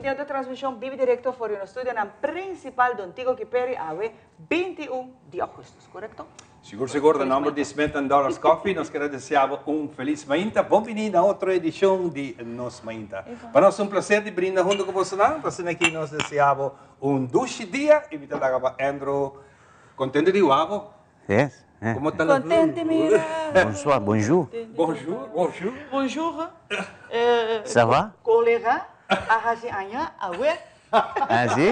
den otro transmishon bibi direkto for di nos studionan prinsipal Don Tigo Kiperi awe 21 di augustus, korekto? Sigur sigur, na nomber di Smith and Dollars Coffee nos kere desea bo un felis mainta. Bon bini na otro edishon di Nos Mainta. Pa nos un placer di brinda hunto ku bosonan, pa asina aki nos desea bo un dushi dia i mi ta laga pa Andrew kontento di wak bo. Yes. Como ta la Contente mira. Bonsoir, bonjour. Bonjour, bonjour. Bonjour. Ça va? Colega, a hasi aña awe. Ah, si?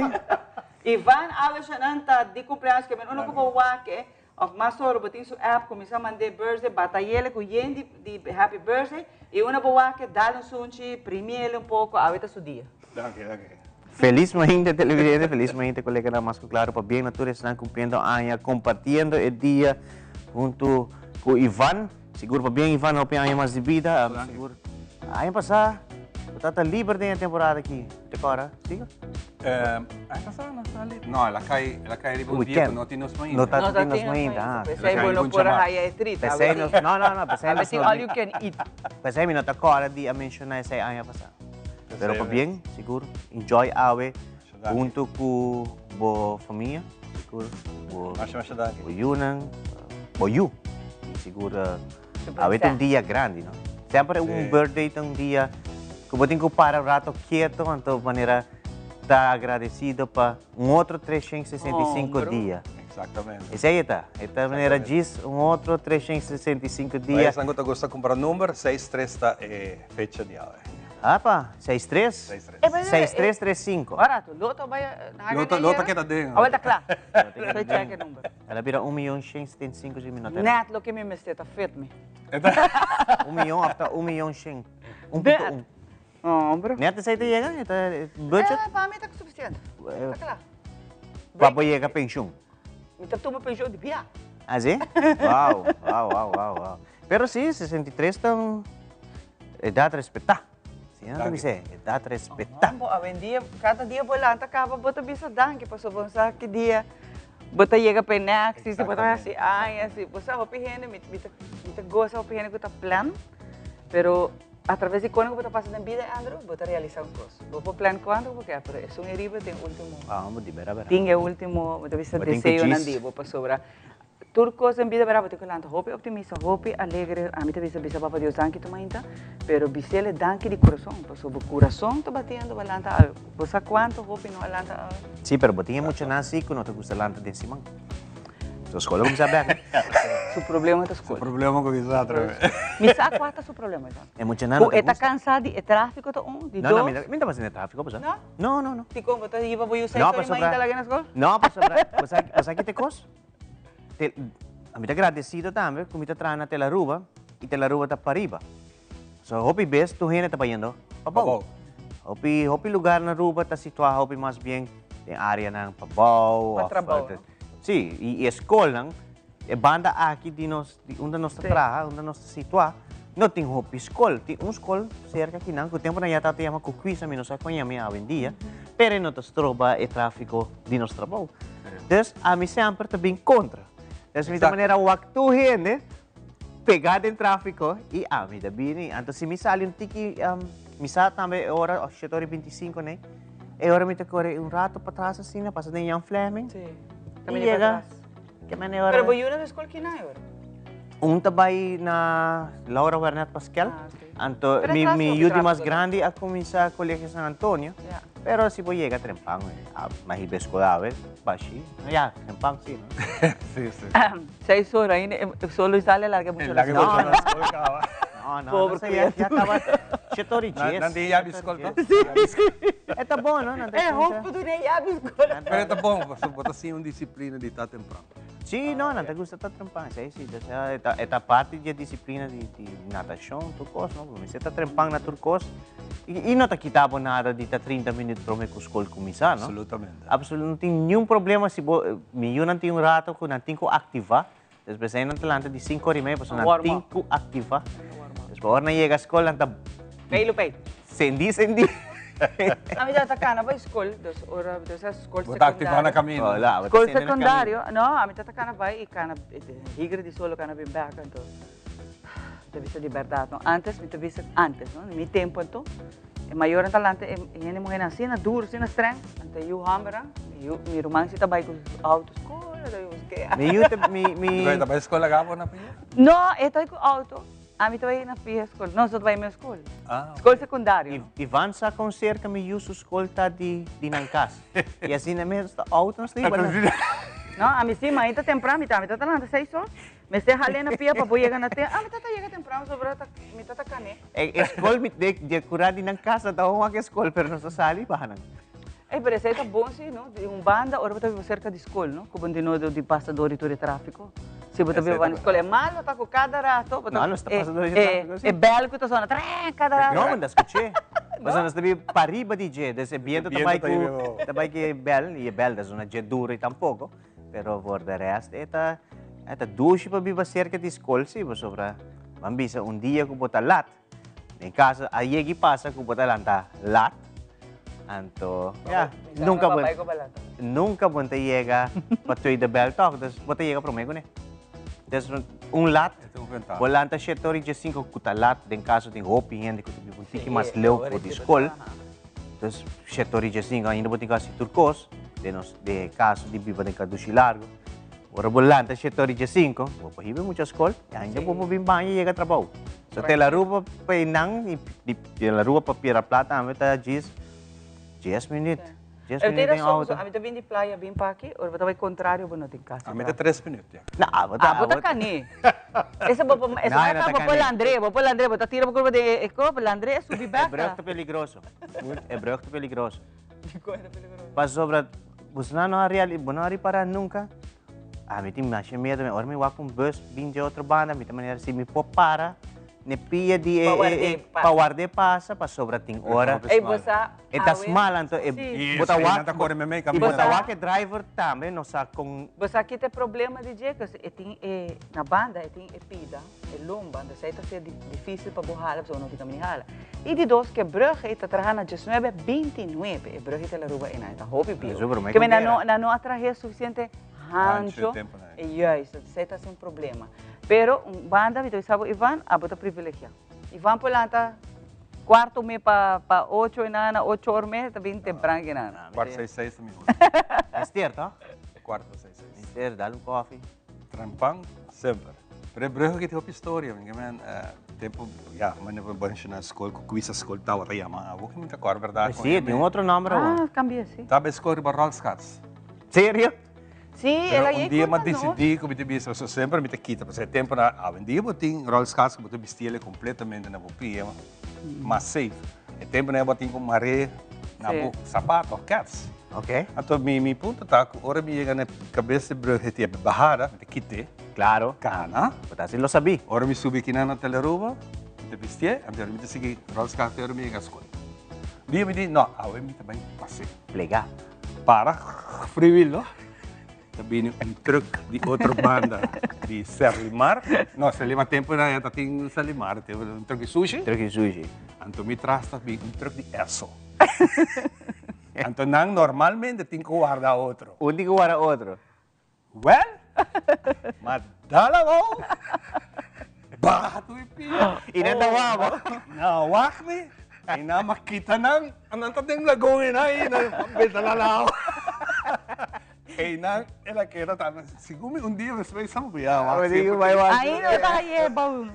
Ivan awe shanan ta di cumpleaños ke men uno ku bo wak e of mas oro bo tin su app kuminsa mand'é birthday batayele ku yen di di happy birthday i uno bo wak e dal un sunchi primiele un poko awe ta su dia. Danki, danki. Felis mainta televidente, felis mainta coleganan mas cu claro pabien na tur esnan cumpliendo aña compartiendo e dia hunto cu Ivan. Sigur pabien Ivan hopi aña mas di bida. Sigur aña pasa bo tata liber den e temporada aki, te cora? Sigur? Aña pasa no ta liber. No, el a cay, el a cay riba un dia cu no tin nos mainta. No ta tin nos mainta, ah. Pesey bo no por a haya e trip. Pesey nos, no, no, no, pesey nos no. All you can eat. Pesey mi no ta cora di a menciona esey aña pasa. Pero pabien, sigur, enjoy awe hunto cu bo famia, sigur, bo bo yunan, bo yu. Y sigur awe ta un dia grandi, no? Semper un birthday ta un dia cu bo tin cu para un rato kieto, anto manera ta agradecido pa un otro 365 dia. Exactamente. Esey e ta. E ta manera djis un otro 365 dia. Pa esnan cu ta gusta cumpra number, seis tres ta e fecha di awe. Apa, seis tres? Seis tres. Seis tres tres cinco. Ora tu, loto bai haga Loto, loto keda den. Awel ta kla. Soy check e number. El a bira un miyon shen setenta i cinco si mi no ta Net loke mi mester ta fit mi. Un miyon of ta un miyon shen. Un punto un. Hombre. Net esei ta yega? E ta budget? Eh, pa mi ta suficiente. Ta kla. Pa bo yega penshun? Mi ta tuma penshun di bia. Ah, si? Wow, wow, wow, wow, wow. Pero si, 63 ta un edad respetá. Si, no ta bisa e, edad respetá. Bo awendia, kada dia bo lanta kaba bo ta bisa danki pasobra bo sa ki dia bo ta yega pa e next, si bo ta hasi aña, si bo sa hopi hende, mi ta mi ta gosa hopi hende ku ta plan, pero atraves di kona ku bo ta pasa den bida Andrew, bo ta realisa un kos. Bo por plan kuantu ku bo ke, pero esun e riba tin ultimo. Ah, bo di bera bera. Tin e ultimo, bo ta bisa deseonan di bo pasobra Tur kos den bida bera bo tin ku lanta hopi optimista, hopi alegre. Ami ta bisa bisa Papa Dios danki tur mainta, pero bis'el e danki di kurason, pasobra bo kurason ta batiendo bo a lanta awe. Bo sa kuantu hopi no a lanta awe? Sí, pero bo tin e muchanan sí ku no ta gusta lanta den siman. So skol a kuminsá bèk. Su problema ta skol. Su problema kuminsá atrobe. Mi sa kua ta su problema, John. E muchanan no Ku ta e ta gusta. kansá di e tráfiko ta un, di No, no, dos. mi ta mi ta pasa den e tráfiko, bo sa. No? No, no, no. Dikon bo ta hiba bo yu seis No, ora di pasobra. mainta laga na skol? No, pasobra, bo sa bo sa ki ta e kos? Te, mi ta gradecido tambe cu mi ta traha na Telaruba y Telaruba ta pariba. So hopi bes tur hende ta bayendo pabou. Hopi, hopi lugar na Aruba ta situa hopi mas bien den areanan pabou. Pa of, trabou, no? Si, y e scolnan, e banda aki di nos, di unda nos ta traha, unda nos ta situa, no tin hopi scol. Tin un scol cerca akinan cu temponan ya tabata yama Cucuisa, mi no sa con yama awendia, pero e no ta stroba e trafico di nos trabou. Dus ami semper ta bin kontra. Dus mi ta manera wak tur hende pegá den tráfiko i ami ta bini. Anto si mi sali un tiki, mi sa tambe e ora shete ora i bintisinko nei, e ora mi ta kore un rato patras asina, pasa den Jan Flemming. Sí. I yega ke mene ora. Pero bo yu na ta skol kina e ora? Un ta bai na Laura Wernet Paskel. Ah, ok. Anto Pero mi atrás mi hopi yu di mas tráfiko grandi a kuminsá Colegio San Antonio. Ja. Pero si bo yega trempan, a mahi bes ku awe, bashi. Ya, trempan si, no? Sí, sí. Seis ora ainda, e solo sale larga mucho Larga la mucho la skol kaba. No, no, Pobre no sé, ya, ya kaba shete ora i djes. Nan tin yabi skol to? E ta bon, no? Nan ta E hopi duna yabi skol. Pero e ta bon, pasobra bo ta siña un disiplina di ta tempran. Sí, no, nan ta gusta ta trempan, esei sí. E ta, e ta parti di e disiplina di, di natashon, tur kos, no? Bo mester ta trempan na tur kos. I, i no ta kita bo nada di ta trinta minüt promé ku skol kuminsá, no? Absolutamente. Absolu, no tin niun problema si bo, mi yunan tin un rato ku nan tin ku aktivá. Despues ei nan ta lanta di sinku ora i media pasobra nan tin ku aktivá. Despues ora nan yega skol nan ta. Pei lo pei. Sendí sendí. Ami tabata kana bai skol, dus ora, dus a skol Bo ta aktivá na sekundario. kaminda. Hola, bo ta Skol sende na kaminda. sekundario, no, ami tabata kana bai i kana higre di solo kana bin bèk, anto mi ta bisa di bèrdat no, antes mi ta bisa, antes no, mi tempu anto. E mayornan ta lanta e hende muhénan asina duru, asina streng, anto e yu hòmbernan, mi yu, mi ruman si ta bai ku su outo skol, ta bai busk'é. Mi yu ta, mi, mi. Ta bai skol laga bo na pia? No, e ta bai ku outo, ami ta bai na pia skol, nos ta bai mes skol. Ah, ok. Skol sekundario. Ivan sa kon serka mi yu su skol ta di, di nan kas. I asina mes ta outo nos ta hiba nan. No, ami si, mainta tempran mi ta, mi ta ta lanta seis or. Mester hal'é na pia pa bo yega na ten. Ah, mi tata yega tempran pasobra ta mi tata kané. E e skol mi de de kurá di nan kasa ta wak e skol pero nos a sali baha nan. Ey, pero esei ta bon si, no? Di un banda ora bo ta biba serka di skol, no? Ku bo no tin di pasa dor di tur e tráfiko. Si bo ta biba banda di skol. E malo ta ku kada rato bo ta No, nos ta pasa dor di tráfiko, si. E bèl ku ta sona trèn kada rato. No, bo no ta skuch'é. Pasobra nos ta biba pariba di dje, dus e biento ta bai ku ta bai ku e bèl i e bèl ta sona dje duro i tampoko. Pero voor de rest e ta e ta dushi pa biba cerca di school si pasobra ban bisa un dia cu bo ta lat den caso a yegi pasa cu bo ta lanta lat anto ya nunca bo nunca bo ta yega pa tweede bel toch dus bo ta yega prome cune dus un lat bo lanta shete ora y diesinco cu ta lat den caso tin hopi hende cu ta biba un tiki mas leu for di school dus shete ora y diesinco ainda bo tin cu haci tur cos den nos Den e kaso di biba den kadushi largu, ora bo lanta shete ora i diesinko, bo por hiba e mucha skol i ainda bo por bin baña i yega trabou. So te la Aruba pa einan i di la Aruba pa Piedra Plat tambe ta djis dies minüt, dies minüt den outo. Ami ta bin di playa bin pa aki, ora bo ta bai kontrario bo no tin kasi. Ami ta tres minüt ya. No, abo ta. Abo ta kani. Esa bo por, esa bo ta por landré, bo por landré, bo ta tira bo kurpa den e kop, landré, subi bèk. E brùg ta peligroso. E brùg ta peligroso. Dikon e ta peligroso? Pasobra bosonan no a reali, bo no a ripará nunka. Ami tin masha miedu, mi ora mi wak un bus bin dje otro banda, mi ta manera si mi por para n'e pia di e, Pa e, ward'é e, pasa. pa ward'é pasa, pasobra tin ora Ey, bo sa, e ta awe, smal, anto e, sí. bo ta Sí, wak, nan ta kore meimei i kaminda. bo ta wak e driver tambe no sa kon. Bo sa ki ta e problema di dje? Kos e tin e, na banda e tin e pida. E lomba, anto esei ta ser difícil pa bo hala pasobra no tin kaminda di hala. I di dos ke brug ei ta traha na diesnuebe bintinuebe, e brug ei ta Aruba einan, e ta hopi bieu. Ke men nan no a trahe sufisiente hancho, e juist, esei ta ser un problema. Pero un banda mi ta bisa bo Ivan, abo ta privilegiá. Ivan por lanta kuarto me pa ocho einan, na ocho or me ta bin tempran einan. Kuarto seis seis ta mihor. Mester toh? Kuarto pa seis seis. Mester, dal un koffie. Trempan semper. Pero e brug aki tin hopi historia, mi men tempo ya mane bo menciona skol ku kuisa skol tabata yama awo ki mi ta kòrda bèrdat Si, tin un otro nòmber awo. Ah, kambia si. Tabata e skol riba Rolschats. Serio? Si, el a Pero un yei dia mi a konta nos. disidí ku mi ta bisa pasobra semper mi ta kita pasobra e temponan awendia bo tin Rolschats ku bo ta bisti el kompletamente na bo pia mas safe. E temponan bo tin ku mar'é na bo sapato òf kèts. Ok. Anto mi mi punto ta ku ora mi yega na e kabes di brug e tin e bahada, mi ta kit'é. Klaro. Kana. Bo ta hasi lo sabí. Ora mi subi akinan na Telearuba, mi ta bistié, anto mi ta sigui ròlskap te ora mi yega skol. Un dia mi di, no, awe mi ta bai pas'é. Plegá. Para, freewheel no. Ta bini un truck di otro banda di Serlimar. No, Serlimar tempo na ya ta tin Serlimar, un truck di sushi. Truck di sushi. Anto mi tras ta bin un truck di Esso. Anto nan normalmente tin ku warda otro. Un tin ku warda otro. Well, ma dal abou, baha tur e pia. I nan ta wak bo. Nan a wak mi, i nan a kita nan, nan ta den lagun einan i nan a benta nan awa. Einan el a keda tambe. Segun mi un dia despues sa bo ya wak siempre. Ainda bo ta haye bou.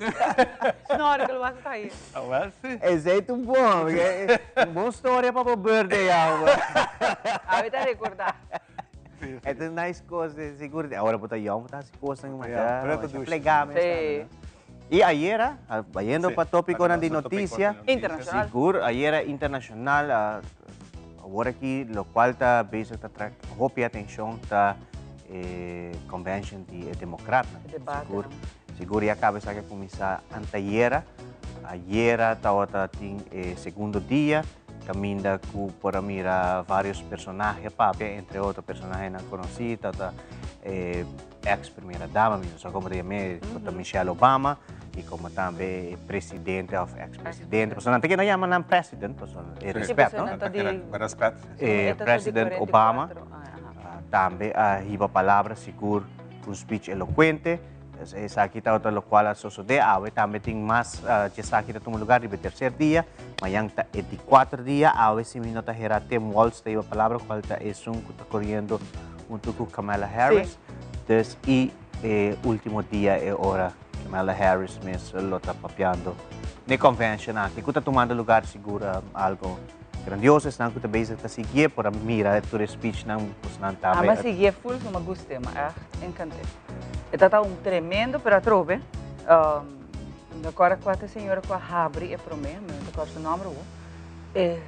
Snorkel wak ta haye. Awel si. Esei ta un bon, un bon storia pa bo birthday awe. Awe ta recorda. E ta un nice cos, sigur. Awor bo ta yong, bo ta haci cosnan masha plega mes tambe, no? I ayera, bayendo pa topiconan di noticia. Internacional. Sigur, ayera internacional. Awor aki locual ta bezig ta trae hopi atencion ta e convention di e democratnan. E debate. Sigur, sigur ya caba esaki a cuminsa antayera. Ayera tawata tin e segundo dia caminda cu por a mira varios personahe papia, entre otro personahenan conoci tawata e ex primera dama, mi no sa como ta yam'é, cu ta Michelle Obama, y como tambe e presidente of ex presidente, pasobra nan ta keda yama nan president, pasobra e respet, no? Sí, pasobra nan ta di. Respet. E president Obama tambe a hiba palabra sigur cu un speech elocuente. Esaki tabata locual a sosode. Awe tambe tin mas djesaki ta tuma lugar riba e tercer dia. Mañan ta e di cuater dia. Awe si mi no ta hera Tim Walz ta hiba palabra cual ta esun cu ta coriendo hunto cu Kamala Harris. Dus y e ultimo dia e ora Kamala Harris mes lo ta papiando n'e convention aki cu ta tumando lugar sigur algo grandioso. Esnan cu ta bezig ta siguié por a mira tur e speechnan, bosnan tambe. Amo a siguié full so mi a gust'é, mi a echt encant'é. E ta ta un tremendo, pero atrobe, mi ta acorda cua ta e señora cu a habri e prome, mi no ta acorda su nomber awo, e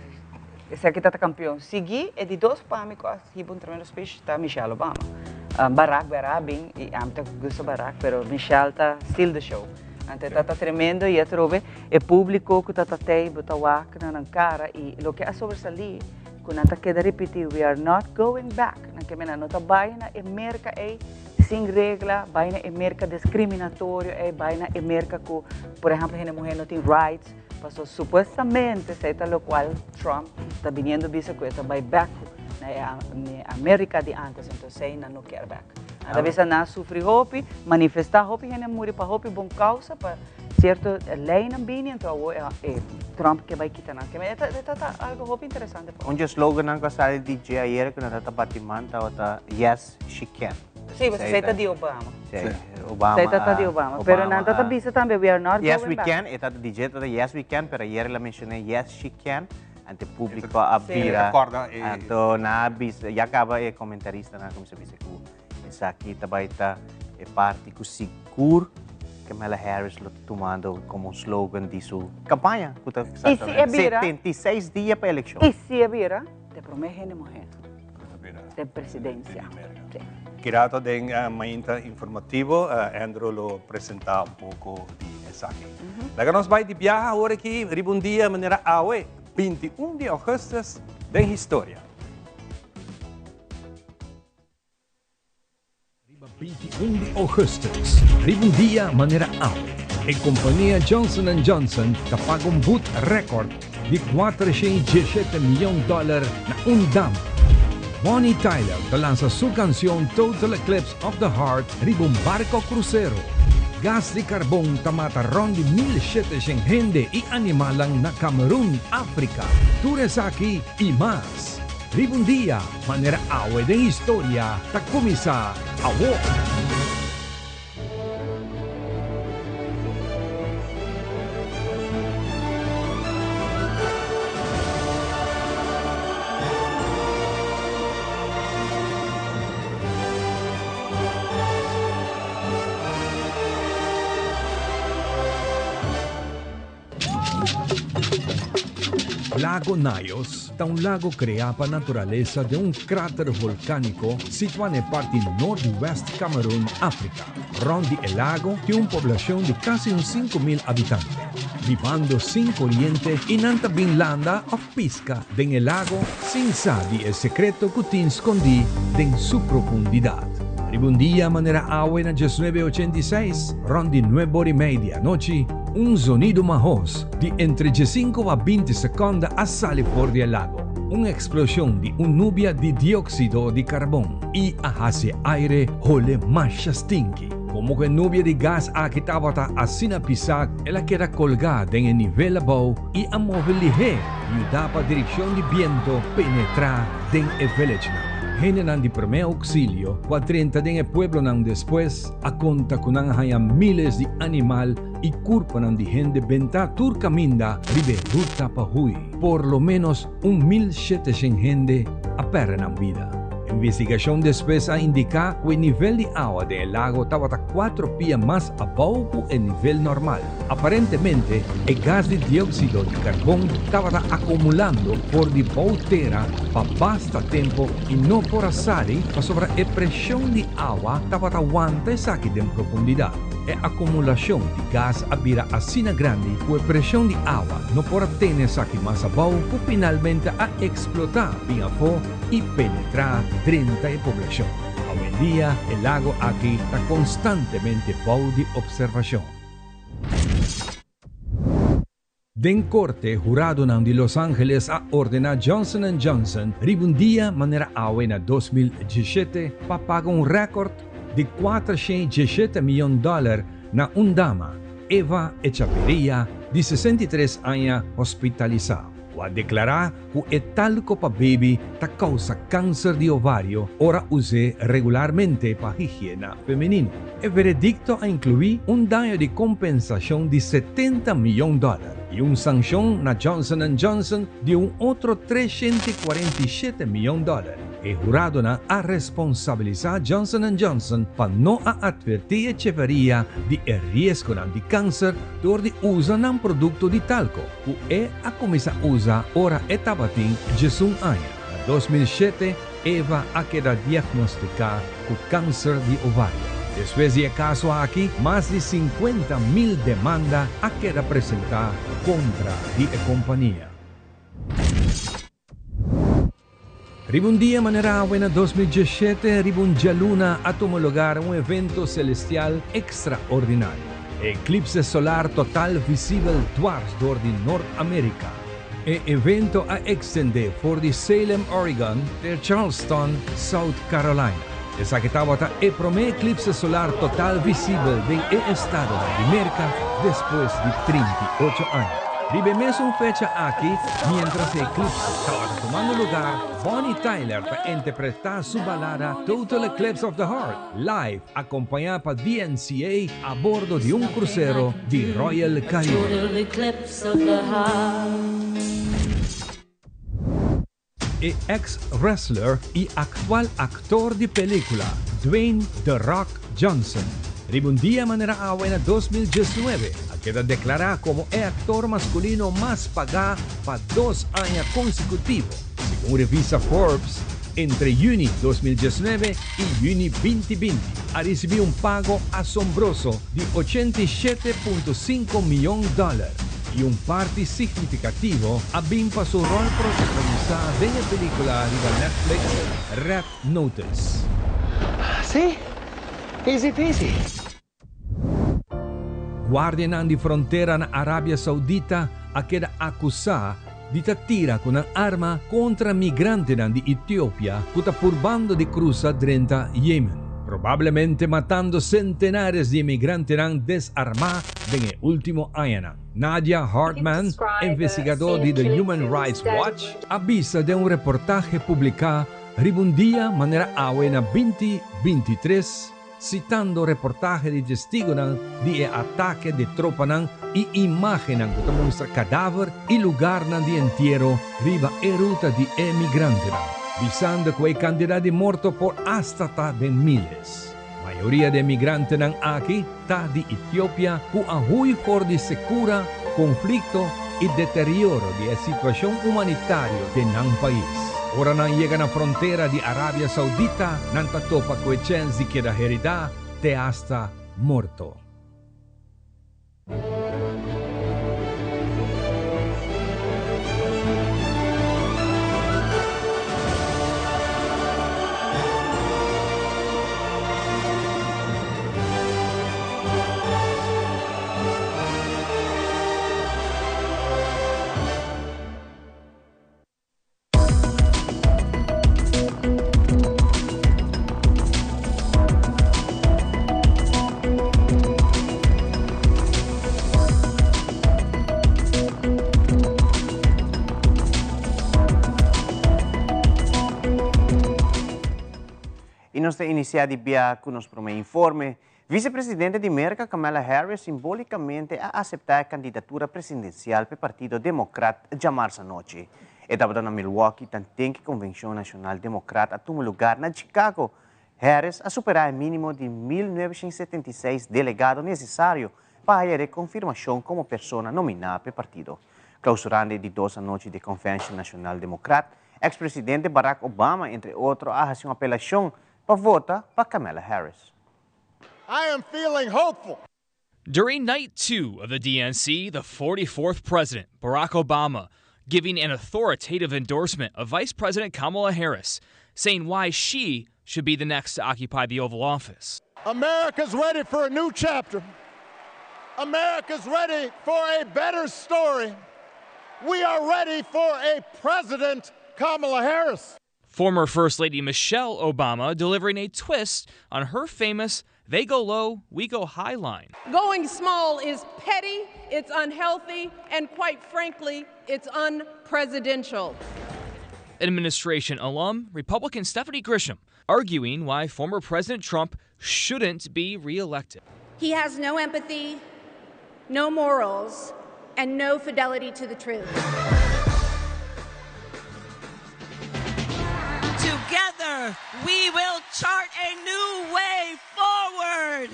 esaki ta ta campeon. Sigui e di dos pa mi cu a hiba un tremendo speech ta Michelle Obama. Barack bera a bin y ami ta gusta Barack, pero Michelle ta steal the show. Anto e ta ta tremendo y atrobe e publico cu ta ta tey bo ta wak na nan cara y loke a sobresalí cu nan ta keda ripiti we are not going back, nan ke mena no ta bay na e Merca ey sin regla, bay na e Merca discriminatorio ey, bay na e Merca cu por ehempel hende muher no tin rights, paso supuestamente esey ta locual Trump ta biniendo bisa cu e ta bay back na e America di antes, entonces esey nan no kier back. Nan ta bisa nan a sufri hopi, manifesta hopi hende a muri pa hopi bon causa, pa cierto leynan bini, enton awor e Trump ke bay kita nan. E ta ta algo hopi interesante pa. Un dje slogannan cu a sali di dje ayera cu nan ta bati man tabata Yes she can. Si, pasobra esey ta di Obama. Si, Obama. Esey ta di Obama. Pero nan ta bisa tambe we are not going back. Yes we can, e ta di dje ta yes we can, pero ayera el a menciona yes she can. Ante público a bira. Anto nan a bisa, ya caba e comentaristanan a cuminsa bisa cu esaki ta bay ta e parti cu sigur Kamala Harris lo ta tumando como un slogan di su campaña cu ta Y si e bira, 76 dia pa eleccion. Y si e bira, ta e prome hende muher den presidencia. Sí. Kirato den Mainta Informativo, Andrew lo presenta un poco di esaki. Laga nos bai di biaha awor aki riba un dia manera awe, 21 di augustus, den historia. Riba 21 di augustus, riba un dia manera awe, e kompania Johnson and Johnson ta paga un but rekòrt di 417 miyon dòler na un dama. Bonnie Tyler ta lansa su kansion Total Eclipse of the Heart riba un barko krusero. Gas di karbon ta mata rònt di 1700 hende i animalnan na Kamerun, Afrika. Tur esaki i mas riba un dia manera awe den historia ta kuminsá awor. Lago Nyos ta un lago kreá pa naturalesa den un krater volkániko situá na e parti noordwest Kamerun, Afrika. Rònt di e lago tin un poblashon di kasi un 5000 abitante, bibando sin koriente i nan ta bin landa òf piska den e lago sin sa di e sekreto ku tin skondí den su profundidat. Riba un dia manera awe na diesnuebe ochenta i seis, rònt di nuebe ora i mei di anochi, un zonido mahos di entre diesinko a 20 sekonda a sali for di e lago, un eksploshon di un nubia di dioksido di karbon i a hasi e aire hole masha stinki. Komo ku e nubia di gas aki tabata asina pisá, el a keda kolgá den e nivel abou i a move lihé yudá pa direkshon di biento penetrá den e villagenan. Hendenan di promé ouksilio ku a drenta den e pueblonan despues a konta ku nan a haña míles di animal i kurponan di hende bentá tur kaminda riba e ruta pa hui. Por lo ménos un 1700 hende a pèrdè nan bida. Investigashon despues a indiká ku e nivel di awa den e lago tabata kuatro pia mas abou ku e nivel normal. Aparentemente, e gas di dioksido di karbon tabata akumulando for di bou tera pa basta tempu i no por a sali pasobra e preshon di awa tabata wanta esaki den profundidat. E akumulashon di gas a bira asina grandi ku e preshon di awa no por a tene esaki mas abou ku finalmente a eksplotá bin afó i penetrá drenta e poblashon. Awendia e lago aki ta konstantemente bou di opservashon. Den korte, huradonan di Los Angeles a ordená Johnson and Johnson riba un dia manera awe na 2017 pa paga un rèkòrt. di 417 mion dòler na un dama, Eva Echaverria, di 63 aña hospitalisá, ku a deklará ku e talko pa baby ta kousa kanser di ovario ora us'é regularmente pa higiena femenino. E veredikto a inkluí un daño di kompensashon di 70 mion dòler i un sanshon na Johnson and Johnson di un otro 347 mion dòler. E huradonan a responsabilisá Johnson and Johnson pa no a atvertí Echeverria di e riesgonan di kanser dor di usa nan produkto di talko, ku e a kuminsá usa ora e tabatin 11 aña. Na 2007 Eva a keda diagnostiká ku kanser di ovario. Despues di e kaso aki, mas di 50,000 demanda a keda presentá kontra di e kompania. Riba un dia manera awe na 2017, riba un djaluna a tuma lugar un evento celestial extraordinario, e eclipse solar total visibel dwars door di Noord America. E evento a extende for di Salem, Oregon, te Charleston, South Carolina. Esaki tabata e prome eclipse solar total visibel den e estado di Merca despues di 38 aña. Riba e mesun fecha aki, mientras e eclipse tabata tumando lugar, Bonnie Tyler ta interpreta su balada Total Eclipse of the Heart live acompaña pa DNCA a bordo di un crucero di Royal Caribbean. Total eclipse of the heart. E ex-wrestler y actual actor di pelicula Dwayne The Rock Johnson, riba un dia manera awe na 2019, a keda declara como e actor masculino mas paga pa 2 aña consecutivo, segun revista Forbes. Entre juni 2019 y juni 2020, a ricibi un pago asombroso di 87.5 mion dollar y un parti significativo a bin pa su rol protagonista den e pelicula riba Netflix Red Notice. See? Easy peasy. Guardianan di frontera na Arabia Saudita a keda acusa di ta tira cu nan arma contra migrantenan di Etiopia cu ta purbando di crusa drenta Yemen, probablemente matando centenares di migrantenan desarma den e ultimo añanan. Nadia Hartman, investigador di The Human Rights Watch, a bisa den un reportahe publica riba un dia manera awe na 2023, citando reportahe di testigonan di e atake di tropanan y imagennan cu ta mustra cadaver y lugarnan di entiero riba e ruta di e migrantenan, bisando cu e cantidad di morto por hasta ta den miles. Mayoria di e migrantenan aki ta di Etiopia cu a huy for di secura, conflicto y deterioro di e situacion humanitario den nan pais. Ora nan yega na frontera di Arabia Saudita, nan ta topa cu e chens di keda herida te hasta morto. Y nos ta inicia di bia cu nos prome informe. Vicepresidente di Merca Kamala Harris simbolicamente a acepta e candidatura presidencial pa Partido Democrat diamars anochi. E tabata na Milwaukee, tanten cu e Convencion Nacional Democrat a tuma lugar na Chicago. Harris a supera e minimo di 1976 delegado necesario pa haya confirmacion como persona nomina pa e partido. Clausurando di 2 anochi di Convencion Nacional Democrat, ex-presidente Barack Obama, entre otro, a haci un apelacion pa vota pa Kamala Harris. I am feeling hopeful. During night 2 of the DNC, the 44th president, Barack Obama, giving an authoritative endorsement of Vice President Kamala Harris, saying why she should be the next to occupy the Oval Office. America's ready for a new chapter. America's ready for a better story. We are ready for a President Kamala Harris. Former First Lady Michelle Obama delivering a twist on her famous they go low, we go high line. Going small is petty, it's unhealthy, and quite frankly, it's unpresidential. Administration alum, Republican Stephanie Grisham, arguing why former President Trump shouldn't be reelected. He has no empathy, no morals, and no fidelity to the truth. Together, we will chart a new way forward.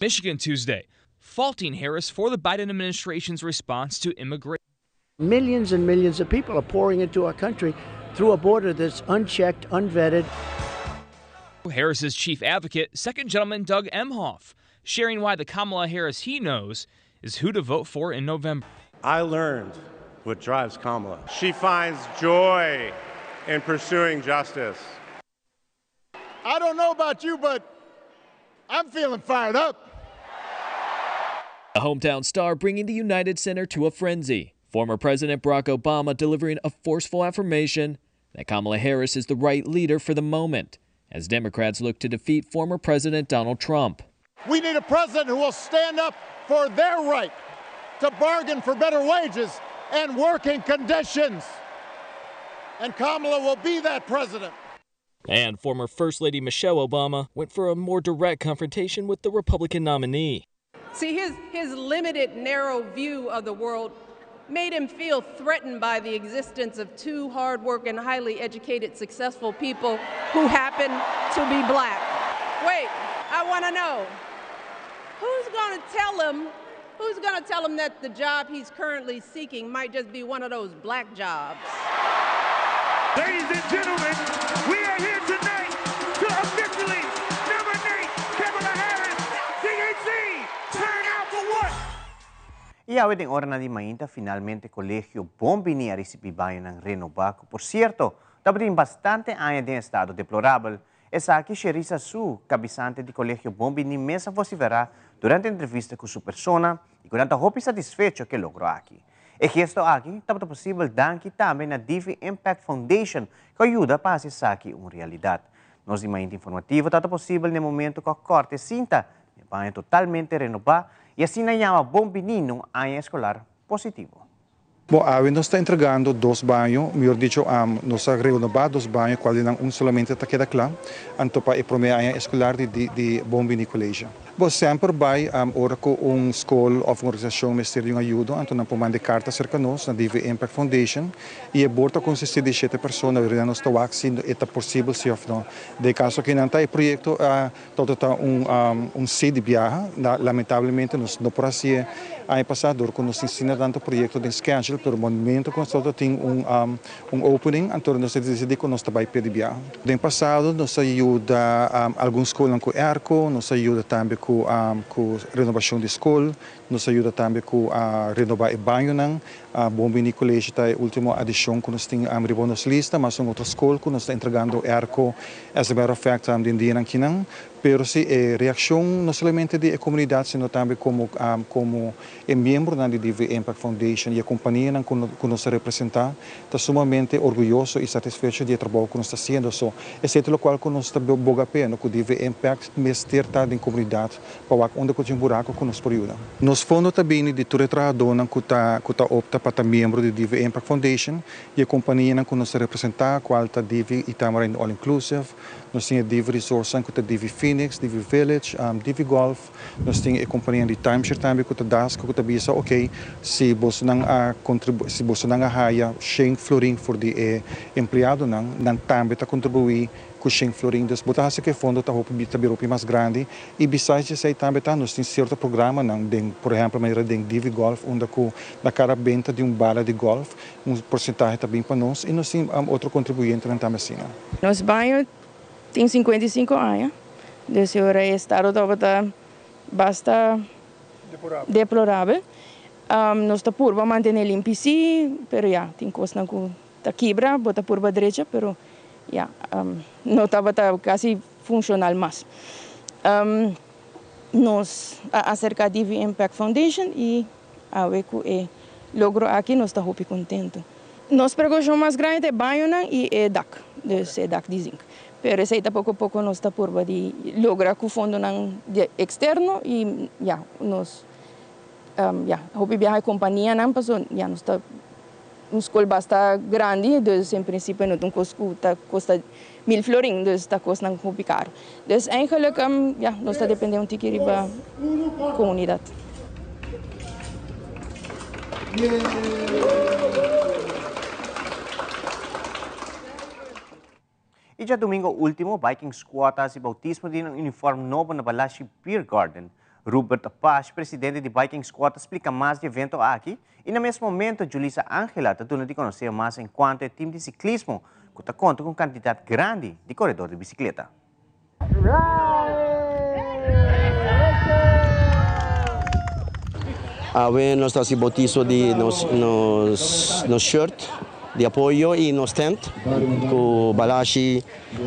Michigan Tuesday, faulting Harris for the Biden administration's response to immigration. Millions and millions of people are pouring into our country through a border that's unchecked, unvetted. Harris's chief advocate, second gentleman Doug Emhoff, sharing why the Kamala Harris he knows is who to vote for in November. I learned what drives Kamala. She finds joy in pursuing justice. I don't know about you, but I'm feeling fired up. A hometown star bringing the United Center to a frenzy. Former President Barack Obama delivering a forceful affirmation that Kamala Harris is the right leader for the moment as Democrats look to defeat former President Donald Trump. We need a president who will stand up for their right to bargain for better wages and working conditions. And Kamala will be that president. And former First Lady Michelle Obama went for a more direct confrontation with the Republican nominee. See, his, his limited, narrow view of the world made him feel threatened by the existence of two hardworking, highly educated, successful people who happen to be black. Wait, I want to know who's going to tell him? Who's going to tell him that the job he's currently seeking might just be one of those black jobs? Ladies and gentlemen, we are here tonight to officially nominate Kamala Harris. DNC, turn out for what? I awe den oranan di mainta finalmente Kolegio Bon Bini a risibí bañonan renobá ku por sierto tabatin bastante aña den estado deplorabel. Esaki Sherisa Su, kabisante di Kolegio Bon Bini mes a vosiferá durante entrevista ku su persona i ku nan ta hopi satisfecho ku e logro aki. E gesto aki tabata posibel danki tambe na Divi Impact Foundation ku a yuda pa hasi esaki un realidat. Nos di Mainta Informativo tabata posibel na e momento ku a kòrta e sinta E baño totalmente renobá i asina yama bon bini na un aña eskolar positivo. Bon, awe nos ta entregando dos baño, mihor dicho nos a renobá dos baño kual di nan un solamente ta keda kla, anto pa e promé aña eskolar di di Bon Bini College. Bo semper bai ora ku un skol òf un organisashon mester di un ayudo, anto nan por manda e karta serka nos na DV Impact Foundation i e bor ta konsistí di shete persona, wèrdad nos ta wak si e ta posibel si òf no. Den e kaso aki nan ta e proyekto a Toto ta un un sí di biaha. Lamentablemente nos no por hasié aña pasá dor ku nos tin asina tantu proyekto den schedule, pero momento ku nos tabata tin un un opening anto nos a disidí ku nos ta bai p'e di biaha. Den pasado nos a yuda algun skolnan ku airco, nos a yuda tambe ku ku renobashon di skol, nos a yuda tambe ku renobá e bañonan. Bon Bini College ta e ultimo adicion cu nos tin riba nos lista, mas un otro scol cu nos ta entregando airco as a matter of fact den dianan kinan. Pero si e reaccion no solamente di e comunidad sino tambe como como e miembronan di DV Impact Foundation y e companianan cu cu nos ta representa ta sumamente orguyoso y satisfecho di e trabou cu nos ta haciendo. So esey ta locual cu nos ta boga p'e, cu DV Impact mester ta den comunidad pa wak unda ku tin buraku ku nos por yuda. Nos fondo ta bini di tur e trahadónan ku ta ku ta opta pa ta miembro di Divi Impact Foundation i e kompanianan ku nos ta representá, kual ta Divi i Tamarind All Inclusive. Nos tin e Divi Resortsnan ku ta Divi Phoenix, Divi Village, Divi Golf. Nos tin e kompanianan di timeshare tambe ku ta Dasco ku ta bisa ok si bosonan a kontribu si bosonan a haya shen florin for di e empleadonan, nan tambe ta kontribuí ku shen florin. Dus bo ta hasi ku e fondo ta hopi ta bira hopi mas grandi. I besides esei tambe ta nos tin sierto programanan den, por ehempel manera den Divi Golf unda ku na kada benta di un bala di golf un porsentahe ta bin pa nos i nos tin otro kontribuyentenan tambe asina. Nos baño tin 55 aña, dus e ora e estado tabata basta deplorabel. Nos ta purba mantene limpi si, pero ya, tin kosnan ku ta kibra, bo ta purba drecha, pero ya, no tabata kasi funshonal mas. Nos a aserká DV Impact Foundation i awe ku e logro aki nos ta hopi kontentu. Nos prekoushon mas grandi ta e bañonan i e dak, dus e dak di zink. Pero esei ta poko poko nos ta purba di logra ku fondonan di eksterno i ya nos ya hopi biaha e kompanianan paso ya nos ta un skol basta grandi dus en prinsipio no ta un kos ku ta kosta mil florin dus ta kosnan hopi karu. Dus eigenlijk ya nos ta depende un tiki riba komunidat. I djadumingo ultimo, Viking Squad a hasi bautismo di nan uniform nobo na Balashi Beer Garden. Rupert Pash, presidente di Viking Squad a splika mas di evento aki i na mes momento Julissa Angela ta duna di konosé mas enkuanto e tim di siklismo ku ta konta ku un kantidat grandi di koredor di bisikleta. Awe nos ta hasi bautiso di nos nos shirt di apoyo y nos tent cu Balashi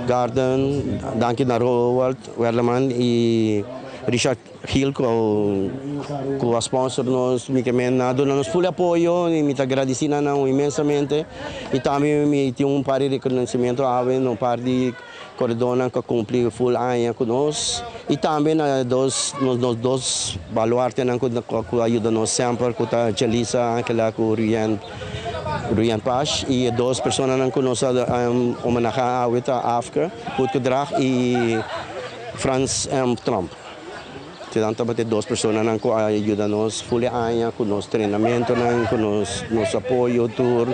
Garden. Danki na Roald Werleman y Richard Gil cu cu a sponsor nos. Mi ke men a duna nos full apoyo y mi ta gradeci nan inmensamente y tambe mi tin un par di reconocimento awe un par di Koredónan ku a kumpli ful aña ku nos i tambe na dos nos nos dos baluartenan ku ku a yuda nos semper ku ta Jelisa Angela ku Ruyen Ruyen Pash i e dos personanan ku nos a homenahá awe ta Afke Goedgedrag i Frans M. Tromp. Nan tabata e dos personanan ku a yuda nos ful e aña ku nos trenamentonan, ku nos nos apoyo tur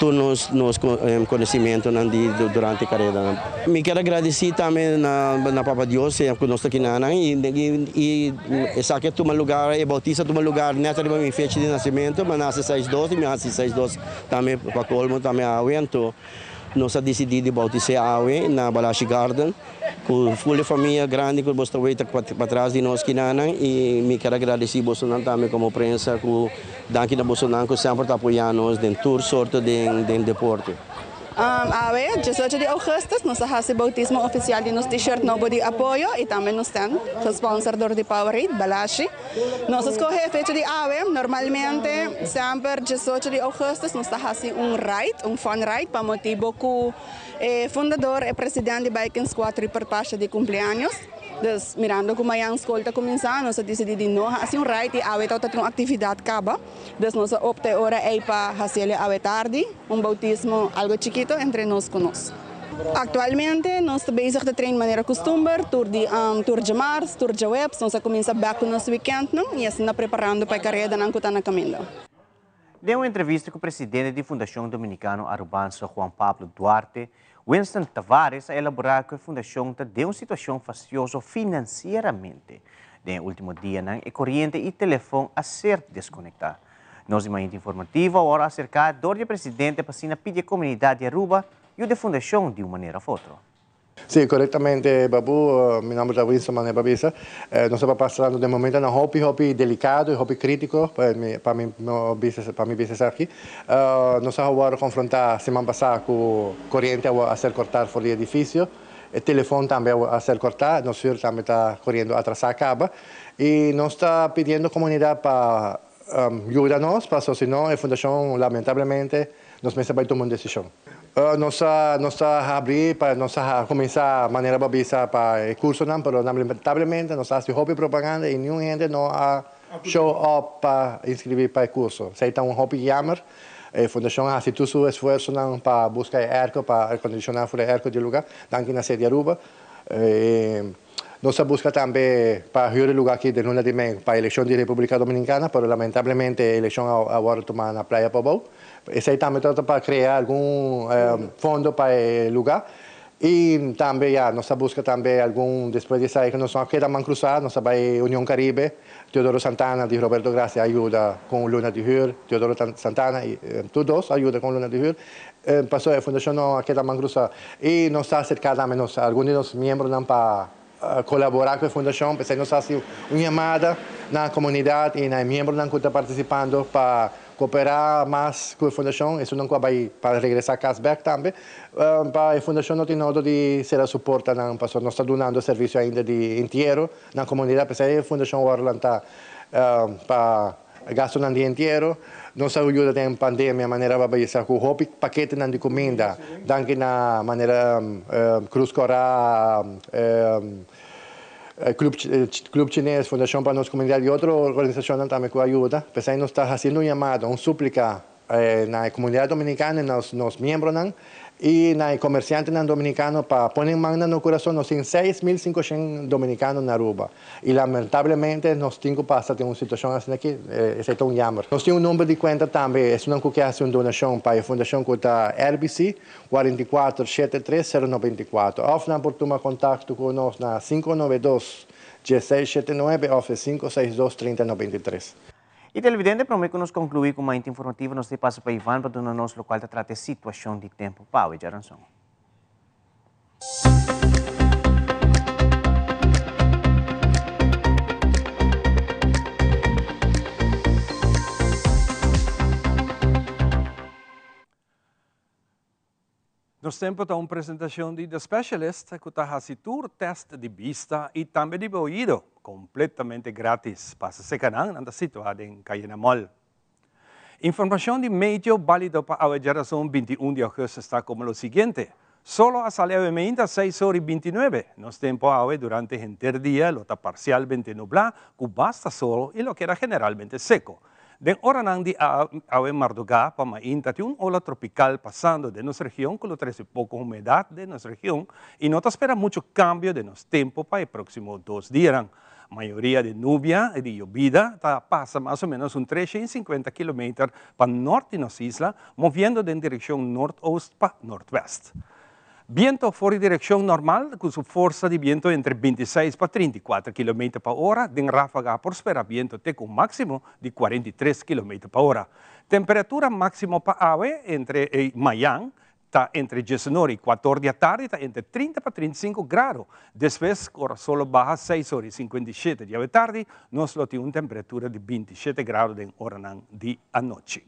tur nos nos konosimentonan di durante e karedanan. Mi kier a gradisí tambe na na Papa Dios ku nos ta kinanan i i esaki a tuma lugar e bautiso a tuma lugar nèt riba mi fecha di nasementu, mi a nase seis dos i mi a hasi seis dos tambe pa kolmo tambe awe anto nos a disidí di bautis'é awe na Balashi Garden. Ku ful e famia grandi ku bos ta weta patras di nos kinanan i mi ker a gradisí bosonan tambe komo prensa ku danki na bosonan ku semper ta apoyá nos den tur sorto den den deporte. Awe, diesocho di ougùstùs, nos a hasi boutismo ofisial di nos t-shirt nobo di apoyo i tambe nos tent, gesponsor dor di Powerade, Balashi. Nos a skohe e fecha di awe, normalmente semper diesocho di ougùstùs nos ta hasi un ride, un fun ride, pa motibo ku E fundador e president di Biking Squad Rupert Pasha di cumpleaños. Dus mirando cu mañan scol ta cuminsa nos a dicidi di no haci un ride y awe tawata tin un actividad caba. Dus nos a opta e ora ey pa haciele awe tardi, un bautismo algo chikito entre nos cu nos. Actualmente nos ta bezig ta train manera custumber, tur di tur djamars, tur djaweps, nos a cuminsa bek cu nos weekendnan y asina preparando pa e caredanan cu ta na caminda. Den un entrevista ku presidente di Fundashon Dominikano Arubanse Juan Pablo Duarte, Winston Tavares a elaborá ku e fundashon ta den un situashon fastioso finansieramente. Den e último dianan e koriente i telefon a ser deskonektá. Nos di Mainta Informativo awor a aserká dor di e presidente pa asina pidi e komunidat di Aruba yuda e fundashon di un manera òf otro. Sí, korektamente Babu, mi nomber ta Winston Mané Babisa. Nos ta pasando den momentonan hopi hopi delikado i hopi kritiko pa mi pa mi business pa mi business aki. Nos a wòrdu konfrontá siman pasá ku koriente a wòrdu a ser kortá for di edifisio, e telefon tambe a ser kortá, nos huur tambe ta koriendo atrasá kaba i nos ta pidiendo komunidat pa yuda nos paso si no e fundashon lamentablemente nos mester bai tuma un desishon. Nos a nos ta habri pa nos a kuminsá manera bo a bisa pa e kursonan pero lamentablemente nos a hasi hopi propaganda i niun hende no a show up pa inskribí pa e kurso. Esei ta un hopi jammer. E fundashon a hasi tur su esfuersonan pa buska e airco pa airkondishoná for e airco di e lugá. Danki na Sede Aruba. Nos a buska tambe pa huur e luga aki den luna di mei pa elekshon di Republika Dominikana, pero lamentablemente e elekshon a wòrdu tumá na Playa Pabou. Esei tambe tabata pa krea algun fondo pa e luga. I tambe ya nos a buska tambe algun, despues di esaki nos no a keda man krusá, nos a bai Union Caribe, Teodoro Santana di Roberto Gracia a yuda ku un luna di huur, Teodoro Santana i tur dos a yuda ku un luna di huur. Pasobra e fundashon no a keda man krusá. I nos ta aserká tambe nos algun di nos miembronan pa kolaborá ku e fundashon. P'esei nos a hasi un yamada na komunidat i na e miembronan ku ta partisipando pa kooperá mas ku e fundashon. Esunnan ku a bai pa regresá kas bèk tambe. Pa e fundashon no tin nodo di sera su portanan pasobra nos ta dunando servisio ainda di entiero na komunidat. P'esei e fundashon wòrdu lantá pa. Gastonan di entiero, nos a yuda den pandemia manera bo a bisa ku hopi paketenan di kuminda, danki na manera Cruz Cora, Club Club Chines, Fundashon pa Nos Komunidat i otro organisashonnan tambe ku a yuda. P'esei nos ta hasiendo un yamada, un súplika na e komunidat dominikano i nos nos miembronan i na e komersiantenan dominikano pa pone man na nos kurason. Nos tin 6500 dominikano na Aruba i lamentablemente nos tin ku pasa den un situashon asina aki, esei ta un yammer. Nos tin un number di kuenta tambe, esunnan ku ke hasi un donashon pa e fundashon ku ta RBC 44 73 094 òf nan por tuma kontakto ku nos na 592 1679 òf e 562 30 93. Y televidente, prome cu nos conclui cu Mainta Informativo nos ta pasa pa Ivan pa duna nos locual ta trata e situacion di tempo pa awe djaranson. Nos Tempo ta un presentacion di The Specialist cu ta haci tur test di bista y tambe di oido completamente gratis. Pasa seca nan, nan ta situa den Cayena Mall. Informacion di meteo balido pa awe djarason 21 di augustus ta como lo siguiente. Solo a sali awe meinta seis ora y 29. Nos tempo awe durante henter dia lo ta parcialmente nubla cu basta sol y lo keda generalmente seco. Den oranan di awe mardugá pa mainta tin un ola tropikal pasando den nos region ku lo trese poko humedat den nos region i no ta spera muchu kambio den nos tempu pa e próksimo dos dianan. Mayoria di nubia i di yobida ta pasa mas o ménos un 350 kilometer pa nort di nos isla, moviendo den direkshon nortoost pa nortwèst. Biento for di direkshon normal ku su forsa di biento entre 26 pa 34 kilometer pa ora, den ráfaga por spera biento te ku un máksimo di 43 kilometer pa ora. Temperatura máksimo pa awe entre e mayan ta entre diesenor i kuator di atardi ta entre 30 pa 35 grado. Despues ora sol lo baha seis ora i 57 di awe tardi nos lo tin un temperatura di 27 grado den oranan di anochi.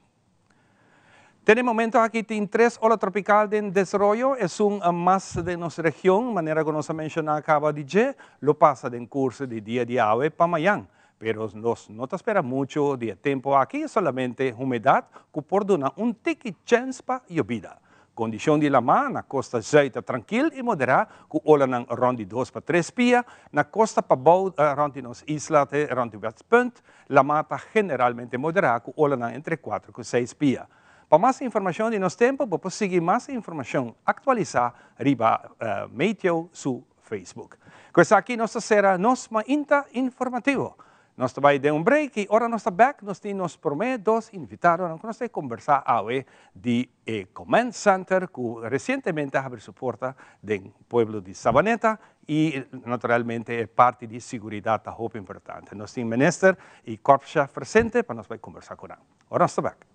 Te den momento aki tin tres ola tropical den desaroyo, esun mas den nos region, manera cu nos a menciona caba di dje, lo pasa den curso di dia di awe pa mayan. Pero nos no ta spera mucho di e tempo aki, solamente humedad cu por duna un tiki chens pa yobida. Kondishon di lamá na kosta zùit ta trankil i moderá ku olanan rònt di dos pa tres pia. Na kosta pabou rònt di nos isla te rònt di Westpunt, lamá ta generalmente moderá ku olanan entre kuater ku seis pia. Pa mas informashon di nos tempu bo por sigui mas informashon aktualisá riba Meteo su Facebook. Ku esaki nos ta sera nos mainta informativo. Nos ta bai den un break i ora nos ta bek nos tin nos promé dos invitadonan ku nos ta kombersá awe di e Command Center ku resientemente a habri su porta den pueblo di Sabaneta i naturalmente e parti di siguridat ta hopi importante. Nos tin minister i korpschef presente pa nos bai kombersá ku nan. Ora nos ta bek.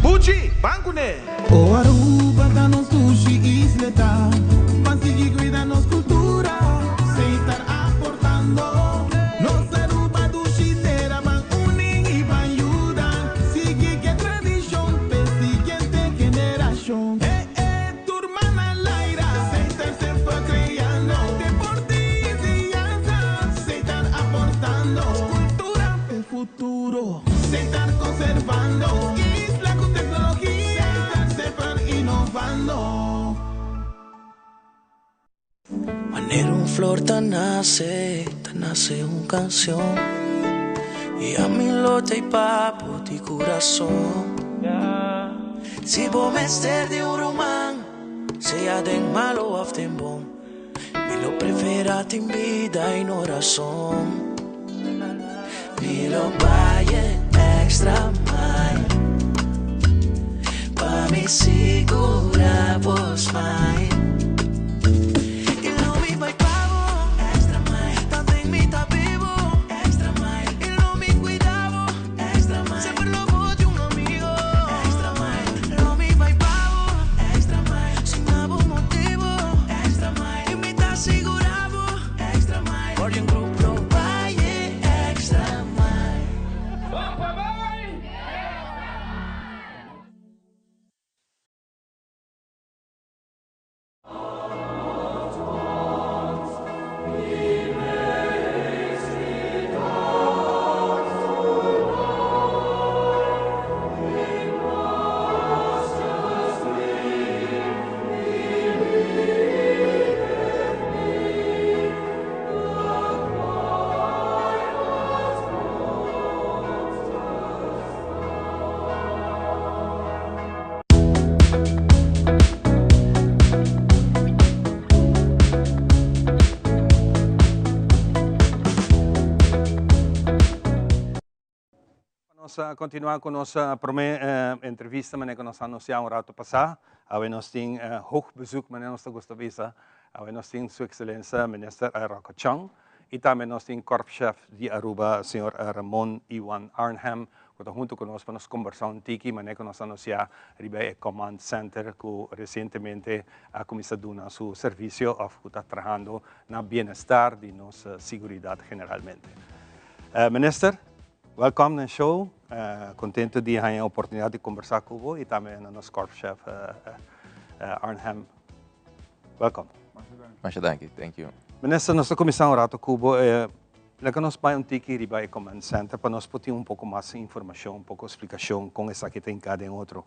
Buchi, ban kuné! O Aruba ta nos dushi isleta, ban sigui cuida nos cultura, Setar aportando. Nos Aruba dushi tera, ban uni y ban yuda, sigui ke tradicion p'e siguiente generacion. Eh eh, tur man al aire, Setar semper creando, deporte y enseñanza, Setar aportando, cultura p'e futuro. Setar conservando, isla cu tecnologia, Setar semper innovando. Manera un flor ta nace, ta nace un cancion Y ami lo t'ey pa bo di curason Si bo mester di un ruman, sea den malo of den bon Mi lo prefera tin bida y no razon Mi lo bai e extra mile Pa mi sigura bo smile Y lo mi bai pa bo extra mile Tanten mi ta bibo extra mile Y lo mi cuida bo extra mile Semper lo bo di un amigo extra mile Lo mi bai pa bo extra mile Sin abo motibo extra mile Y mi ta sigura bo extra mile. Nos a continua cu nos prome entrevista manera cu nos a anuncia un rato pasa. Awe nos tin hoog bezoek manera nos ta gusta bisa. Awe nos tin Su Excelencia Minister Rocco Chong y tambe nos tin Korpschef di Aruba Señor Ramon Iwan Arnhem cu ta hunto cu nos pa nos combersa un tiki manera cu nos a anuncia riba e Command Center cu recientemente a cuminsa duna su servicio of cu ta trahando na bienestar di nos siguridad generalmente. Minister, welkom na e show. Contento di haña e oportunidad di conversa cu bo y tambe na nos korpschef Arnhem. Welkom. Masha danki, thank you. Minister, nos ta cuminsa un rato cu bo. Laga nos bai un tiki riba e command center pa nos por tin un poco mas informacion, un poco explicacion con esaki ta hinca den otro.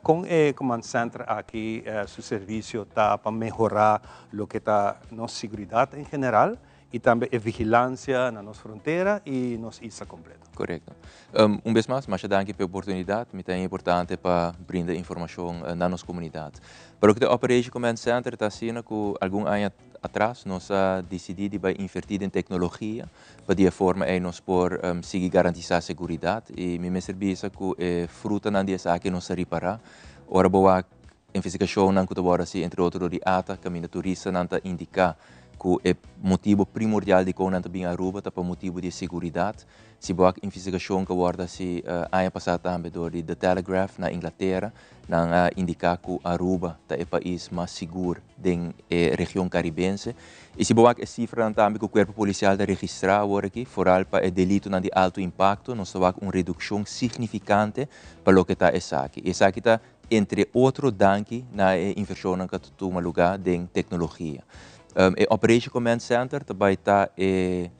Con e command center aki su servicio ta pa mehora loke ta nos siguridad en general y tambe e vigilancia na nos frontera y nos isla completo. Correcto. Un bes mas, masha danki pa e oportunidad. Mi ta importante pa brinda informacion na nos comunidad. Pa loke ta e Operation Command Center ta asina cu algun aña atras nos a dicidi di bay inverti den tecnologia pa di e forma ey nos por sigui garantisa seguridad y mi mester bisa cu e frutanan di esaki nos ta ripara ora bo wak Investigacionnan cu ta worde haci entre otro di ata caminda turistanan ta indica cu e motibo primordial dicon nan ta bin Aruba ta pa motibo di e seguridad. Si bo wak investigacion cu a worde haci aña pasa tambe door di The Telegraph na Inglatera, nan a indica cu Aruba ta e pais mas sigur den e region Caribense. Y si bo wak e cifranan tambe cu Cuerpo Policial ta registra awor aki, vooral pa e delitonan di alto impacto, nos ta wak un reduccion significante pa loke ta esaki. Y esaki ta Entre otro danki na e invershonnan ku ta tuma lugá den teknologia. E Operation Command Center ta bai ta e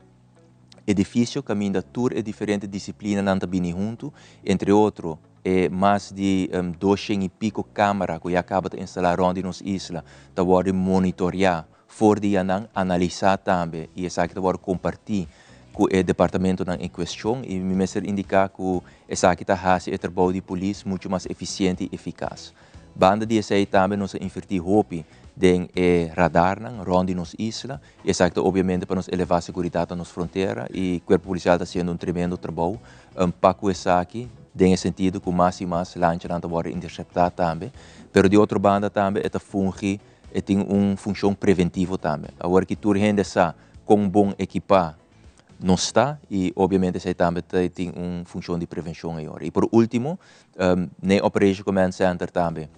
edifisio kaminda tur e diferente disiplinanan ta bini huntu, entre otro e mas di doshen i piko kamera ku ya kaba ta instalá rònt di nos isla ta wòrdu monitoriá for di yanan, analisá tambe i esaki ta wòrdu kompartí ku e departamentonan en kuestion i mi mester indiká ku esaki ta hasi e trabou di polis muchu mas efisiente i efikas. Banda di esei tambe nos a invertí hopi den e radarnan rònt di nos isla i esaki ta obiamente pa nos elevá seguridat na nos frontera i Kuerpo Polisial ta hasiendo un tremendo trabou pa ku esaki den e sentido ku mas i mas lanchanan ta wòrdu interseptá tambe. Pero di otro banda tambe e ta fungi E tin un funshon preventivo tambe. Awor ki tur hende sa kon bon ekipá nos ta i obviamente esei tambe ta tin un funshon di prevenshon ayor. I por ultimo, n'e Operation Command Center tambe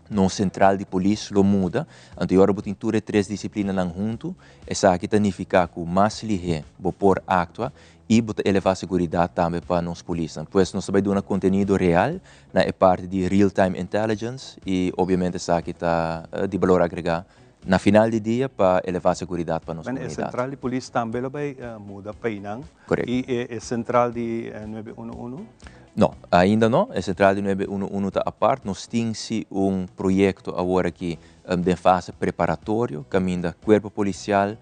nos sentral di polis lo muda. Anto e ora bo tin tur e tres disiplinanan huntu, esaki ta nifiká ku mas lihé bo por aktua i bo ta elevá seguridat tambe pa nos polisnan. Pues nos ta bai duna kontenido real na e parti di real time intelligence i obviamente esaki ta di balor agregá na final di dia pa elevá seguridat pa nos Men e komunidat. sentral di polis tambe lo bai muda pa einan Korekto. i e sentral di nuebe uno uno? No, ainda no. E sentral di nuebe uno uno ta apart. Nos tin si un proyekto awor aki den fase preparatorio kaminda kuerpo polisial,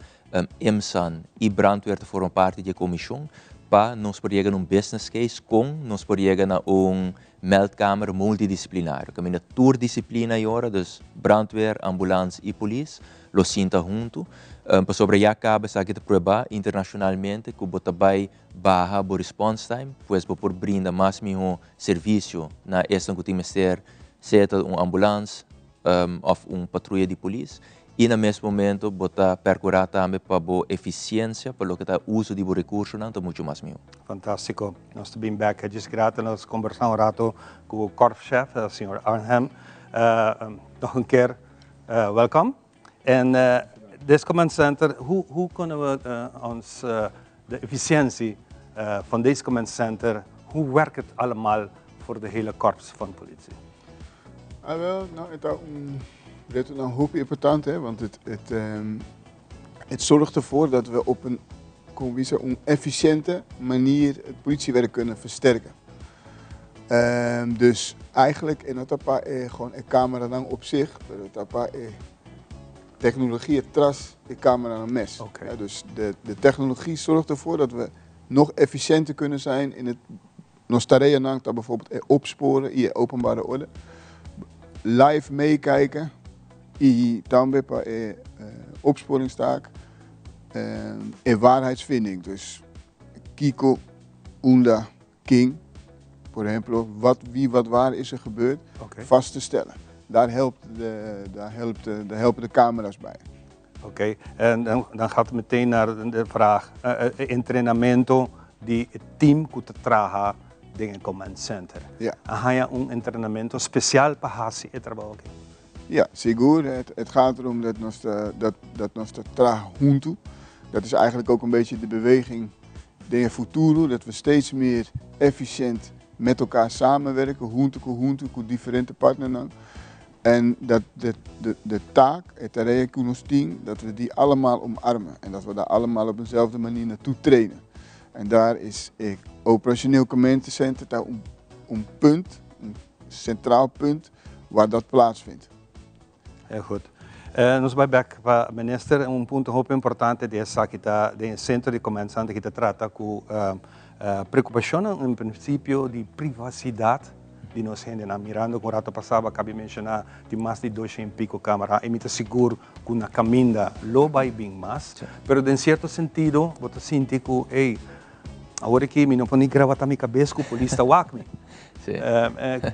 IMSAN i brandweer ta forma parti di e komishon pa nos por yega na un business case kon nos por yega na un meldkamer multidisiplinario kaminda tur disiplina i ora, dus brandweer, ambulans i polis lo sinta huntu pasobra ya kaba esaki ta prueba internashonalmente ku bo ta bai baha bo response time pues bo por brinda mas mihó servisio na esnan ku tin mester sea ta un ambulans òf un patruya di polis i na mes momento bo ta perkurá tambe pa bo efisiensia pa loke ta uso di bo rekursonan ta muchu mas mihó. Fantástiko. Nos ta bin bèk djis grata nos kombersá un rato ku Korpschef, señor Arnhem. Nog een keer welkom. En this command center, hoe, hoe kunnen we ons de efficiëntie van deze command center, hoe werkt het allemaal voor de hele korps van politie? Ah, wel, nou, het is un reto een hoop importante, hè, want het, het, um, het zorgt ervoor dat we op een, kom zeggen, een efficiënte manier het politiewerk kunnen versterken. Um, dus eigenlijk in het eh, gewoon een camera dan op zich, maar het eh, technologie tras de camera een mes. Okay. Ja, dus de, de technologie zorgt ervoor dat we nog efficiënter kunnen zijn in het nos tarea dat bijvoorbeeld opsporen in openbare orde. Live meekijken i tambe pa e opsporingstaak e waarheidsvinding. Dus kiko, unda, ken. Por ehempel, wat, wie, wat, waar is er gebeurd, vast te stellen. Daar, helpt de, daar, helpt de, daar helpen de camera's bij. Oké, en dan, dan gaat het meteen naar de vraag, entrenamento di team ku ta traha den e command center. A haña un entrenamento spesial pa hasi e trabou aki? Ja, sigur. Het, het gaat erom dat nos ta, dat, dat nos ta traha huntu. Dat is eigenlijk ook een beetje de beweging den futuro, dat we steeds meer efficiënt met elkaar samenwerken, huntu ku huntu, ku diferente partnernan. En dat de, de, de taak, e tarea ku nos tin, dat we die allemaal omarmen. En dat we daar allemaal op dezelfde manier naartoe trainen. En daar is e Operationeel Command Center ta un, un punt, un centraal punt waar dat plaatsvindt. Heel goed. Nos bai bek pa minister. Un punto hopi importante di esaki ta den e centro di command center ki ta trata cu preocupacionnan en principio di privacidad di nos hendenan. Mirando cu un rato pasa bo a cabi menciona tin mas di 200 y pico camera y mi ta sigur cu na caminda lo bai bin mas. Pero den cierto sentido bo ta sinti cu ey, awor aki mi no por ni gravata mi cabes cu polis ta wak mi.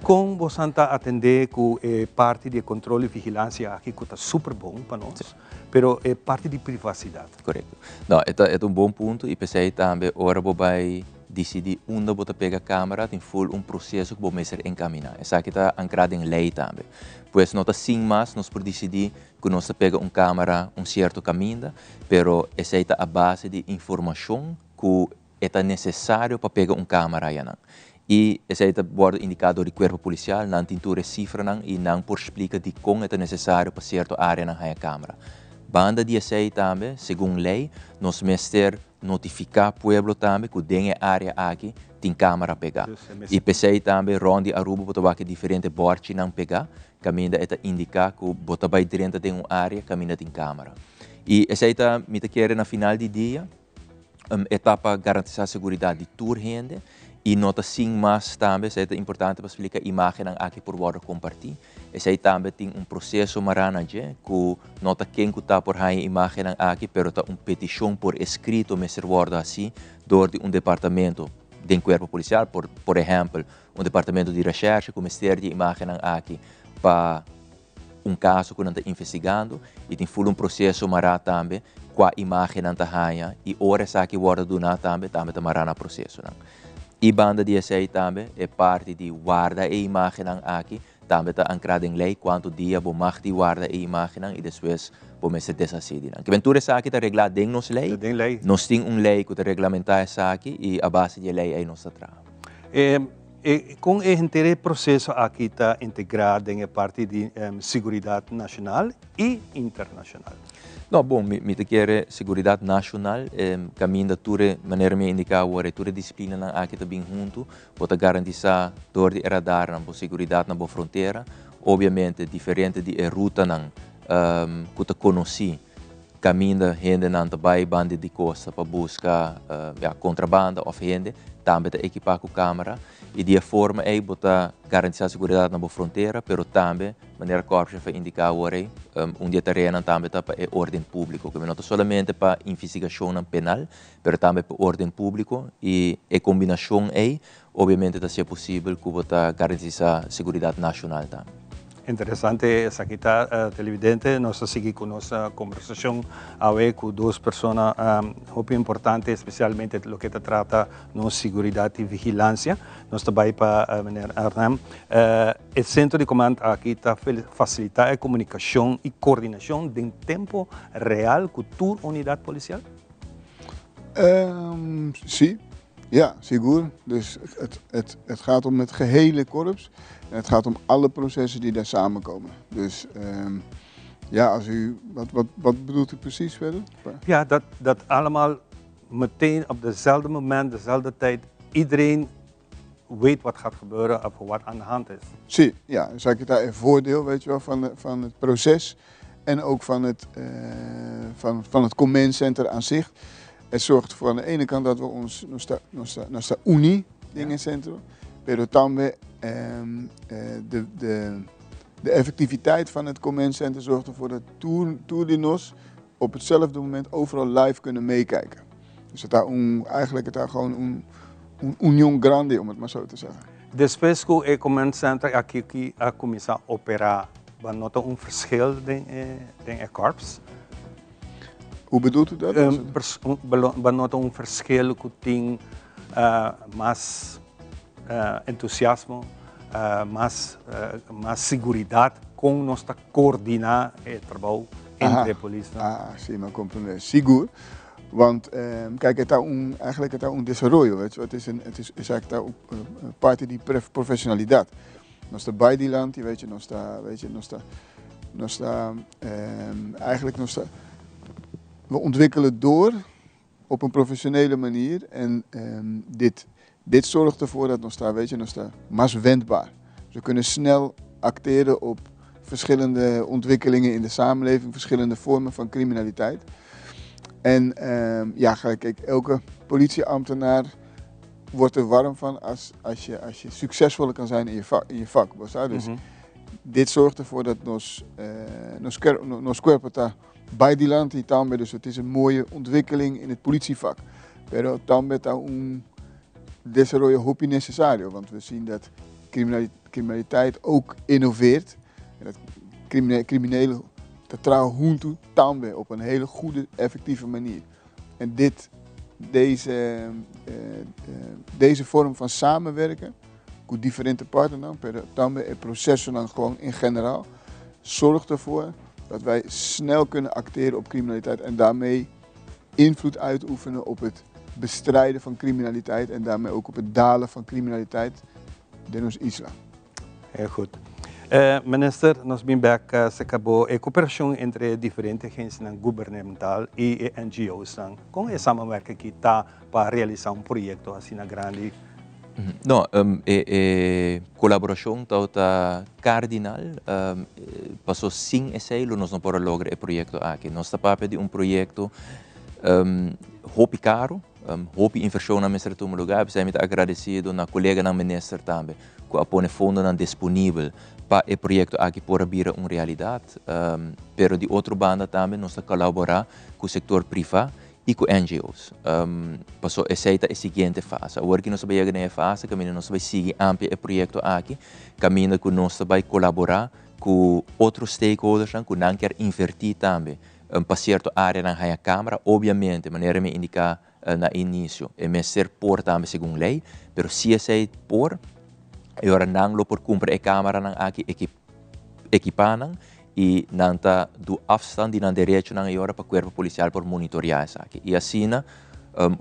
Kon bosan ta atendé ku e parti di e kontrol i vigilansia aki ku ta super bon pa nos, pero e parti di privasidat? Korekto. No, e ta e ta un bon punto i p'esei tambe ora bo bai disidí unda bo ta pega kamera tin ful un proseso ku bo mester enkaminá. Esaki ta ankrá den lei tambe. Pues no ta sin mas nos por disidí ku nos ta pega un kamera un sierto kaminda, pero esei ta a base di informashon ku E ta nesesario pa pega un kamara ayanan. I esei ta wòrdu indiká dor di kuerpo polisial, nan tin tur e sifranan i nan por splika dikon e ta nesesario pa sierto áreanan haña kamara. Banda di esei tambe, segun lei, nos mester notifiká pueblo tambe ku den e área aki tin kamara pegá. I p'esei tambe rònt di Aruba bo ta wak e diferente bòrchinan pegá kaminda e ta indiká ku bo ta bai drenta den un área kaminda tin kamara. I esei ta, mi ta kere na final di dia, E ta pa garantisá seguridat di tur hende i no ta sin mas tambe, esei ta importante pa splika, imágennan aki por wòrdu kompartí. Esei tambe tin un proseso mará na dje ku no ta ken ku ta por haña imágennan aki, pero ta un petishon por eskrito mester wòrdu hasí dor di un departamento den kuerpo polisial, por por ehèmpel un departamento di reshèrshe ku mester di e imágennan aki pa un kaso ku nan ta investigando i tin ful un proseso mará tambe kua imágen nan ta haña i ora esaki wòrdu duná tambe, tambe ta mará na prosesonan. I banda di esei tambe e parti di warda e imágennan aki tambe ta ankrá den lei kuantu dia bo mag di warda e imágennan i despues bo mester deshasí di nan. Kiben tur esaki ta reglá den nos lei. Nos tin un lei ku ta reglamentá esaki i a base di e lei ei nos ta traha. E kon e henter e proseso aki ta integrá den e parti di siguridat nashonal i internashonal? No, bon, mi mi ta kere siguridat nashonal kaminda tur e, manera mi a indiká awor, e tur e disiplinanan aki ta bin huntu, bo ta garantisá dor di e radarnan bo siguridat na bo frontera. Obiamente diferente di e rutanan ku ta konosí kaminda hendenan ta bai banda di kosta pa buska ya kontrabanda òf hende tambe ta ekipá ku kamera i di e forma ei bo ta garantisá seguridat na bo frontera pero tambe manera Korpschef a indiká awor ei un di e tareanan tambe ta pa e orden públiko ku no ta solamente pa investigashonnan penal pero tambe pa orden públiko i e kombinashon ei Obviamente ta sea posibel cu bo ta garantisa seguridad nacional tambe. Interesante esaki ta, televidente. Nos ta sigui cu nos conversacion awe cu dos persona hopi importante, especialmente loke ta trata nos seguridad y vigilancia. Nos ta bay pa meneer Arnhem. E centro di command aki ta facilita e comunicacion y coordinacion den tempo real cu tur unidad policial? Si. Ja, sigur. Dus het, het, het gaat om het gehele korps. En het gaat om alle processen die daar samenkomen. Dus ja, als u, wat, wat, wat bedoelt u precies verder? Ja, dat, dat allemaal meteen op dezelfde moment, dezelfde tijd, iedereen weet wat gaat gebeuren of wat aan de hand is. Si, ja, esaki ta e voordeel, weet je wel, van, van het proces en ook van het, van, van het command center aan zich. Het zorgt voor aan de ene kant dat we ons, nos ta, nos ta, nos ta uni den e centro, pero tambe de, de, de effectiviteit van het command center zorgt ervoor dat tur, tur di nos op hetzelfde moment overal live kunnen meekijken. Dus het daar un, eigenlijk het daar gewoon un, un union grande, om het maar zo te zeggen. Despues ku e command center aki ki a kuminsá operá, bo a nota un verschil den e den e korps? Hoe bedoelt u dat? Bo a nota un verschil ku tin mas entusiasmo, mas mas siguridat kon nos ta koordiná e trabou entre e polisnan? Ah, si, mi a komprendé. Sigur. Want kijk, het ta un, eigenlijk het ta un desaroyo, weet je. Het is een, het is exact ta parti di profesionalidad. Nos ta bai dilanti, weet je, nos ta, weet je, nos ta, nos ta, eigenlijk nos ta, we ontwikkelen door op een professionele manier en dit, dit zorgt ervoor dat nos ta, weet je, nos ta mas wendbaar. Dus we kunnen snel acteren op verschillende ontwikkelingen in de samenleving, verschillende vormen van criminaliteit. En ja, kijk, elke politieambtenaar wordt er warm van als, als, je, als je succesvoller kan zijn in je vak. In je vak Dus dit zorgt ervoor dat nos, nos, nos cuerpo ta bai dilanti tambe. Dus het is een mooie ontwikkeling in het politievak. Pero tambe ta un desaroyo hopi necesario, want we zien dat criminaliteit ook innoveert. En dat criminelen ta traha huntu tambe op een hele goede, effectieve manier. En dit, deze, deze vorm van samenwerken, met diferente partners, pero tambe e processen gewoon in general, zorgt ervoor dat wij snel kunnen acteren op criminaliteit en daarmee invloed uitoefenen op het bestrijden van criminaliteit en daarmee ook op het dalen van criminaliteit den nos isla. Heel goed. Minister, nos bin bek serka bo e koperashon entre diferente agensianan gubernamental i e NGOsnan. Kon e samenwerking aki ta pa realisá un proyekto asina grandi? No, e e kolaborashon tabata kardinal, paso sin esei lo nos no por a logra e proyekto aki. Nos ta papia di un proyekto hopi karu, hopi invershonnan mester a tuma lugá, p'esei mi ta agradesido na koleganan minister tambe ku a pone fondonan disponibel pa e proyekto aki por a bira un realidat. Pero di otro banda tambe nos ta kolaborá ku sektor privá i ku NGO's. Paso esei ta e siguiente fase. Awor ki nos ta bai yega den e fase kaminda nos ta bai sigui amplia e proyekto aki, kaminda ku nos ta bai kolaborá ku otro stakeholdersnan ku nan kier invertí tambe pa sierto áreanan haña kámara. Obiamente, manera mi a indiká na inisio, e mester por tambe segun lei, pero si esei por, e ora nan lo por kumpra e kámaranan aki, ekipá nan i nan ta du afstand di nan derechonan e ora pa kuerpo polisial por monitoreá esaki. I asina,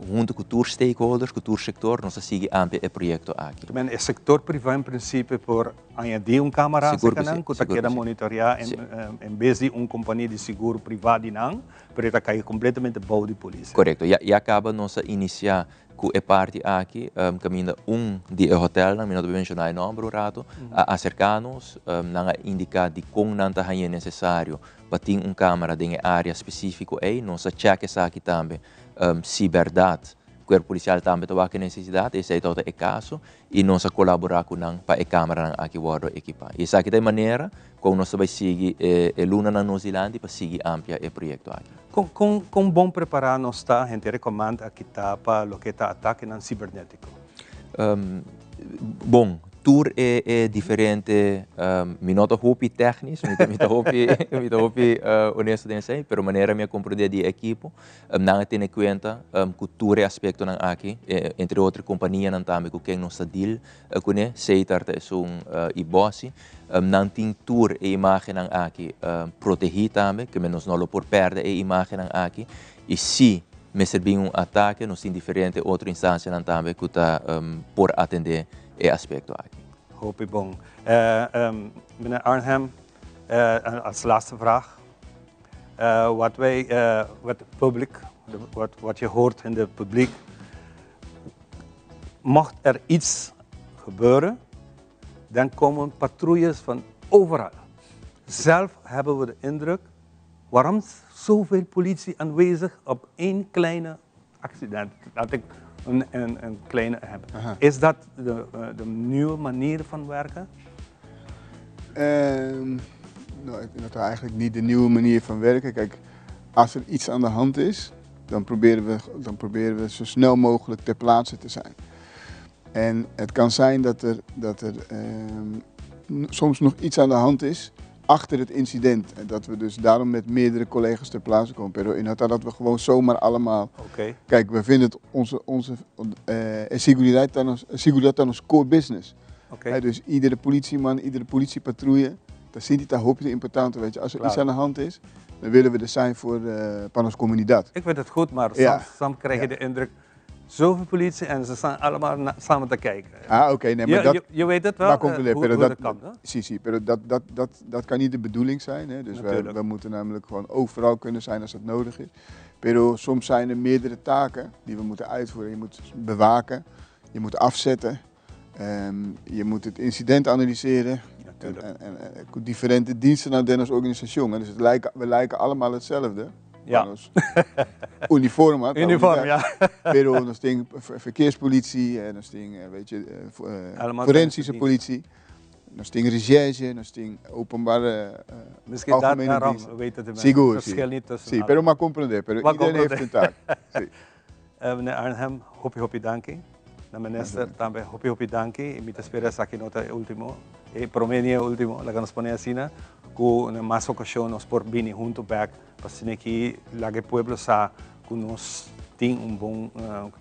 huntu ku tur stakeholders, ku tur sektor, nos ta sigui amplia e proyekto aki. Men, e sektor privá en prinsipio por añadí un kámara Sigur ku aserka si, nan ku ta sigur ku keda si. monitoreá Si. en bes di un kompania di sigur privá di nan, pero e ta kai kompletamente bou di polis. Korekto. Ya ya kaba nos a inisiá Ku e parti aki kaminda un di e hotelnan, mi no ta bai menshoná e nòmber un ratu, a aserká nos, nan a indiká dikon nan ta hañ'é nesesario pa tin un kámara den e área spesífiko ei. Nos a chèk esaki tambe si bèrdat kuerpo polisial tambe ta wak e nesesidat, esei tabata e kaso, i nos a kolaborá ku nan pa e kámaranan aki wòrdu ekipá. I esaki ta e manera kon nos ta bai sigui e lunanan nos dilanti pa sigui amplia e proyekto aki. Kon kon kon bon prepará nos ta henter e command aki ta pa loke ta atakenan sibernetiko? Bon, tur e e diferente, mi no ta hopi technisch, mi ta mi ta hopi mi ta hopi honesto den esei, pero manera mi a komprendé di e ekipo, Nan a tene kuenta ku tur e aspektonan aki, entre otro e kompanianan tambe ku ken nos ta deal kuné, Setar ta esun i Bossi. Nan tin tur e imágennan aki protegí tambe, ke men nos no lo por pèrdè e imágennan aki. I si mester bin un atake, nos tin diferente otro instansianan tambe ku ta por atendé e aspekto aki. Hopi bon. Meneer Arnhem, als laatste vraag. Wat wij, wat het publiek, wat, wat je hoort in het publiek, mocht er iets gebeuren, dan komen patrouilles van overal. Zelf hebben we de indruk, waarom zoveel politie aanwezig op één kleine accident? Laat ik een, een, een kleine hebben. Is dat de, de nieuwe manier van werken? Nou, ik vind dat eigenlijk niet de nieuwe manier van werken. Kijk, als er iets aan de hand is, dan proberen we, dan proberen we zo snel mogelijk ter plaatse te zijn. En het kan zijn dat er, dat er soms nog iets aan de hand is achter het incident. En dat we dus daarom met meerdere collega's ter plaatse komen. Pero inderdaad dat we gewoon zomaar allemaal... Kijk, we vinden het onze, onze seguridad seguridad ons core business. Dus iedere politieman, iedere politiepatrouille, daar zit die hoop je important. Weet je. Als er iets aan de hand is, dan willen we er zijn voor pa nos comunidad. Ik vind het goed, maar soms, soms krijg je de indruk, zoveel politie en ze staan allemaal samen te kijken. Ah, oké. nee, maar je, dat, je, je weet het wel, maar komt, hoe, pero hoe dat kan, hè? Sí, sí, pero dat, dat, dat, dat kan niet de bedoeling zijn. Hè? Dus wij moeten namelijk gewoon overal kunnen zijn als dat nodig is. Pero soms zijn er meerdere taken die we moeten uitvoeren. Je moet bewaken, je moet afzetten, je moet het incident analyseren. En differente diensten naar den organisatie. Dus het lijken, we lijken allemaal hetzelfde. Ons uniform, hè, Uniform, ja. Pero nos tin verkeerspolitie, en nos tin, weet je, forensische politie. Nos tin recherche, nos tin openbare Misschien dat, algemene daarom dienst. weten de mensen Sigur, het verschil sí. niet tussen Sí, pero maar comprender, pero Maar iedereen heeft een taak. Sí. Meneer Arnhem, hopi hopi danki. Na minister tambe hopi hopi danki. Y mi ta spera esaki no ta e ultimo. E prome ni e ultimo, laga nos pone asina. Cu na mas ocasion nos por bini hunto back pa asina aki laga e pueblo sa cu nos tin un bon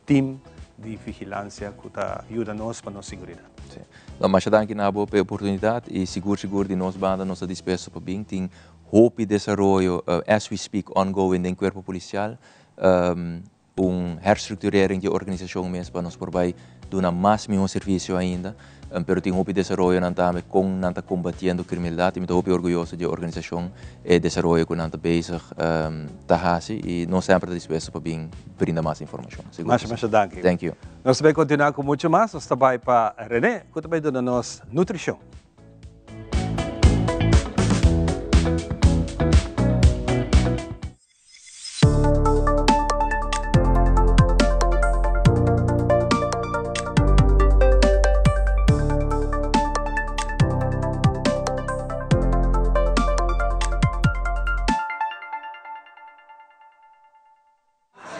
team di vigilancia cu ta yuda nos pa nos seguridad. Sí. No, masha danki na bo pa e oportunidad y sigur sigur di nos banda nos ta dispuesto pa bin. Tin hopi desaroyo as we speak ongoing den cuerpo policial. Un herstructurering di e organisacion mes pa nos por bay duna mas miho servicio ainda. Pero tin hopi desaroyonan tambe con nan ta combatiendo criminalidad y mi ta hopi orguyoso di e organisacion, e desaroyo cu nan ta bezig ta haci y nos semper ta dispuesto pa bin brinda mas informacion. Sigur Masha, cu si. masha danki. Thank you. Nos ta bay continua cu mucho mas. Nos ta bay pa Rene cu ta bay duna nos nutricion.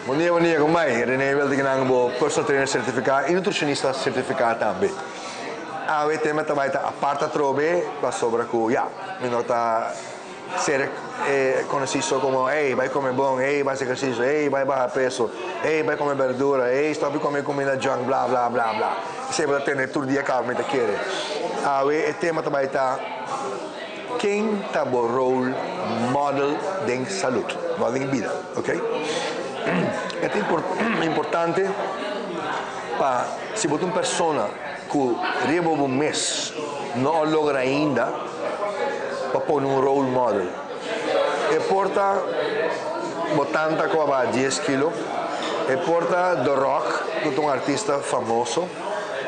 Bon dia, bon dia, con bai? Rene Wildegenang, bo personal trainer certifica y nutricionista certifica tambe. Awe tema ta bai ta apart atrobe pasobra cu ya, mi no ta Ser conoci so como ey bay come bon, ey bay haci ehercicio, ey bay baha peso, ey bay come berdura, ey stop di come cuminda junk bla bla bla bla. Esey bo ta tende tur dia caba mi ta kere. Awe e tema ta bay ta ken ta bo role model den salud, no den bida, ok. E ta importante pa si bo ta un persona cu riba bo mes no a logra ainda pa pone un role model. E por ta bo tanta cu a baha dies kilo, e por ta The Rock cu ta un artista famoso,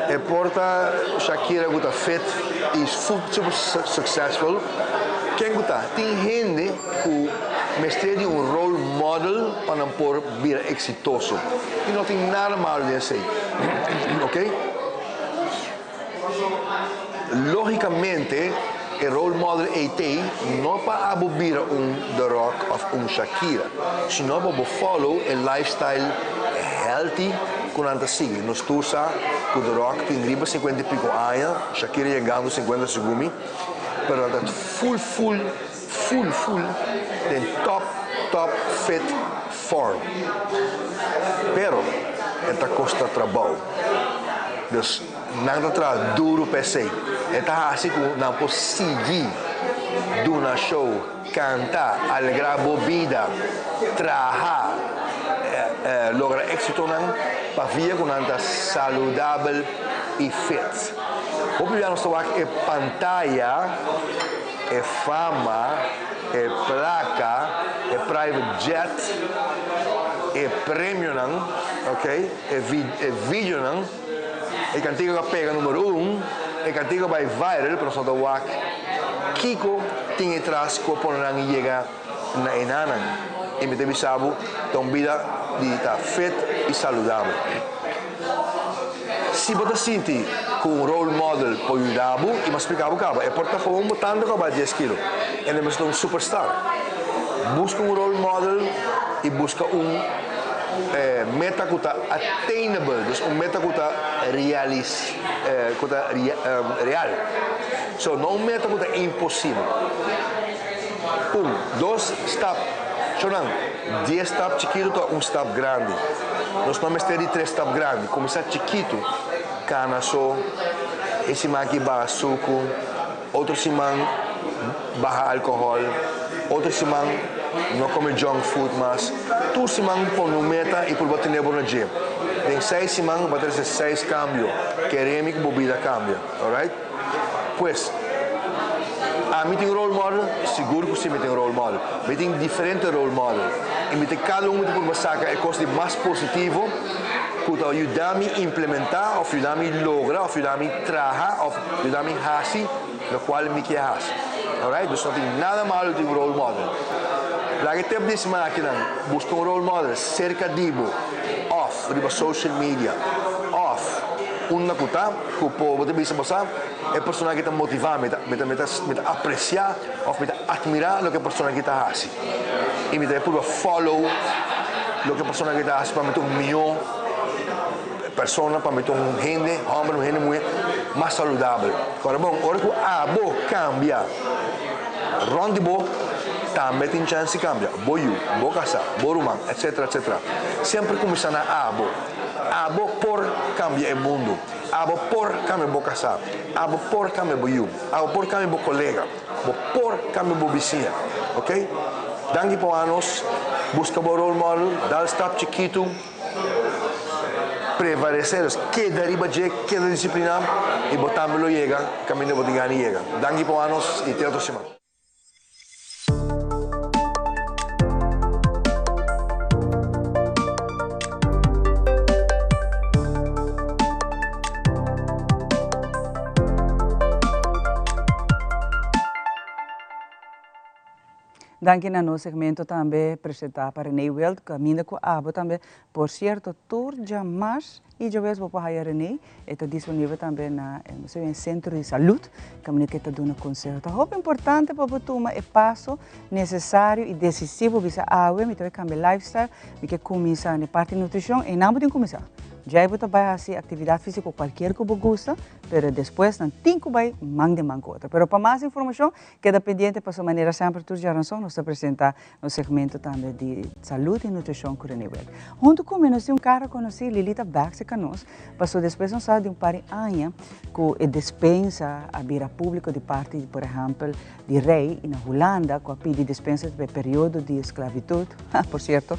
e por ta Shakira cu ta fit y super successful. Ken cu ta? Tin hende cu mester di un role model pa nan por bira exitoso y no tin nada malo den esey. Ok? Lógicamente e role model ei t'ei no pa abo bira un The Rock of un Shakira, sino pa bo follow e lifestyle healthy cu nan ta sigui. Nos tur sa cu The Rock tin riba cincuenta y pico aña, Shakira yegando cincuenta segun mi, pero nan ta full full full full den top top fit form. Pero e ta costa trabou. Dus nan ta traha duru pa esei. E ta hasi ku nan por sigui duna show, kanta, alegrá bo bida, traha, logra éksitonan pavia ku nan ta saludabel i fit. Hopi bia nos ta wak e pantaya, e fama, e plaka, e private jet, e premionan, ok, e videonan, e kantika ku a pega numero un, e kantika ku a bai viral, pero nos no ta wak kiko tin e tras ku a pone nan yega na e nanan. I mi ta bisa bo, ta un bida di ta fit i saludabel. Si bo ta sinti ku un role model por yuda bo, i mi a splika bo kaba, e por ta gewoon bo tanta ku a bai dies kilo, e no mester ta un superstar. Buska un role model i buska un. meta ku ta attainable, dus un meta ku ta realis, ku ta real. So, no un meta ku ta imposibel. Un, dos stap, shownan, dies stap chikitu ta un stap grandi. Nos no mester di tres stap grandi. Kuminsá chikitu, kana so, e siman aki baha suku, otro siman baha alkohòl, otro siman no kome junk food mas. Tur siman pone un meta i purba tene bo na dje. Den seis siman bo ta rese seis kambio. Kere mi ku bo bida kambia. Alright? Pues, ami tin role model? Sigur ku si mi tin role model. Mi tin diferente role model i mi ta kada un mi ta purba saka e kos di mas positivo ku ta yuda mi implementá òf yuda mi logra òf yuda mi traha òf yuda mi hasi lokual mi ke hasi. Alright? Dus no tin nada malo di un role model. Laga e tep di siman akinan, buska un role model serka di bo òf riba social media òf unda ku ta. Ku por bo ta bisa bo sa, e persona aki ta motivá mi, mi ta mi ta mi ta apresiá òf mi ta atmirá loke e persona aki ta hasi. I mi ta purba follow loke e persona aki ta hasi pa mi ta un mihó persona, pa mi ta un hende hòmber, un hende muhé mas saludabel. Kòrda bon, ora ku abo kambia rònt di bo tambe tin chèns di kambia, bo yu, bo kasá, bo ruman, etsetera, etsetera. Semper kuminsá na abo. Abo por kambia e mundu. Abo por kambia bo kasá. Abo por kambia bo yu. Abo por kambia bo kolega. Bo por kambia bo bisiña. Ok? Danki pa wak nos. Buska bo role model. Dal stap chikitu. Prevaresé. Dus keda riba dje, keda disipliná i bo tambe lo yega kaminda bo tin gana di yega. Danki pa wak nos i te otro siman. Danki na nos segmento tambe presenta pa Rene Wild, caminda cu abo tambe. Por cierto, tur djamas y djaves bo por haya Rene, e ta disponibel tambe na e centro di salud, caminda cu e ta duna conseho. Ta hopi importante pa bo tuma e paso necesario y decisivo, bisa awe mi ta bay cambia lifestyle, mi ke cuminsa na e parti nutricion, eynan bo tin cuminsa. Djay bo ta bay haci actividad fisico cualkier cu bo gusta, pero despues nan tin cu bay man den man cu otro. Pero pa mas informacion keda pendiente pasobra manera semper tur djaranson nos ta presenta Nos segmento tambe di salud y nutricion cu Rene Webb. Hunto cu mi nos tin un cara conoci, Lilita Bax e nos, paso despues nos sa di un par di aña cu e despensa a bira publico di parti, por ehempel, di rey y na Hulanda cu a pidi despensa pa e periodo di esclavitud, por cierto,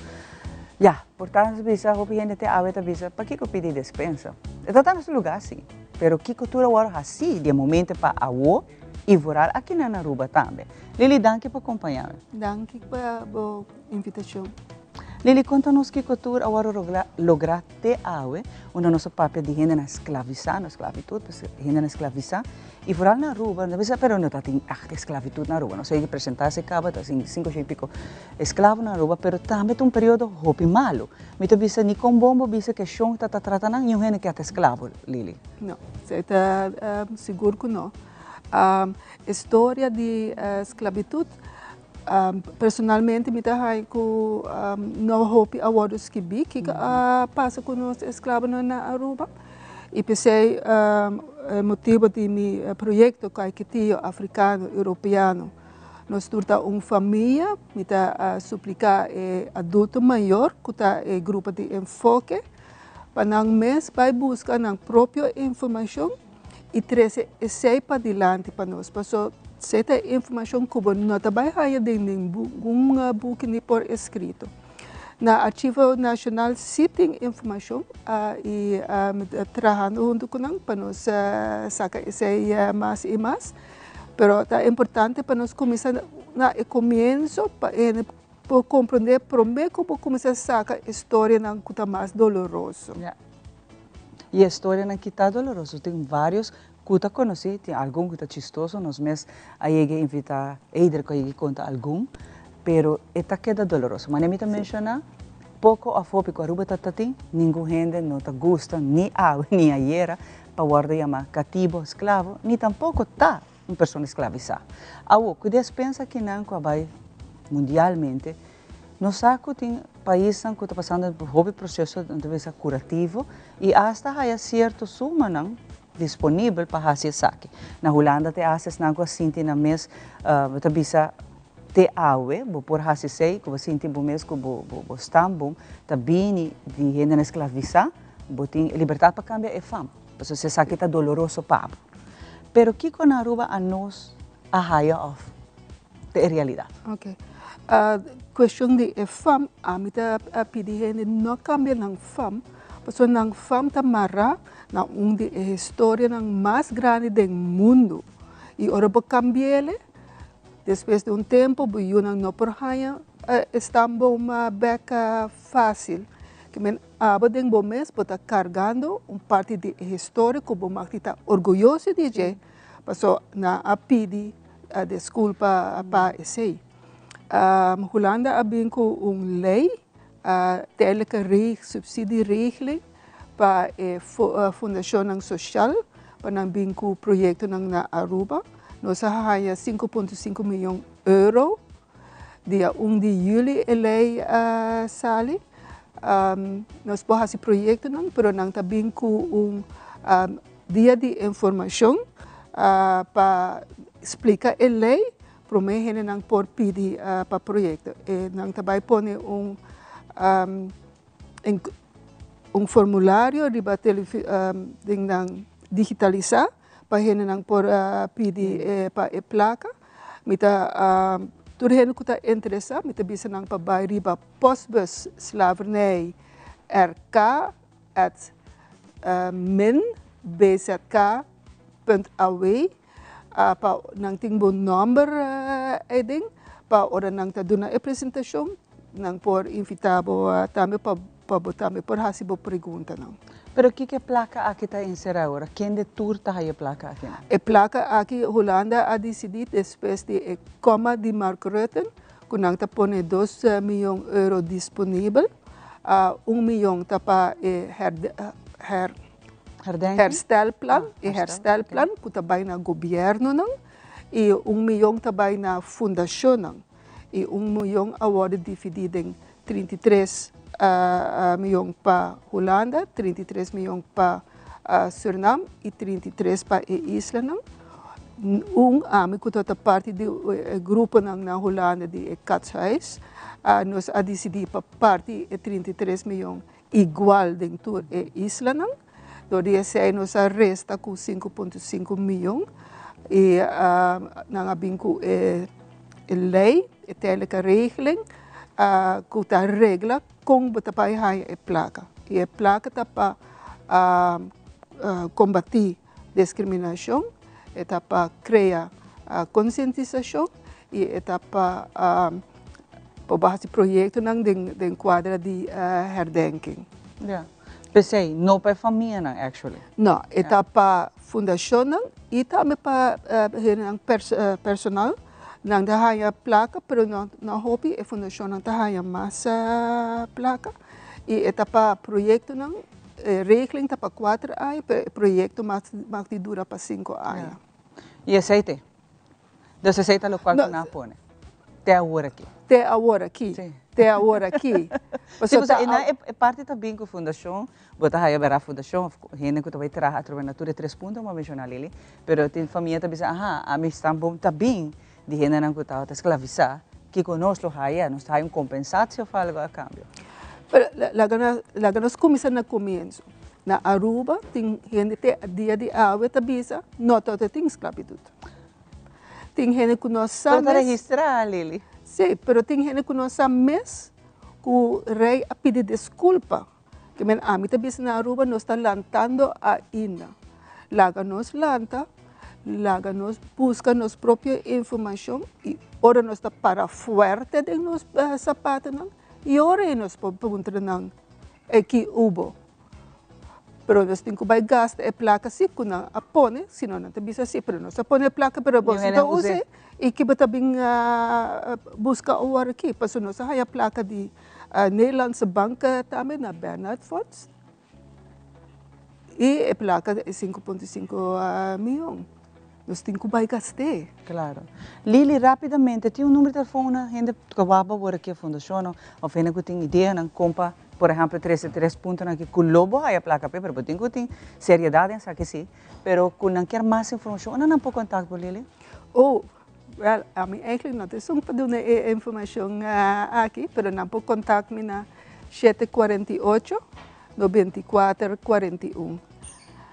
ya, por ta nos bisa, hopi hende te awe ta bisa, pakico pidi despensa? E ta ta na su lugar si, pero kico tur a worde haci di e momento pa awo? Y vooral aki na Aruba tambe. Lily, danki pa compaña mi. Danki pa bo invitacion. Lily, conta nos kico tur a worde logra te awe, unda nos a papia di hendenan esclavisa, no esclavitud, pues hendenan esclavisa, y vooral na Aruba, no bisa, pero no ta tin echt esclavitud na Aruba, nos a yega presenta esey caba, ta tin cinco shen y pico esclavo na Aruba, pero tambe ta un periodo hopi malo. Mi ta bisa ni con bon bo bisa cu e shon ta ta trata nan, niun hende ke ta esclavo, Lily. No, esey ta sigur cu no. E storia di sclavitud, personalmente mi ta hay cu no hopi a wordo skibi kico a pasa cu nos esclavonan na Aruba y pesey e motibo di mi proyecto Caiquetio Africano Europeano nos tur ta un famia, mi ta suplica e adulto mayor cu ta e grupo di enfoke pa nan mes bay busca nan propio informacion i trese esei padilanti pa nos, paso esei ta e informashon ku bo no ta bai haña den ningun buki ni por eskrito. Na Archivo Nashonal si tin informashon i mi ta trahando huntu ku nan pa nos saka esei mas i mas, pero ta importante pa nos kuminsá na e komienso pa e hende por komprondé promé ku bo kuminsá saka e storianan ku ta mas doloroso. Y e storianan ki ta doloroso tin varios cu ta conoci, tin algun cu ta chistoso, nos mes a yega invita Eider cu a yega conta algun, pero e ta keda doloroso. Manera mi ta menciona, poco of hopi cu Aruba ta ta tin, ningun hende no ta gusta ni awe ni ayera pa wordo yama catibo, esclavo, ni tampoco ta un persona esclavisa. Awo, cu despensa kinan cu a bay mundialmente. Nos sa ku tin paisnan ku ta pasando hopi proseso ta bisa kurativo i asta haya sierto sumanan disponibel pa hasi esaki. Na Hulanda te asta esnan ku a sinti nan mes ta bisa te awe bo por hasi esei ku bo sinti bo mes ku bo bo stamboom ta bini di hendenan esklavisá bo tin e libertat pa kambia e fam pasobra si esaki ta doloroso pa bo. Pero kiko na Aruba anos a haya òf ta e realidat? Ok. Cuestion di e fam, ami ta pidi hende no cambia nan fam, pasobra nan fam ta mara na un di e historianan mas grandi den mundo. Y ora bo cambiele, despues di un tempo bo yunan no por haña e stamboom bek facil. Ke men abo den bo mes bo ta cargando un parti di e historia cu bo mag di ta orguyoso di dje, pasobra nan a pidi Disculpa pa esey. Hulanda a bin cu un ley, tijdelijke subsidieregeling, pa e fundacionnan social pa nan bin cu proyectonan na Aruba. Nos a haya 5.5 miyon euro. Dia 1 di juli e ley a sali. Nos por haci proyectonan, pero nan ta bin cu un Dia di informacion pa splica e ley prome hendenan por pidi pa proyecto. E nan ta bay pone un un formulario riba den nan digitalisa pa hendenan por pidi pa e placa. Mi ta tur hende cu ta interesa mi ta bisa nan pa bay riba postbus slavernij RK at min bzk punt aw pa nan tin bo nomber eyden pa ora nan ta duna e presentacion nan por invita bo tambe pa bo tambe por haci bo preguntanan. Pero kiko e placa aki ta encera awor? Kende tur ta haya e placa aki nan? E placa aki Hulanda a dicidi despues di e coma di Mark Rutte ku nan ta pone dos miyon euro disponibel. Un miyon ta pa e herstelplan, e herstelplan ku ta bai na gobièrnunan i un miyon ta bai na fundashonnan. I un miyon a wòrdu dividí den 33 miyon pa Hulanda, 33 miyon pa Surinam i 33 pa e islanan. Un ami ku tabata parti di e gruponan na Hulanda di e Catshuis, nos a disidí pa parti e 33 miyon igual den tur e islanan. Dor di esei nos a resta ku 5.5 miyon i nan a bin ku e lei, e tijdelijke regeling, ku ta regla kon bo ta bai haña e plaka. I e plaka ta pa kombatí Discriminacion, e ta pa crea concientisacion y e ta pa por haci proyectonan den cuadra di herdenking. Ya. P'esey, no pa e famianan actually. No, e ta pa fundacionnan y tambe pa hendenan personal. Nan ta haya placa, pero no hopi, e fundacionnan ta haya mas placa. Y e ta pa proyectonan. E regeling ta pa kuater aña, pero e proyecto mag di dura pa sinku aña. Y esey te? Dus esey ta locual cu nan a pone? Te awor aki? Te awor aki. Te awor aki. Sí, pasobra e nan e parti ta bin cu fundacion, bo ta haya bera fundacion of hende cu ta bay traha atrobe na tur e tres punto cu bo a menciona Lily, pero tin famia ta bisa aha, ami stan bon ta bin di hendenan cu tabata sclavisa, kico nos lo haya? Nos ta haya un compensatie of algo a cambio? Pero laga nos cuminsa na comienzo. Na Aruba tin hende te dia di awe ta bisa no tabata tin sclavitud. Tin hende cu no sa mes. Pero ta registra, Lily. Si, pero tin hende cu no sa mes cu rey a pidi disculpa. Ke men ami ta bisa na Aruba nos ta lantando ainda. Laga nos lanta, laga nos buska nos propio informashon i ora nos ta para fuerte den nos sapatonan i ora ei nos por puntra nan e ki hubo. Pero nos tin ku bai gasta e plaka si ku nan a pone, si no nan ta bisa si pero nos a pone e plaka pero bo si ta us'e i ki bo ta bin buska awor aki pasobra nos a haya plaka di Nederlandse Bank tambe na Bernard Fonds y e placa e 5.5 miyon. Nos tin ku bai gast'é. Claro. Lily, rapidamente, tin un number di telefon na hende ku wak awor aki e fundashon of hende ku tin ideanan kon pa, por ehempel, trese tres puntonan aki ku lo bo haya plaka p'e, pero bo tin ku tin seriedad den esaki si, pero ku nan kier mas informashon, unda nan por kontakt bo, Lily? Oh, wel, ami eigenlijk no ta esun pa duna e informashon aki, pero nan por kontakt mi na 748 94 41.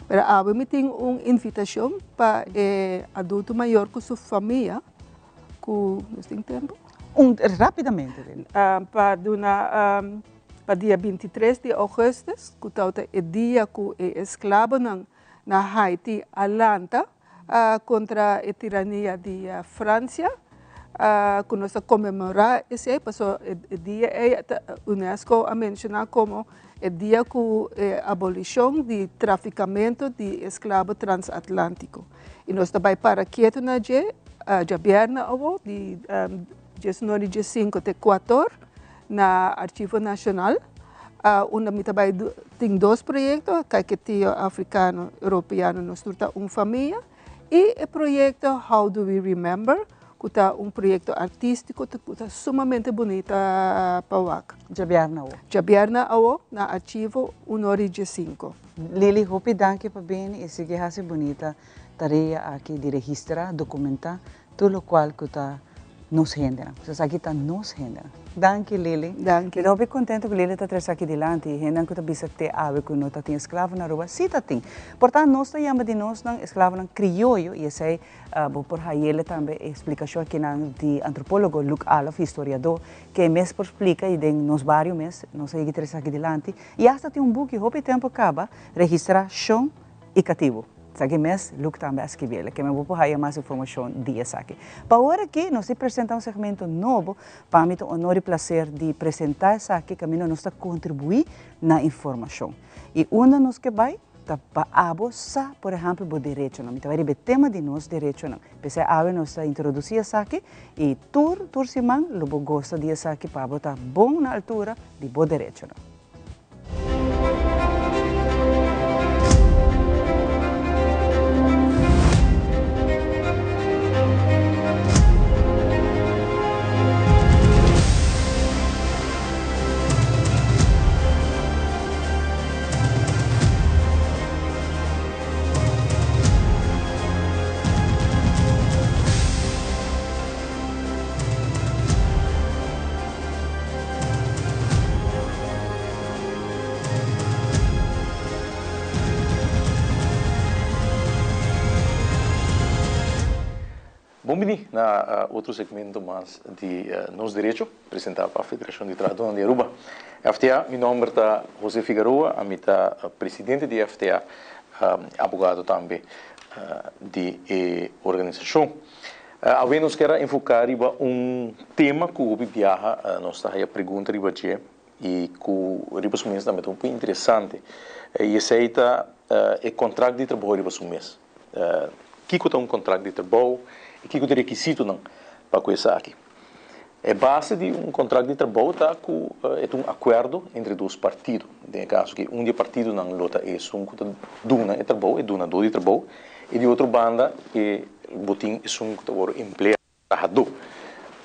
Pero awe mi tin un invitashon pa e adulto mayor ku su famia ku nos tin tempu? Un rapidamente. Pa duna pa dia 23 di augustus ku tabata e dia ku e esklabonan na Haiti a lanta kontra e tirania di Fransia ku nos ta konmemorá esei pasobra e dia ei UNESCO a menshoná komo e dia ku e abolishon di trafikamentu di esklabo transatlantiko. I nos ta bai para ketu na dje djabièrnè awo di diesnuebe di diesinku te kuator na Archivo Nashonal unda mi ta bai tin dos proyekto, Kaiketio Afrikano Europeano Nos Tur Ta Un Famia i e proyekto How Do We Remember ku ta un proyekto artístiko ku ta sumamente bunita pa wak. Djabièrnè awo. Djabièrnè awo na Archivo un ora i diesinku. Lily, hopi danki pa bini i sigui hasi bunita tarea aki di registrá, dokumentá Tur locual cu ta nos hendenan. So esaki ta nos hendenan. Danki Lily. Danki. Mi ta hopi contento cu Lily ta trece aki dilanti y hendenan cu ta bisa te awe cu no ta tin esclavo na Aruba, si ta tin. Por tanto nos ta yama di nosnan esclavonan crioyo y esey bo por hayele tambe e explicacion akinan di antropologo Luc Alof, historiador, ke e mes por splica y den nos bario mes nos a yega trece aki dilanti y hasta tin un buki hopi tempo caba registra Shon y Catibo. Esaki mes Luke tambe a skibi el. Keme bo por haya mas informacion di esaki. Pa awor aki nos di presenta un segmento nobo. Pa mi ta un honor y placer di presenta esaki caminda nos ta contribui na informacion. Y unda nos ke bay ta pa abo sa por ehempel bo derechonan. Mi ta bay riba e tema di nos derechonan. P'esei awe nos ta introduci esaki y tur tur siman lo bo gosta di esaki pa abo ta bon na altura di bo derechonan. Bon bini na otro segmento mas di Nos Derecho, presenta pa Federacion di Trahadornan di Aruba, FTA. Mi nomber ta Jose Figaroa, ami ta presidente di FTA, abogado tambe di e organisacion. Awe nos kier a enfoká riba un tema ku hopi biaha nos ta haya pregunta riba dje i ku riba su mes tambe ta hopi interesante i esei ta e kontrakt di trabou riba su mes. Kiko ta un kontrakt di trabou i kiko ta e rekisitonan pa ku esaki? E base di un kontrakt di trabou ta ku e ta un akuerdo entre dos partido. Den e kaso aki un di e partidonan lo ta esun ku ta duna e trabou, e dunadó di trabou, i di otro banda e bo tin esun ku ta wòrdu empleá, trahadó.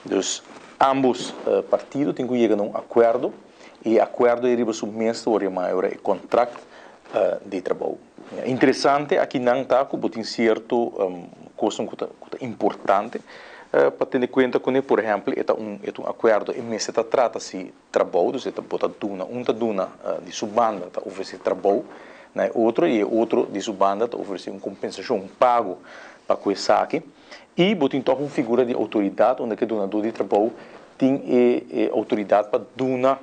Dus ámbos partido tin ku yega na un akuerdo i e akuerdo ei riba su mes ta wòrdu yamá e ora e kontrakt di trabou. Interesante akinan ta ku bo tin sierto kosnan ku ta ku ta importante pa tene kuenta kuné. Por ehèmpel, e ta un e ta un akuerdo, e mester ta trata si trabou, dus e ta bo ta duna, un ta duna di su banda ta ofresé trabou na e otro i e otro di su banda ta ofresé un kompensashon, un pago pa ku esaki. I bo tin tòg un figura di outoridat unda ku e dunadó di trabou tin e e outoridat pa duna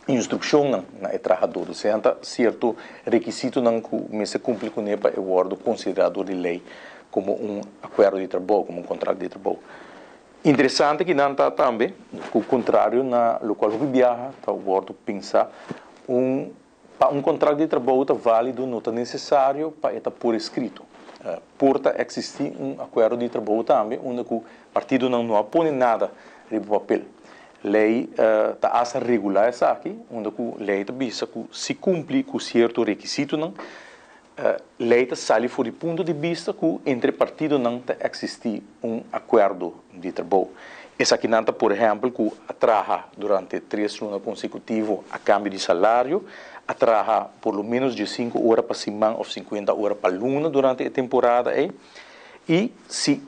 instrukshonnan na e trahadó. Dus esei ta sierto rekisitonan ku mester kumpli kuné pa e wòrdu konsiderá dor di lei komo un akuerdo di trabou, komo un kontrakt di trabou. Interesante kinan ta tambe ku kontrario na lokual hopi biaha ta wòrdu pensá, un pa un kontrakt di trabou ta válido no ta nesesario pa e ta por eskrito. Por ta eksistí un akuerdo di trabou tambe unda ku partidonan no a pone nada riba papel. Lei ta asta regulá esaki, unda ku lei ta bisa ku si kumpli ku sierto rekisitonan, Lei ta sali for di punto di bista ku entre partidonan ta eksistí un akuerdo di trabou. Esakinan ta por ehèmpel ku a traha durante tres luna konsekutivo a kambio di salario, a traha por lo ménos diesinku ora pa siman òf sinkuenta ora pa luna durante e temporada ei i si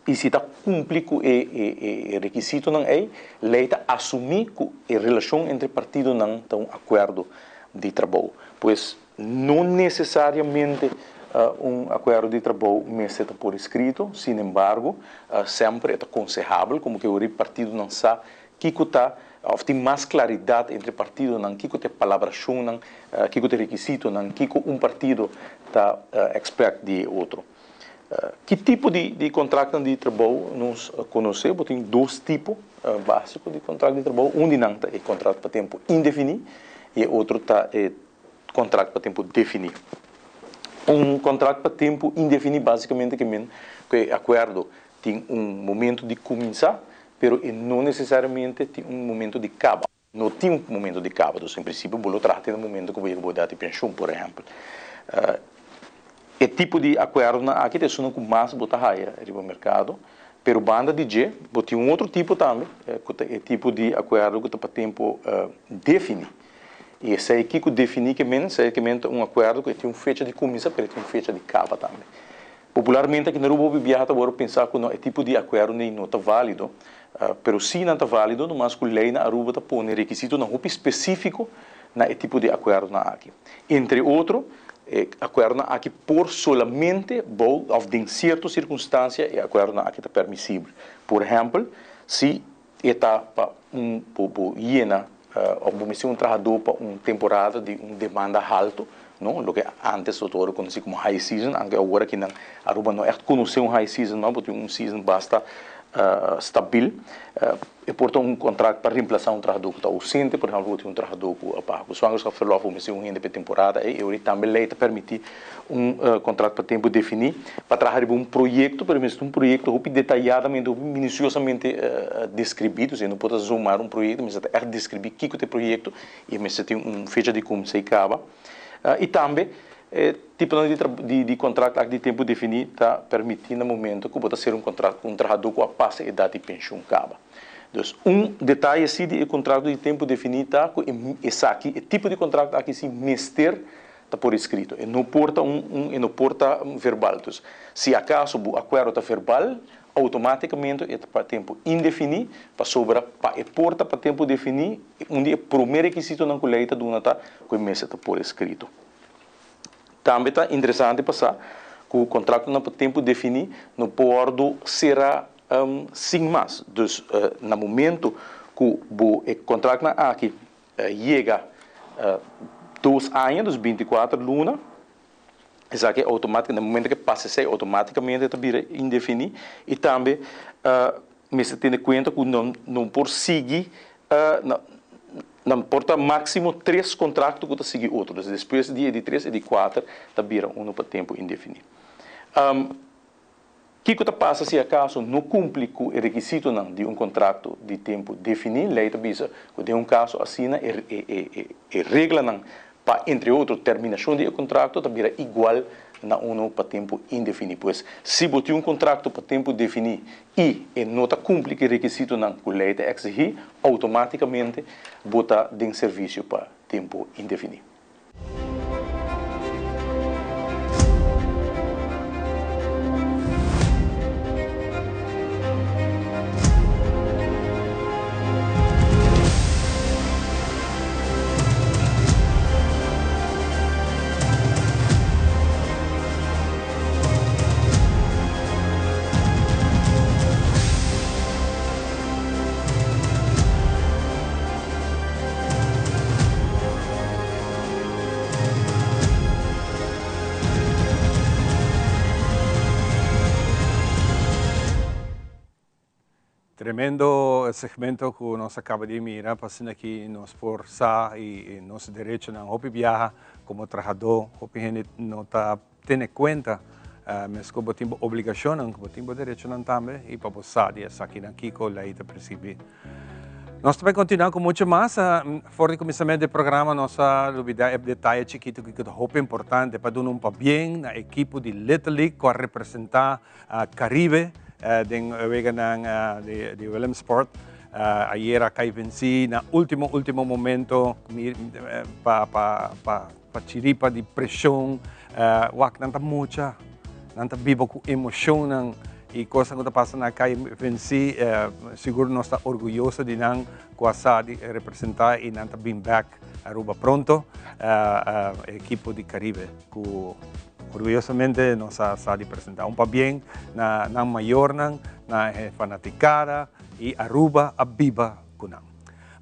i si ta kumpli ku e e rekisitonan ei, lei ta asumí ku e relashon entre partidonan ta un akuerdo di trabou. Pues No necesariamente un acuerdo di trabou mester ta por escrito, sin embargo, semper e ta consehabel como ke ora e partidonan sa kico ta of tin mas claridad entre partidonan kico ta e palabracionnan, kico ta e requisitonan, kico un partido ta expect di e otro. Ki tipo di contractnan di trabou nos conoce? Bo tin dos tipo basico di contract di trabou, un di nan ta e contract pa tempo indefini y e otro ta e Kontrakt pa tempu definí. Un kontrakt pa tempu indefiní básikamente ke men ku e akuerdo tin un momentu di kuminsá, pero e no nesesariamente tin un momentu di kaba. No tin un momentu di kaba, dus en prinsipio bo lo traha te na momentu ku bo yega bo edat di penshun, por ehèmpel. E tipo di akuerdonan aki ta esunnan ku mas bo ta haya riba merkado, pero banda di dje bo tin un otro tipo tambe, ku ta e tipo di akuerdo ku ta pa tempu definí. I esei kiko definí ke men? Esei ke men ta un akuerdo ku e tin un fecha di kuminsá pero e tin un fecha di kaba tambe. Popularmente aki na Aruba hopi biaha ta wòrdu pensá ku no e tipo di akuerdo ei no ta válido, pero sí nan ta válido nomas ku lei na Aruba ta pone rekisitonan hopi spesífiko na e tipo di akuerdonan aki. Entre otro, e akuerdonan aki por solamente bou òf den sierto sirkunstansia e akuerdonan aki ta permisibel. Por ehèmpel, si E ta pa un bo bo yena of bo mester un trahadó pa un temporada di un demanda halto, no, loke antes lo ta wòrdu konosí komo high season, anke awor aki nan Aruba no ègt konosé un high season mas, bo tin un season basta stabil. E por ta un kontrakt pa remplasá un trahadó ku ta ousente, por ehèmpel bo tin un trahadó ku a baha ku zwangerschapsverlof, bo mester un hende pa e temporada ei, e ora tambe lei ta permití un kontrakt pa tempu definí pa traha riba un proyekto, pero mester un proyekto hopi detayadamente, hopi minusiosamente deskribí. Dus e no por ta zomaar un proyekto, mester ta ègt deskribí kiko ta e proyekto i mester tin un fecha di kuminsá i kaba. I tambe e tiponan di di kontrakt aki di tempu definí ta permití na momento ku bo ta sera un kontrakt ku un trahadó ku a pasa e edat di penshun kaba. Dus un detaye si di e kontrakto di tempu definí ta ku esaki, e tipo di kontrakto aki si mester ta por escrito, e no por ta un un e no por ta verbal. Dus, si acaso bo acuerdo ta verbal, automaticamente e ta pa tempo indefini, pasobra pa e por ta pa tempo defini, un di e prome requisitonan cu ley ta duna ta cu e mester ta por escrito. Tambe ta interesante pa sa cu contractonan pa tempo defini no por wordo cera sin mas. Dus, na momento cu bo e contractnan aki yega dos aña, dus binticuater luna, esaki automaticamente, na momento ke pasa esei automaticamente ta bira indefini y tambe mester tene cuenta cu nan no por sigui, nan por ta maximo tres contracto cu ta sigui otro, dus despues di e di tres e di cuater ta bira uno pa tempo indefini. Kiko ta pasa si akaso no kumpli ku e rekisitonan di un kontrakto di tempu definí? Lei ta bisa ku den un kaso asina e reglanan pa, entre otro, terminashon di e kontrakto ta bira igual na unu pa tempu indefiní. Pues, si bo tin un kontrakto pa tempu definí i e no ta kumpli ku e rekisitonan ku lei ta eksigí, outomátikamente bo ta den servisio pa tempu indefiní. Tremendo segmento cu nos a caba di mira pa asina ki nos por sa y nos derechonan. Hopi biaha como trahador, hopi hende no ta tene cuenta mes cu bo tin bo obligacionnan, cu bo tin bo derechonan tambe y pa bo sa di esakinan kico ley ta prescribi. Nos ta bay continua cu mucho mas. For di cuminsamento di e programa nos a lubida e detaye chikito cu ta hopi importante pa duna un pabien na ekipo di Little League cu a representa Caribe den e weganan di Williamsport. Ayer a cay venci na ultimo ultimo momento pa pa chiripa di presion. Wak nan ta mucha, nan ta biba cu emocionnan y cosnan cu ta pasa na cay venci. Sigur nos ta orguyoso di nan cu a sa di representa y nan ta bin bek Aruba pronto. Ekipo di Caribe cu orguyosamente nos a sa di presenta. Un pabien na nan mayornan, na e fanaticada y Aruba a biba cu nan.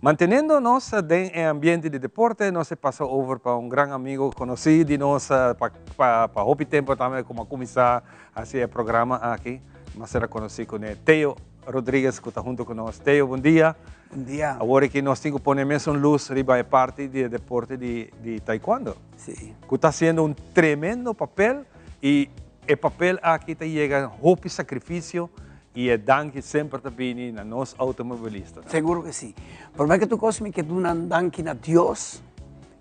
Manteniendo nos den e ambiente di deporte, nos e pasa over pa un gran amigo conoci di nos pa pa hopi tempo tambe como a cuminsa haci e programa aki, mas era conoci cune Teo Rodriguez cu ta hunto cu nos. Teo, bon dia. Bon dia. Awor aki nos tin cu pone mesun luz riba e parti di e deporte di di taekwondo. Si. Cu ta haciendo un tremendo papel y e papel aki ta yega hopi sacrificio Y e danki semper ta bini na nos automobilistanan. Seguro que si. Prome que tur cos mi ke duna un danki na Dios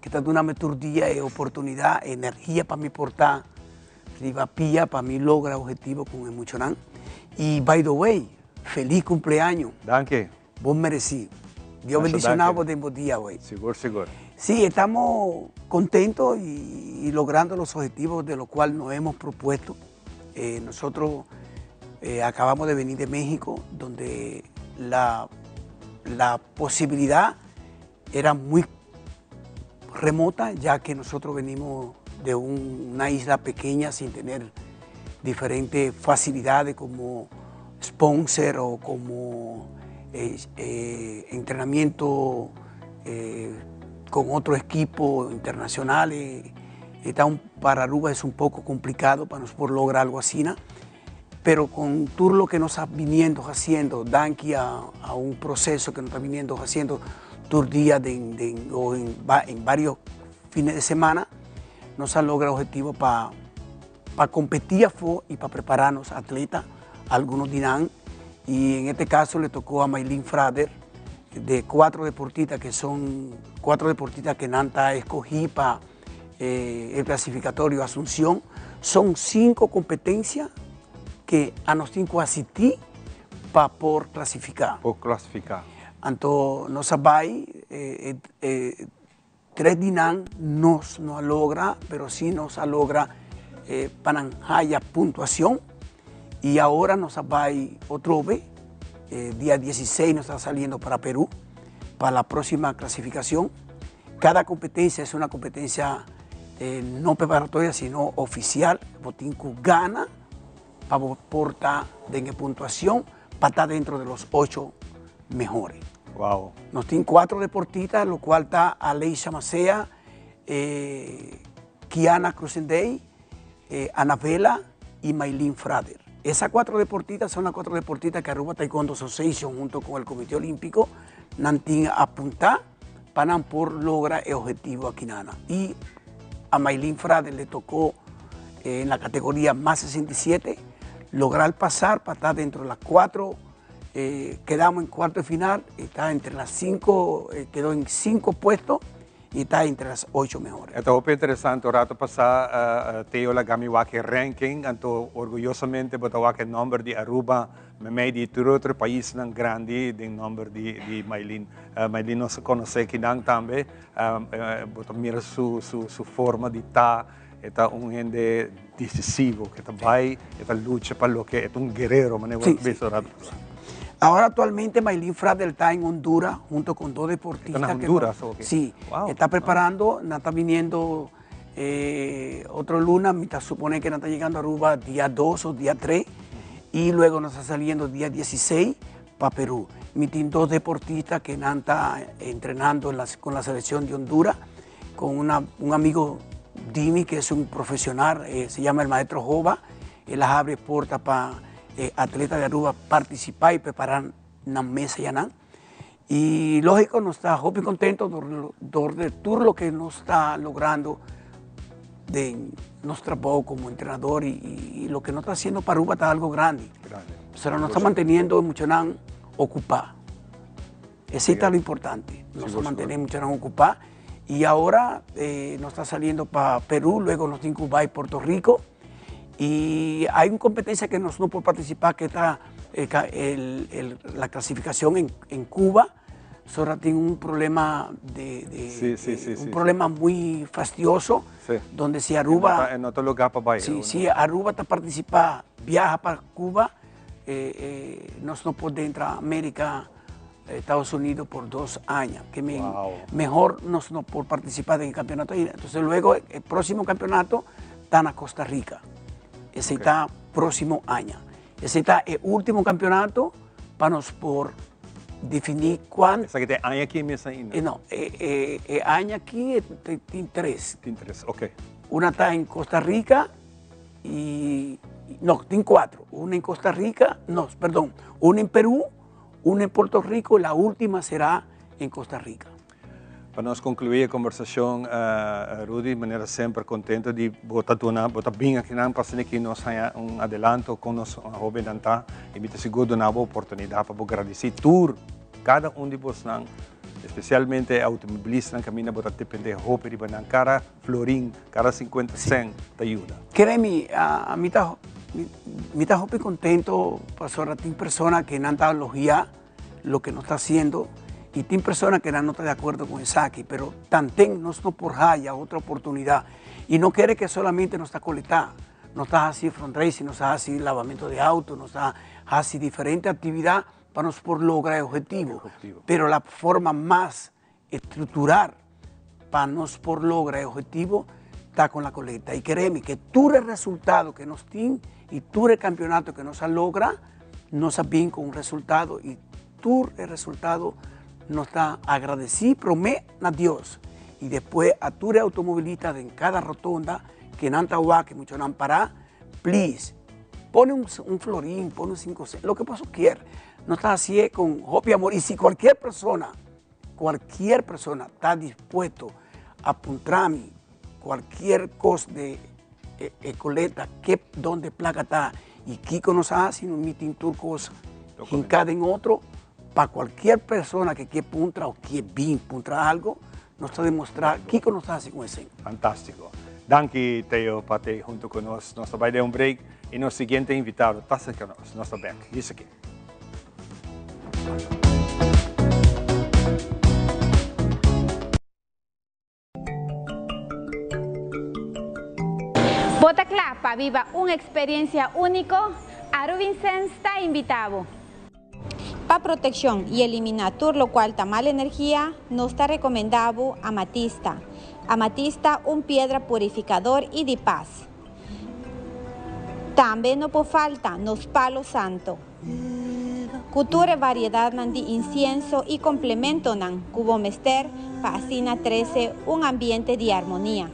que ta duna mi tur dia e oportunidad, e energia pa mi por ta riba pia pa mi logra objetivo con e muchanan. Y by the way, feliz cumpleaños. Danki. Bo mereci. Dios bendiciona bo den bo dia hoy. Sigur, sigur. Sí, estamos contentos y logrando los objetivos de lo cual nos hemos propuesto. Eh, nosotros eh, acabamos de venir de México, donde la, la posibilidad era muy remota, ya que nosotros venimos de una isla pequeña sin tener diferentes facilidades como sponsor o como eh, entrenamiento con otros equipos internacionales. Está un, para Aruba es un poco complicado para nosotros lograr algo así, ¿no? Pero con todo lo que nos está viniendo haciendo, danki a, a un proceso que nos está viniendo haciendo tur dia de, o en, en varios fines de semana, nos ha logrado objetivo para pa competir afó y para prepararnos atletas, algunos dirán, y en este caso le tocó a Maylin Frader, de cuatro deportistas que son cuatro deportistas que nan ta escogí para eh, el clasificatorio Asunción. Son cinco competencias que a nos tin cu asisti pa por clasifica. Por clasifica. Anto nos a bay, eh, eh, tres di nan nos no a logra, pero si nos a logra eh, pa nan haya puntuacion. Y ahora nos a bay otro vez, eh, dia 16 nos está saliendo para Perú, para la próxima clasificación. Cada competencia es una competencia eh, no preparatoria, sino oficial. Bo tin cu gana pa bo por ta den e puntuacion pa ta dentro de los ocho mejores. Wow. Nos tin cuatro deportistas, lo cual ta Aleisha Macea, eh, Kiana Cruzendey, eh, Ana Vela y Maylin Frader. Esas cuatro deportistas son las cuatro deportistas que Aruba Taekwondo Association junto con el Comité Olímpico nan tin apunta pa nan por logra e objetivo aki nana. Y a Maylin Frader le tocó eh, en la categoría más 67 lograr pasar para estar dentro de las cuatro. Eh, quedamos en cuarto de final, está entre las cinco, eh, quedó en cinco puestos y está entre las ocho mejores. E ta hopi interesante, un rato pasa Theo laga mi wak e ranking, anto orguyosamente bo ta wak e nomber di Aruba memey di tur otro paisnan grandi den nomber di di Maylin. Maylin nos a conoce kinan tambe, bo ta mira su su su forma di ta, e ta un hende decisivo, ke ta bay, e ta lucha pa loke, e ta un guerrero, manera bo a bisa un rato pasa. Ahora actualmente Maylin Fradel ta en Honduras junto con dos deportistas. Está en Honduras, que, Sí, wow. está preparando, no está viniendo eh, otro luna, está supone que no está llegando a Aruba día 2 o día 3 y luego nos está saliendo día 16 para Perú. Mi dos deportistas que no está entrenando en la, con la selección de Honduras, con una, un amigo Dimi, que es un profesional, eh, se llama el maestro Jova, él las abre puertas para eh, atletas de Aruba participar y preparar una mesa y nada. Y lógico, nos está hopi contento de todo lo que nos está logrando de nuestro trabajo como entrenador y, y, lo que nos está haciendo para Aruba está algo grande. grande. O sea, nos está manteniendo mucho ocupado. Esey ta lo importante. Nos ta mantene muchanan ocupa y ahora nos ta saliendo pa Peru, luego nos tin cu bay Puerto Rico y hay un competencia que nos no por participa que ta la clasificacion en Cuba. Sora tin un problema de, de sí, sí, sí, un problema muy fastidioso donde si Aruba en otro lugar pa bay. Sí, si Aruba ta participa, viaja pa Cuba, nos no por entra América, Estados Unidos por 2 años, que mejor nos no por participar en el campeonato ahí. Entonces luego el próximo campeonato está en Costa Rica. Ese está próximo año. Ese está el último campeonato para nos por definir cuánto. Esaki ta aña aki mes ainda? No, aña aki tin 3. Tin 3, ok. Una ta en Costa Rica y, no, tin 4. Una en Costa Rica, no, perdón, una en Perú, una en Puerto Rico y la última será en Costa Rica. Pa nos conclui e conversacion, Rudy, manera semper contento di bo ta duna, bo ta bin akinan pa asina ki nos haña un adelanto con nos hobennan ta y mi ta sigur duna bo oportunidad pa bo gradici tur, cada un di bosnan, especialmente e automobilistanan caminda bo ta depende hopi riba nan, cada florin, cada 50 cent ta yuda. Kere mi, mi ta, mi ta hopi contento pasobra tin persona que nan ta elogia loke nos ta haciendo y tin persona que nan no ta de acuerdo con esaki, pero tanten nos no por haya otra oportunidad y no kere que solamente nos ta colecta, nos ta haci fundraising, nos ta haci lavamento de auto, nos ta haci diferente actividad pa nos por logra e objetivo, pero la forma mas estructurar pa nos por logra e objetivo ta con la colecta. Y keremi que tur e resultado que nos tin y tur e campeonato que nos a logra, nos a bin con un resultado y tur e resultado nos ta agradeci prome na Dios y despues a tur e automovilista den cada rotonda que nan ta wak y mucho nan para, please, pone un florin, pone un 5 cent, loke boso kier. Nos ta haci'e con hopi amor y si cualkier persona Cualkier persona ta dispuesto a puntra mi cualkier cos de e coleta, ke donde placa ta y kico nos a haci, mi tin tur cos hinca den otro pa cualkier persona ke ke puntra o ke bin puntra algo, nos ta demostra kico nos ta haci con esey. Fantastico. Danki Theo pa te hunto cu nos. Nos ta bay den un break y nos siguiente invitado ta cerca nos. Nos ta bek. Dice aki. Bo ta kla pa biba un eksperensia úniko? Aruvincens ta invitá bo! Pa protekshon i eliminá tur lokual ta mal energia, nos ta rekomendá bo amatista. Amatista un piedra purifikador i di pas. Tambe no por falta nos palo santo. Ku tur e variedadnan di insienso i komplementonan ku bo mester pa asina trese un ambiente di armonia.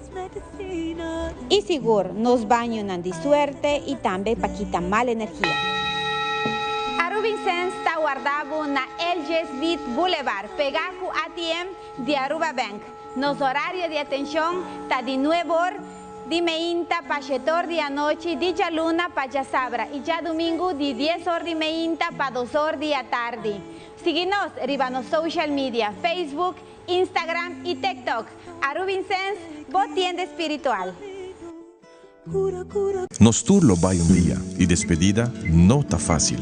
I sigur nos bañonan di suerte i tambe pa kita mal energia. Arubinsens ta warda bo na LG Smith Boulevard, pegá ku ATM di Aruba Bank. Nos horario di atenshon ta di nuebe or Di meinta pa shetor di anochi, di djaluna pa djasabra i djadumingu di dies or di meinta pa dos or di atardi. Sigui nos riba nos social media, Facebook, Instagram i TikTok. Arubinsens, bo tienda spiritual. Nos tur lo bai un dia y despedida no ta facil.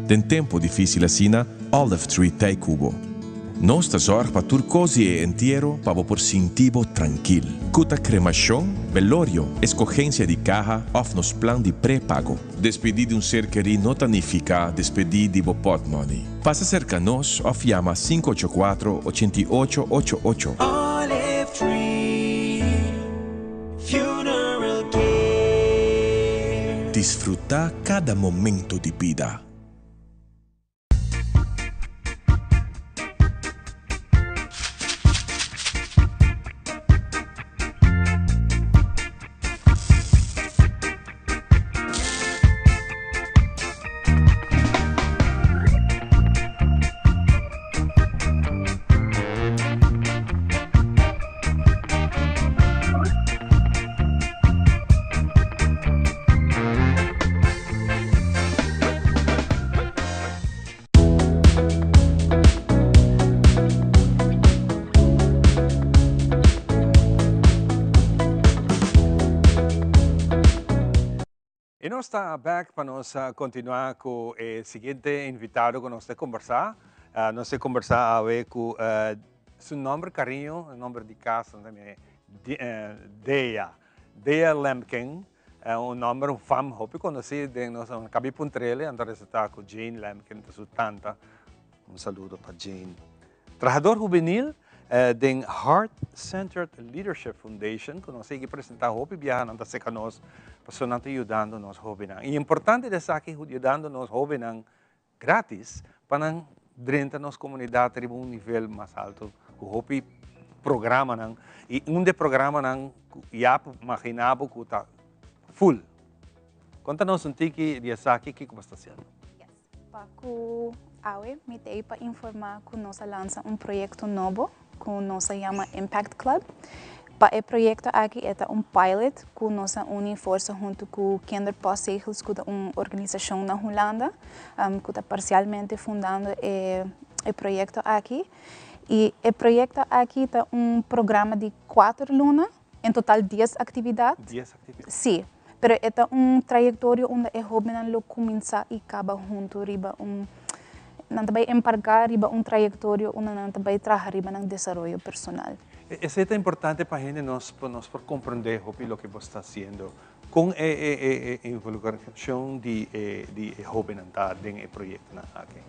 Den tempo dificil asina, Olive Tree t'ei cu bo. Nos ta zorg pa tur cos di e entiero pa bo por sinti bo trankil. Cu ta cremacion, velorio, escogencia di caha of nos plan di prepago. Despedi di un ser kerí no ta nifica despedi di bo potmoney. Pasa cerca nos of yama sinku ocho kuatro, ochenta i ocho, ocho ocho. Olive Tree Funeral Care. Disfruta cada momento di bida. Y nos ta back pa nos continua cu e siguiente invitado cu nos ta conversa. Nos ta conversa awe cu su nomber cariño, nomber di casa tambe, Dea. Dea Lempkin, un nomber, un fam hopi conoci den nos, cabi puntrele, anto resulta cu Jane Lempkin ta su tanta. Un saludo pa Jane. Trahador hubenil den Heart Centered Leadership Foundation ku nos sigui presentá hopi biaha nan ta seka nos pasobra nan ta yudando nos hóbennan. I importante di esaki yudando nos hóbennan gratis pa nan drenta nos komunidat riba un nivel mas alto ku hopi programanan i un di e programanan ku ya por magina bo ku ta full. Konta nos un tiki di esaki kiko bo sta hasiendo. Pa ku awe mi ta ei pa informá ku nos a lansa un proyekto nobo ku nos a yama Impact Club. Pa e proyekto aki e ta un pilot ku nos a uni forsa huntu ku Kinderpostzegels ku ta un organisashon na Hulanda ku ta parsialmente fundando e e proyekto aki. I e proyekto aki ta un programa di kuater luna. En total dies aktividat. Dies aktividat. Sí, pero e ta un trayektorio unda e hóbennan lo kuminsá i kaba huntu riba un, nan ta bai emparká riba un trayektorio unda nan ta bai traha riba nan desaroyo personal. Esei ta importante pa hende nos pa nos por komprendé hopi loke bo sta hasiendo. Kon e e e e involukrashon di e di e hóbennan ta den e proyektonan aki?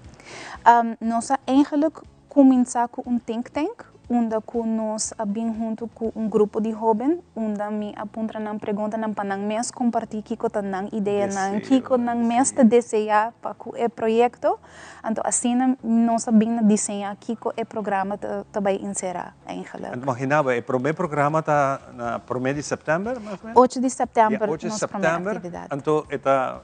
Nos a eigenlik Cuminsa cu un think tank unda cu nos a bin hunto cu un grupo di hoben unda mi a puntra nan preguntanan pa nan mes comparti kico ta nan ideanan, kico nan mes ta desea pa cu e proyecto. Anto asina nos a bin na diseña kico e programa ta bay encera eigenlijk. Anto magina bo, e prome programa ta na prome di september mas o menos? Ocho di september nos prome actividad. Anto e ta,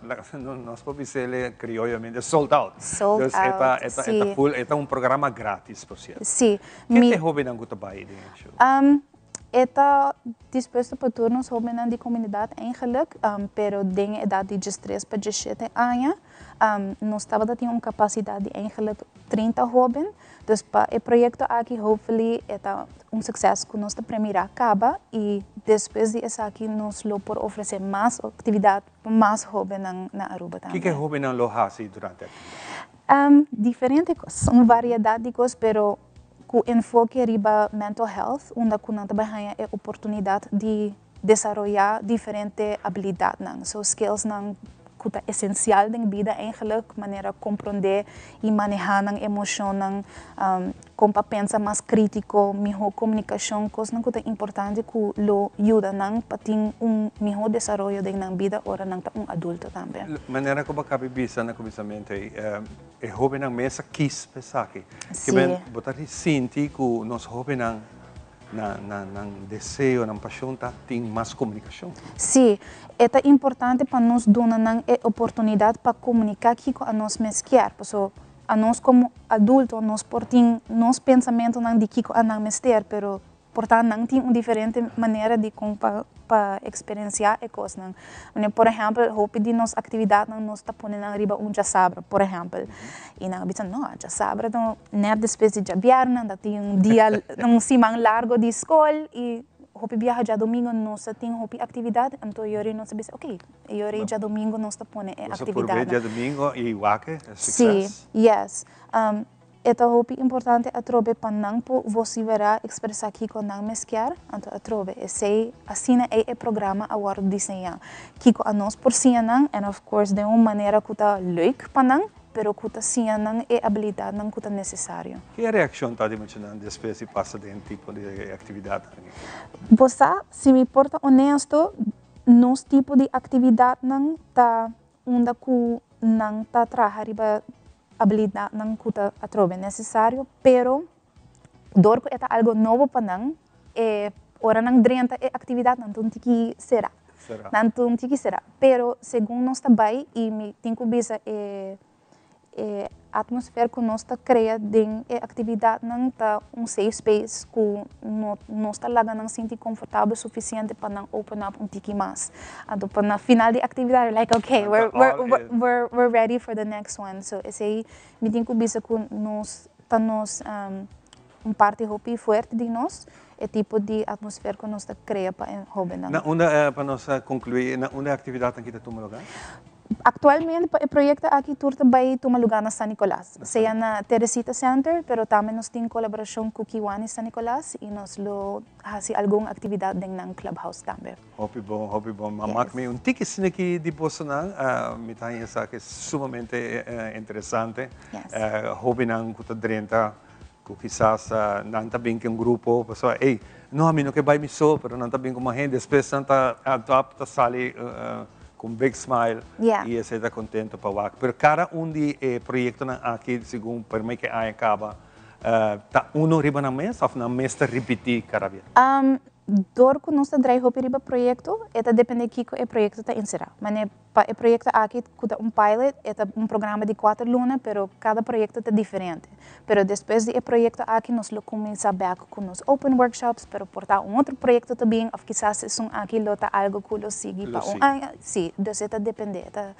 nos por bis'e crioyomente, sold out. Sold Dus e ta, out, e ta, sí. e ta full, e ta un programa gratis, por cierto. Sí. Ken Mi ta e hobennan cu ta bay den e show? E ta dispuesto pa tur nos hobennan di comunidad eigenlijk, pero den e edad di diestres pa diesshete aña. Nos tabata tin un capacidad di eigenlijk 30 hoben, dus pa e proyecto aki hopefully e ta un succes cu nos ta premira caba y despues di esaki nos lo por ofrece mas actividad pa mas hobennan na Aruba tambe. Kiko e hobennan lo haci durante e actividad? Diferente cos, un variedad di cos, pero cu enfoke riba mental health, unda cu nan ta bay haña e oportunidad di desaroyá diferente abilidatnan, so skillsnan ku ta esensial den bida eigenlijk, manera komprondé i manehá nan emoshonnan, kon pa pensa mas krítiko, mihó komunikashon, kosnan ku ta importante ku lo yuda nan pa tin un mihó desaroyo den nan bida ora nan ta un adulto tambe. Manera ku bo a kabi bisa na kuminsamentu ei, e hóbennan mes a kis pa esaki. Ke men bo ta sinti ku nos hóbennan Nan deseo, nan pasion ta tin mas komunikashon. Sí, e ta importante pa nos duna nan e oportunidat pa komuniká kiko anos mes kier. Paso anos komo adulto nos por tin nos pensamentonan di kiko anan mester, pero por ta nan tin un diferente manera di kon pa pa eksperensiá e kosnan. Por ehèmpel, hopi di nos aktividatnan nos ta pone nan riba un djasabra, por ehèmpel. I nan a bisa, no, djasabra ta net despues di djabièrnè, ta tin un dia, un siman largo di skol i hopi biaha djadumingu nos ta tin hopi aktividat, anto yori nos a bisa, ok, e yori djadumingu nos ta pone e Nos a aktividatnan. purbe djadumingu i wak e sukses. Sí, yes. E ta hopi importante atrobe pa nan por vosiferá, ekspresá kiko nan mes kier, anto atrobe esei asina ei e programa a wòrdu diseñá. Kiko anos por siña nan en of course den un manera ku ta leuk pa nan, pero ku ta siña nan e abilidatnan ku ta nesesario. Ki e reakshon ta di muchanan despues di pasa den tipo di aktividatnan aki? Bo sa, si mi por ta onesto, nos tipo di aktividatnan ta unda ku nan ta traha riba abilidatnan ku ta atrobe nesesario, pero dor ku e ta algo nobo pa nan, e ora nan drenta e aktividat nan ta un tiki sera. Nan ta un tiki sera. Pero segun nos ta bai i mi tin ku bisa e e atmosfer ku nos ta krea den e aktividatnan ta un safe space ku no nos ta laga nan sinti konfortabel sufisiente pa nan open up un tiki mas. Anto pa na final di aktividat we're like okay we're we're we're we're ready for the next one. So esei mi tin ku bisa ku nos ta nos. un parti hopi fuerte di nos, e tipo di atmosfeer ku nos ta krea pa e hobennan. Na unda, pa nos konkluí, na unda e aktividatnan aki ta tuma lugá? Aktualmente pa e proyekto aki tur ta bai tuma lugá na San Nicolas, sea na Teresita Center, pero tambe nos tin kolaborashon ku Kiwanis San Nicolas i nos lo hasi algun aktividat den nan clubhouse tambe. Hopi bon, hopi bon. Ma mak mi un tiki sniki di bosonan. Mi ta haña esaki sumamente interesante. Hobennan ku ta drenta ku kisas nan ta bin ku un grupo, pasobra ey, no ami no ke bai mi so, pero nan ta bin ku mas hende. Despues nan ta add up, ta sali ku un big smile i esei ta kontento pa wak. Pero kada un di e proyektonan aki, segun promé ku e aña kaba, ta uno riba nan mes òf nan mes ta ripití kada bia? Dor ku nos ta drai hopi riba proyekto, e ta dependé kiko e proyekto ta enserá. Manera pa e proyekto aki ku ta un pilot, e ta un programa di kuater luna, pero kada proyekto ta diferente. Pero despues di e proyekto aki nos lo kuminsá bèk ku nos open workshops, pero por ta un otro proyekto ta bin òf kisas esun aki lo ta algu ku lo sigui pa un aña. Sí, dus e ta dependé, e ta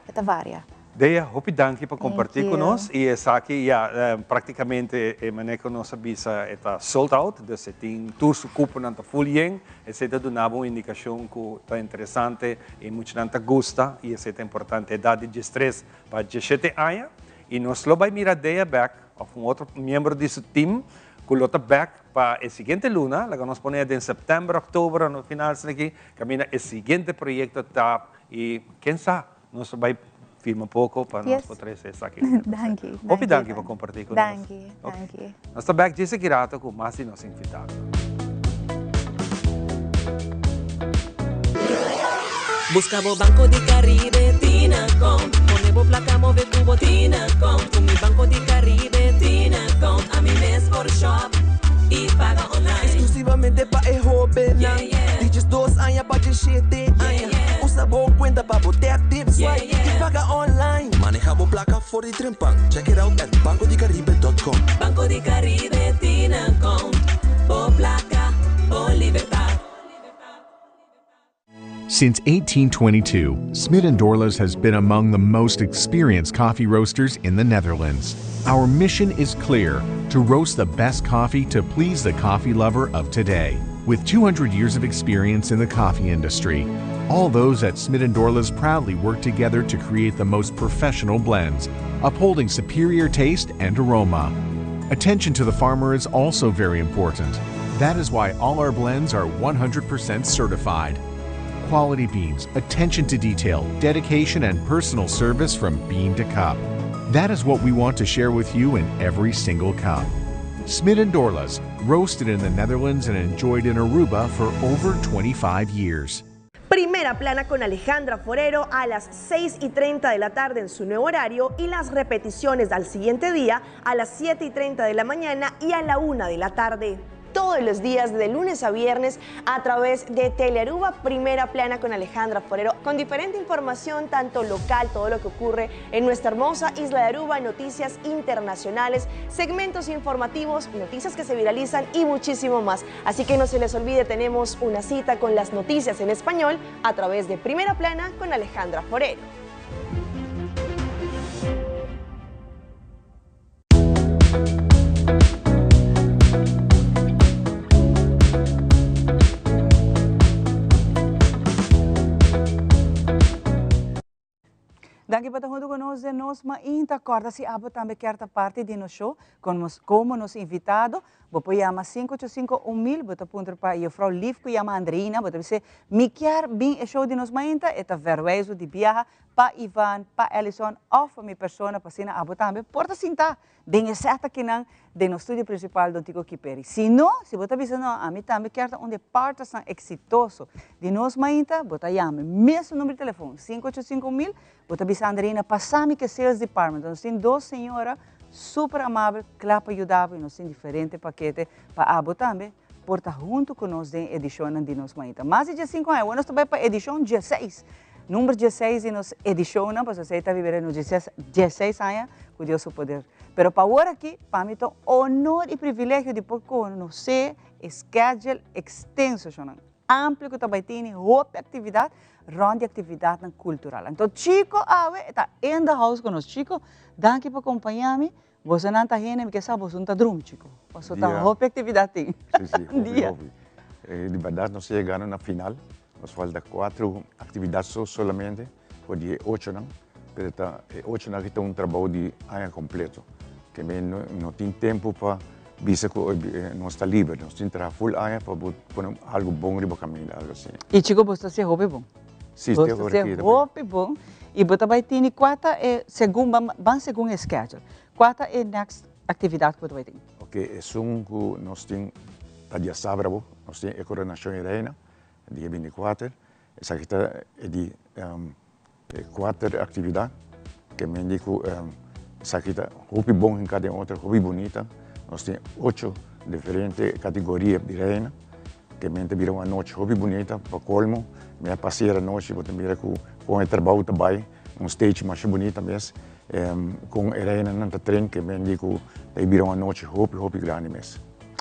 E ta varia. Dea, hopi danki pa comparti cu nos y esaki ya practicamente e manera cu nos a bisa e ta sold out, dus e tin tur su cuponan ta full yen, esey ta duna bo un indicacion cu ta interesante y muchanan ta gusta y esey ta importante, edad di diestres pa diesshete aña y nos lo bay mira Dea bek of un otro miembro di su team cu lo ta bek pa e siguiente luna, laga nos pone den september, october, no final esaki, caminda e siguiente proyecto ta. Y ken sa, nos ta bay firma poco pa nos por trece esaki. Danki. Hopi danki pa comparti cu nos. Danki, danki. Nos ta back djis aki rato cu mas di nos invitado. Busca bo Banco di Caribe Tinacom Pone bo placa move cu bo Tinacom Cu mi Banco di Caribe Tinacom Ami mes por shop y paga online. Exclusivamente pa e hobennan di diesdos aña pa diesshete aña. Usa bo cuenta pa bo tap, tip, swipe y paga online. Maneha bo placa for di trempan. Check it out at bancodicaribe.com. Banco di Caribe Tinacom Bo placa, bo libertad. Since 1822, Smit & Dorlas has been among the most experienced coffee roasters in the Netherlands. Our mission is clear, to roast the best coffee to please the coffee lover of today. With 200 years of experience in the coffee industry, all those at Smit & Dorlas proudly work together to create the most professional blends, upholding superior taste and aroma. Attention to the farmer is also very important. That is why all our blends are 100% certified. Quality beans, attention to detail, dedication and personal service from bean to cup. That is what we want to share with you in every single cup. Smit & Dorlas, roasted in the Netherlands and enjoyed in Aruba for over 25 years. Primera Plana con Alejandra Forero a las 6 y 30 de la tarde en su nuevo horario y las repeticiones al siguiente día a las 7 y 30 de la mañana y a la 1 de la tarde. Todos los días de lunes a viernes a través de Telearuba Primera Plana con Alejandra Forero, con diferente información, tanto local, todo lo que ocurre en nuestra hermosa isla de Aruba, noticias internacionales, segmentos informativos, noticias que se viralizan y muchísimo más. Así que no se les olvide, tenemos una cita con las noticias en español a través de Primera Plana con Alejandra Forero. Danki pa ta huntu ku nos den nos mainta. Kòrda si abo tambe kier ta parti di nos show komo nos invitado, bo por yama sinku ocho sinku un mil, bo ta puntra pa juffrouw Lief ku yama Andreina, bo ta bis'é mi kier bin e show di nos mainta, e ta verwijzo di biaha pa Ivan, pa Ellison of pa mi persona pa asina abo tambe por ta sinta den e set akinan den nos studio principal Don Tico Kiperi. Si no, si bo ta bisa no, ami tambe kier ta un di e partersnan exitoso di nos mainta, bo ta yama e mesun number di telefon, 585 mil, bo ta bisa Andreina pasa mi ke sales department. Nos tin dos señora super amabel kla pa yuda bo y nos tin diferente pakete pa abo tambe por ta hunto cu nos den edicionnan di nos mainta. Mas di diescinco aña, awor nos ta bay pa edicion diesseis. Number diesseis di nos edicionnan, pasobra esey ta biba den nos diesseis aña cu Dios su poder. Pero pa awor aki, pa mi ta un honor y privilegio di por conoce e schedule extenso, shownan amplio cu ta bay tini hopi actividad rond di actividadnan cultural. Anto Chico awe ta in the house cu nos. Chico, danki pa compaña mi. Bosonan ta hende, mi ke sa boso no ta drumi chiko. Paso ta Dia. hopi actividad tin. Si, si, hopi, Dia. hopi. Di berdad nos a yegando na final. Nos falta cuatro actividad so solamente for di e ochonan. Pero ta e ochonan aki ta un trabou di aña completo. Ke men no, no tin tempo pa bisa cu nos ta liber. Nos tin traha full aña pa bo pone algo bon riba caminda, algo asina. Y chiko boso ta hacia hopi bon. Si, Bo te ta ora hacia ki ta hopi bon. Y bo ta bay tini cua ta e segun, ban, ban segun e schedule. Cua ta e next actividad cu bo ta bay tin? Ok, esun cu nos tin ta diasabra bo, nos tin e coronacion e reina, dia binticuater. Esaki ta e di e cuater actividad ke men di cu esaki ta hopi bon hinca den otro, hopi bunita. Nos tin ocho diferente categoria di reina ke men ta bira un anochi hopi bunita. Pa colmo, mi a pasa ayer anochi, bo ta mira cu con e trabao ta bay, un stage masha bunita mes, con e reinanan ta train ke men di cu ta bira un anochi hopi hopi grandi mes.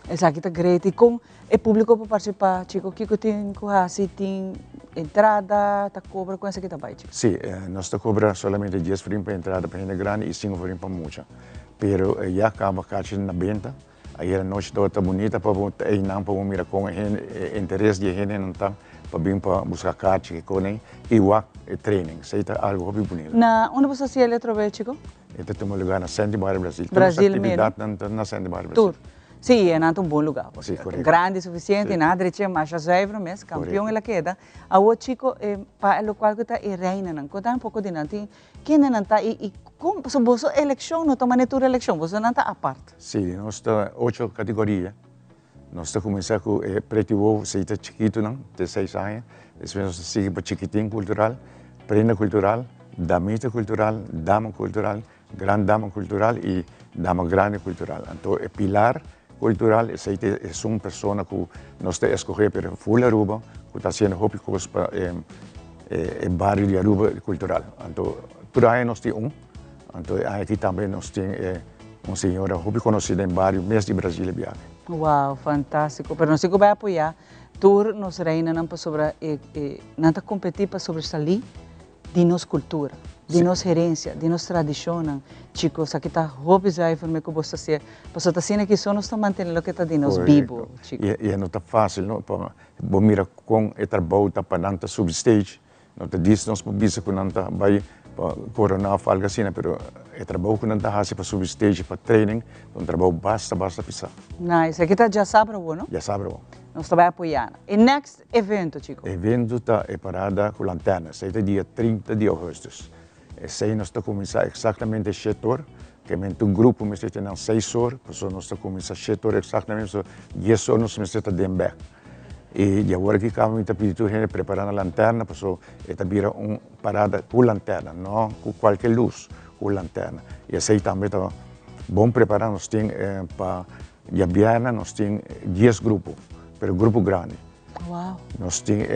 Esaki ta great. Y con E públiko por partisipá, Chiko? Kiko tin ku hasi? Tin entrada ta kobra? Kon esaki ta bai, Chiko? Sí, nos ta kobra solamente dies florin pa entrada pa hende grandi i sinku florin pa mucha. Pero ya kaba kachi na benta. Ayer anochi tabata bunita pa bo ta einan pa bo mira kon e hende, e interes di e hendenan ta pa bin pa buska kachi kiko nei i wak e training. Esei ta algu hopi bunita. Na unda bo sa hasi el atrobe, Chiko? E ta tuma lugá na Senti Barrio Brasil. Tur nos Brasil mero. aktividatnan ta na Senti Barrio Brasil. Tur. Sí, e nan ta un bon lugá, por Sí, cierto. correcto. Grandi suficiente, Sí. nan a drecha masha zuiver mes, campeon Correcto. el a keda. Awor chico, e pa e locual cu ta e reinanan, conta un poco di nan, tin kendenan ta y, y con, pasobra boso eleccion no ta manera tur eleccion, bosonan ta apart. Sí, nos ta ocho categoria. Nos ta cuminsa cu e preti wowo, esey ta chikitonan, te seis aña. Despues nos ta sigui pa chikitin cultural, prenda cultural, damita cultural, dama cultural, Gran dama cultural y dama grandi cultural. Anto e pilar cultural esey ta esun persona cu nos ta escoge pero full Aruba cu ta haciendo hopi cos pa e bario di Aruba cultural. Anto tur aña nos tin un, anto e aña aki tambe nos tin un señora hopi conoci den bario mes di Brasil e biaha. Wow, fantastico. Pero nos tin cu bay apoya tur nos reinanan pasobra nan ta competi pa sobresali di nos cultura, di nos herencia, di nos tradicionnan. Chicos, aki ta hopi zuiver me cu bo ta hacié, pasobra ta asina ki so nos ta mantene loke ta di nos bibo, chico. Y e no ta facil, no, pa bo mira con e trabou ta pa nan ta subi stage, no ta dis nos por bisa cu nan ta bay pa corona of algo asina, pero e trabou cu nan ta haci pa subi stage, pa training, ta un trabou basta, basta pisa. Nice. Aki ta djasabra awor, no? Djasabra awor. Nos ta bay apoya nan. E next evento, Chico? Evento ta e parada cu lanterna. Esey ta dia 30 di augustus. Esey nos ta cuminsa exactamente shete or. Ke men tur grupo mester ta nan seis or, pasobra nos ta cuminsa shete or exactamente, so dies or nos mester ta den bek. Y di awor aki caba mi ta pidi tur hende prepara nan lanterna, pasobra e ta bira un parada cu lanterna, no cu cualke luz, cu lanterna. Y esey tambe ta bon prepara, nos tin pa Diabierna nos tin dies grupo, pero grupo grandi. Wow. Nos tin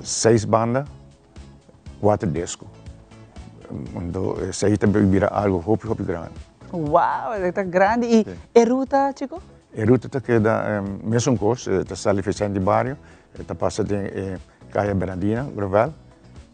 seis banda, cuater disco. Anto esey ta bira algo hopi hopi grandi. Wow, esey ta grandi. Y e ruta, Chico? E ruta ta keda mesun cos, e ta sali Vicente Barrio, e ta pasa den e Caya Bernardina, Gravel,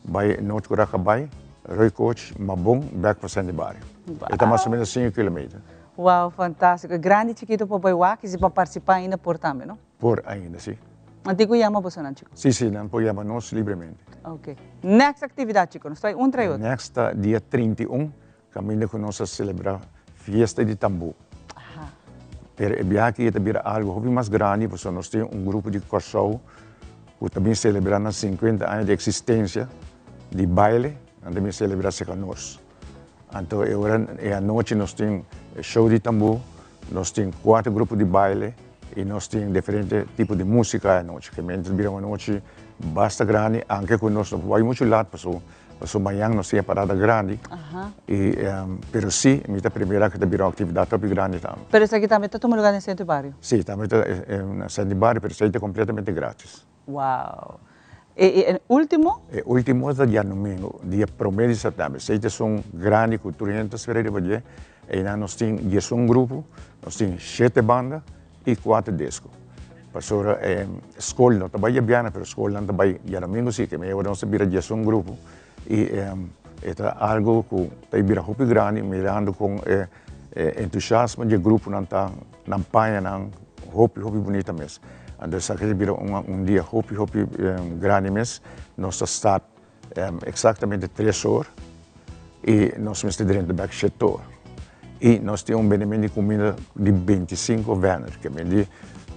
bay Noord Curaca bay, Rooi Coach, Mabon, bek pa Vicente Barrio. E ta mas o menos cinco kilometer. Wow, fantástico. E grandi chikito por bai wak y si pa participa ainda por tambe, no? Por ainda, si. Nan tin cu yama bosonan, chico? Si, si, nan por yama nos libremente. Ok. Next actividad, chico. Nos ta bai un tras otro. Next ta dia 31, caminda cu nos a celebra fiesta di tambú. Aha. Pero e biaha aki e ta bira algo hopi mas grandi, pasobra nos tin un grupo di Kòrsou cu ta bin celebra nan 50 aña di existencia di baile, nan ta bin celebra cerca nos. Anto e ora e anochi nos tin show di tambú, nos tin kuater grupo di baile i nos tin diferente tipo di músika e anochi. Ke mente ta bira un anochi basta grandi, anke ku nos no por bai muchu lat paso paso mañan nos tin e parada grandi. I pero si mi ta primera ku ta bira un aktividat hopi grandi tambe. Pero esaki tambe ta tuma lugar den Sentro Bario? Si, tambe ta na Sentro Bario, pero esei ta kompletamente gratis. Wow. E, e, e ultimo? E ultimo ta diadomingo, dia prome di september. Esei ta esun grandi ku tur hende ta spera riba dje. Einan nos tin diesun grupo, nos tin shete banda i kuater disco. Pasobra e skol no ta bai diabièrnè, pero skolnan ta bai diadomingo si, ke mei ora nos ta bira diesun grupo. I e ta algu ku ta bira hopi grandi mirando kon e. E entusiasmo di e gruponan ta nan pañanan hopi hopi bunita mes. Anto esaki ta bira un dia hopi hopi grandi mes. Nos ta start exactamente tres or y nos mester drenta bek shete or. Y nos tin un bendimento di cuminda di 25 vendor. Ke men di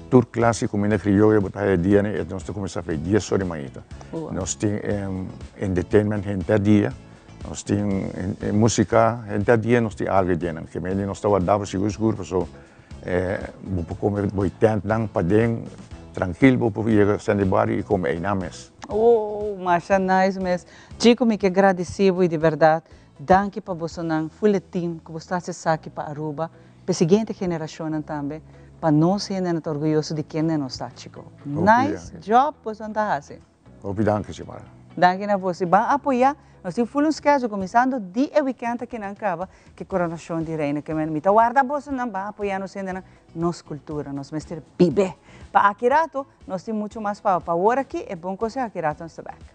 tur clase di cuminda crioyo bo ta haya dia ni nos ta cuminsa fe dies or di mainta. Nos tin entertainment henter dia. Nos tin musica henter dia nos tin algo dianan. Ke men di nos ta warda bo sigur sigur paso bo por come bo tentnan paden trankil bo por yega Sandy Barrio y come eynan mes. Oh, masha nice mes. Chico mi ke gradeci bo y di berdad danki pa bosonan full e team cu bo sta haci esaki pa Aruba, pa e siguiente generacionnan tambe, pa nos hendenan ta orguyoso di kende nos ta Chico. Nice job bosonan ta haci. Hopi danki Xiomara. Danki na boso y ban apoya. Nos tin full un schedule cuminsando di e weekend aki nan caba cu e coronacion di Reina Kemen. Mi ta warda bosonan ban apoya nos hendenan, nos cultura nos mester bibe. Pa aki rato nos tin mucho mas pa pa awor aki e bon conseho aki rato nos ta back.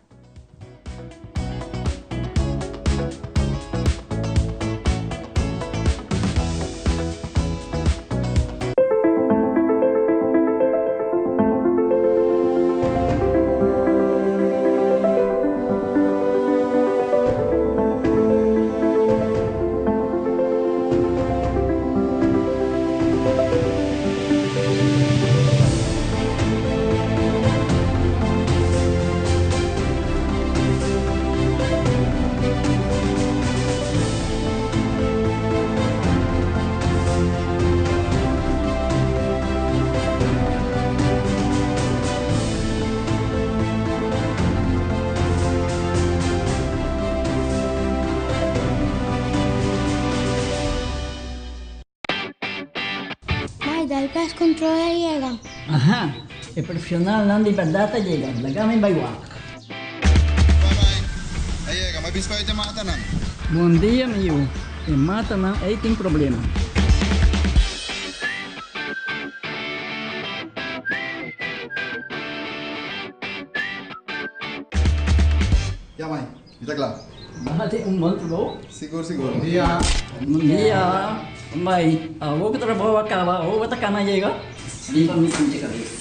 Mai, dal pest control a yega. Aha, e profesionalnan di berdad a yega, laga mi bai wak. A yega, ma bispa e matanan. Bon dia mi yu, e matanan ei tin problema. Ya mai, mi ta kla. Bo hasi un bon trabou. Sigur sigur. Bon dia. Bon dia. Mai, awor ku trabou a kaba, awor bo ta kana yega? Riba mi pinche kabes.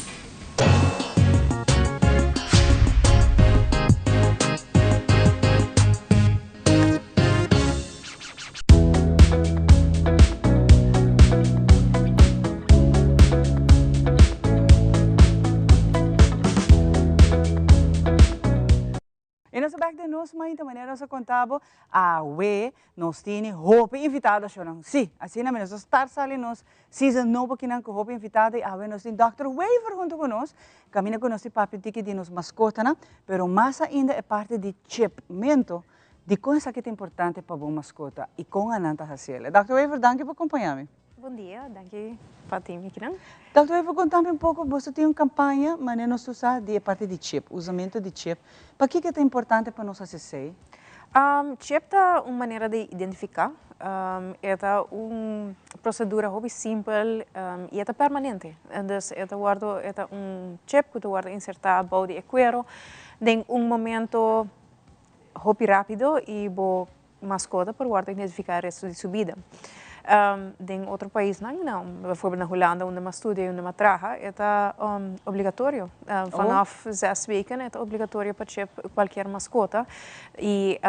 E nos ta bek den nos mainta manera nos a konta bo awe nos tini hopi invitado shownan si asina mi nos ta start sali nos season nobo kinan ku hopi invitado y awe nos tin Dòkter Wever hunto ku nos kaminda ku nos tin papia tiki di nos maskotanan pero mas ainda e parti di chipmento dikon esaki ta importante pa bo maskota y kon anan ta hasiel. Dòkter Wever danki pa kompaña mi. Bon dia, danki pa tin mi kinan. Dòkter Wever, konta mi un poko, boso tin un kampaña, manera nos ta usa di e parti di chip, usamentu di chip. Pakiko ta importante pa nos hasi esei? Chip ta un manera di identifiká. E ta un prosedura hopi simpel i e ta permanente. Dus e ta wòrdu, e ta un chip ku ta wòrdu insertá bou di e kuero den un momento hopi rápido i bo Mascota por wordo identifica resto di su bida. Den otro paisnan, bijvoorbeeld na Hulanda unda mi a studia y unda mi a traha, e ta obligatorio. Vanaf zes weken e ta obligatorio pa chip cualkier mascota y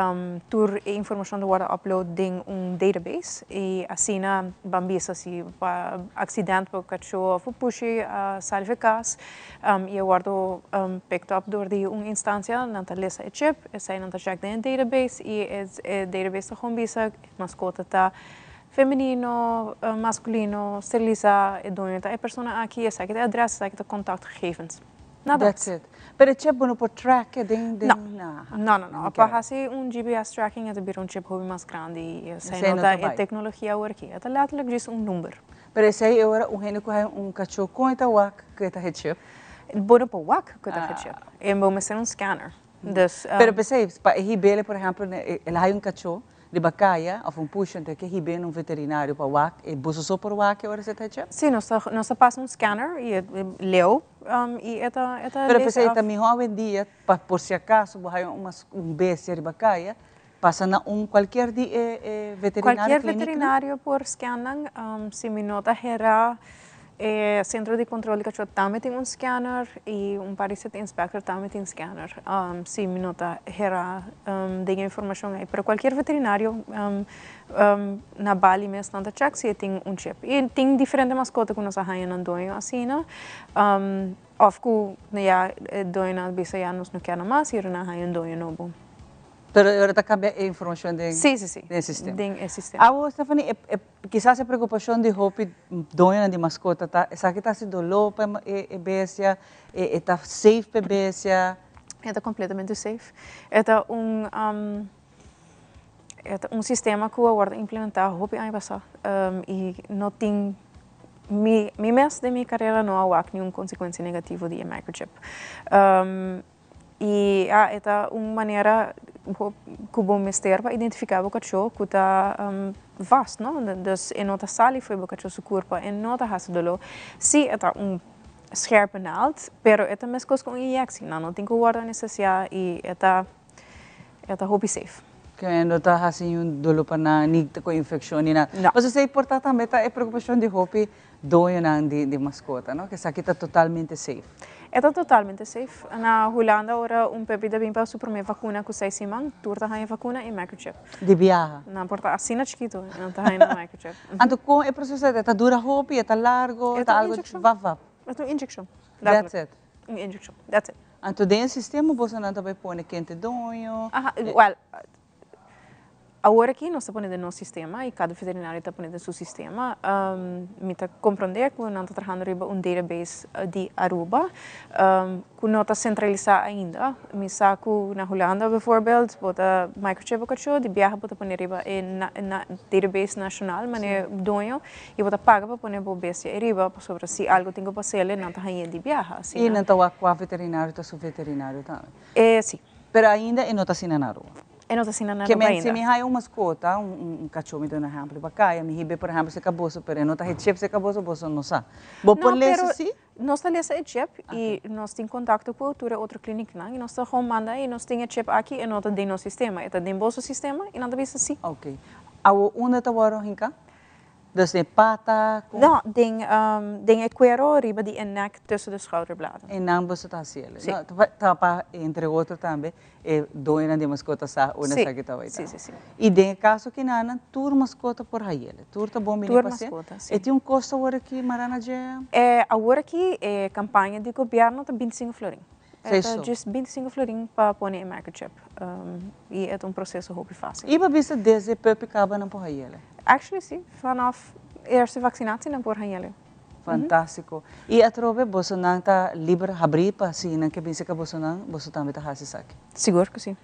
tur e informacion ta wordo upload den un database y asina ban bisa si pa accident bo cacho of bo pushi a sali for cas y a wordo picked up door di un instancia, nan ta lesa e chip. Esei nan ta check den e database y e database ta gewoon bisa e mascota ta femenino, masculino, steriliza, e doño ta e persona aki, esaki ta e adres, esaki ta contactgegevens. Nada. That's it. Pero e chip bo no por track e den den No. No, no, no. Pa haci un GPS tracking e ta bira un chip hopi mas grandi y esei no ta e tecnologia awor aki. E ta letterlijk djis un number. Pero esei e ora un hende cu hay un cacho con e ta wak cu e ta e chip? Bo no por wak cu e ta e chip. E bo mester un scanner. Dus, Pero p'esei, pa e hib'el, por ehempel, el a haya un kachó riba kaya òf un pusha, anto e ke hib'é na un veterinario pa wak, e boso so por wak e ora esei ta hecha? Sí, nos ta nos ta pasa un scanner i e leu i e ta e ta Pero lees p'esei af. ta mihó awendia pa por si akaso bo haya un un bestia riba kaya. Pasa na un cualkier di e e veterinario Cualkier clinic nan? veterinario por scan nan. Si mi no ta hera e centro di control di cacho tambe tin un scanner y un par di city inspector tambe tin scanner. Si mi no ta hera den e informacion ey. Pero cualkier veterinario na Bali mes nan ta check si e tin un chip. Y tin diferente mascota cu nos a haya nan doño asina. Of cu ya e doñonan a bisa ya nos no kier nan mas y nan a haya un doño nobo. Pero e ora ta cambia e informacion den Sí, sí, sí. den e sistema. Den e sistema. Awo, Stephanie, e e kisas e preocupacion di hopi doñonan di mascota ta esaki ta haci dolor pa e e bestia, e e ta safe pa e bestia? E ta completamente safe. E ta un e ta un sistema cu a wordo implementa hopi aña pasa y no tin mi mi mes den mi carera no a wak niun consecuencia negativo di e microchip. Y ya e ta un manera cu bo mester pa identifica bo cacho cu ta vast, no? Dus e no ta sali fo'i bo cacho su curpa, e no ta haci dolo. Si e ta un scherpe naald, pero e ta mescos cu un inyectie, nan no tin cu wordo anestesia y e ta e ta hopi safe. Ke no ta haci niun dolo pa nan, ni cu infeccion ni nada. No. Pasobra esey por ta tambe ta e preocupacion di hopi Doñonan di mascota, no? Esaki ta totalmente safe. E ta totalmente safe. Na Hulanda ora un puppy ta bin pa su prome vacuna cu seis siman, tur ta haña vacuna y microchip. Di biaha? Nan por ta asina chikito y nan ta haña nan microchip. Anto con e proceso ta? Ta dura hopi? E ta largo? E Ta ta un algo inyeccion. vap vap? E ta un inyeccion. That's it? Un inyeccion. That's it. Anto den e sistema bosonan ta bay pone ken ta e doño? Aha, well, Awor aki nos ta pone den nos sistema y cada veterinario ta pone den su sistema. Mi ta comprende cu nan ta trahando riba un database di Aruba cu no ta centralisa ainda. Mi sa cu na Hulanda bijvoorbeeld bo ta microchip bo cacho, di biaha bo ta pone riba e database nacional mane doño y bo ta paga pa pone bo bestia ariba pasobra si algo tin cu pasele nan ta hañ'e di biaha. Y nan ta wak cua veterinario ta su veterinario tambe? Si. Pero ainda e no ta asina na Aruba. E no ta asina na Ke Aruba men, ainda. si mi haya un mascota, un un cachó, mi ta duna ehempel, riba caya, mi hibe por ehempel cerca boso, pero e no ta e chip cerca boso, boso no sa. Bo por No, lesa pero si? nos ta lesa e chip y nos tin contacto cu tur e otro clinicnan y nos ta gewoon manda y nos tin e chip aki, e no ta den nos sistema, e ta den boso sistema y nan ta bisa si. Ok. Awo unda ta worde hinca? Dus den pata cu. No, den den e cuero riba di e nek tussen de schouderbladen. E nan boso ta haci el. Si. No, ta pa entre otro tambe e doñonan di mascota sa unda esaki ta bay ta. Si, si, si. Y den e caso kinanan tur mascota por hayele. Tur ta bon bini Tur pacia. mascota, si. E tin un costo awor aki, Marana dje? E awor aki e campaña di gobierno ta binticinco florin. Sei E ta so. just binticinco florin pa pone e microchip. Y e ta un proceso hopi facil. Y bo bisa desde puppy caba nan por hayele? Actually si, vanaf eerste vaccinatie nan por hañele. Fantástico. Y atrobe bosonan ta liber habrí pa si nan ke bin cerca bosonan, boso tambe ta haci esaki? Sigur cu si.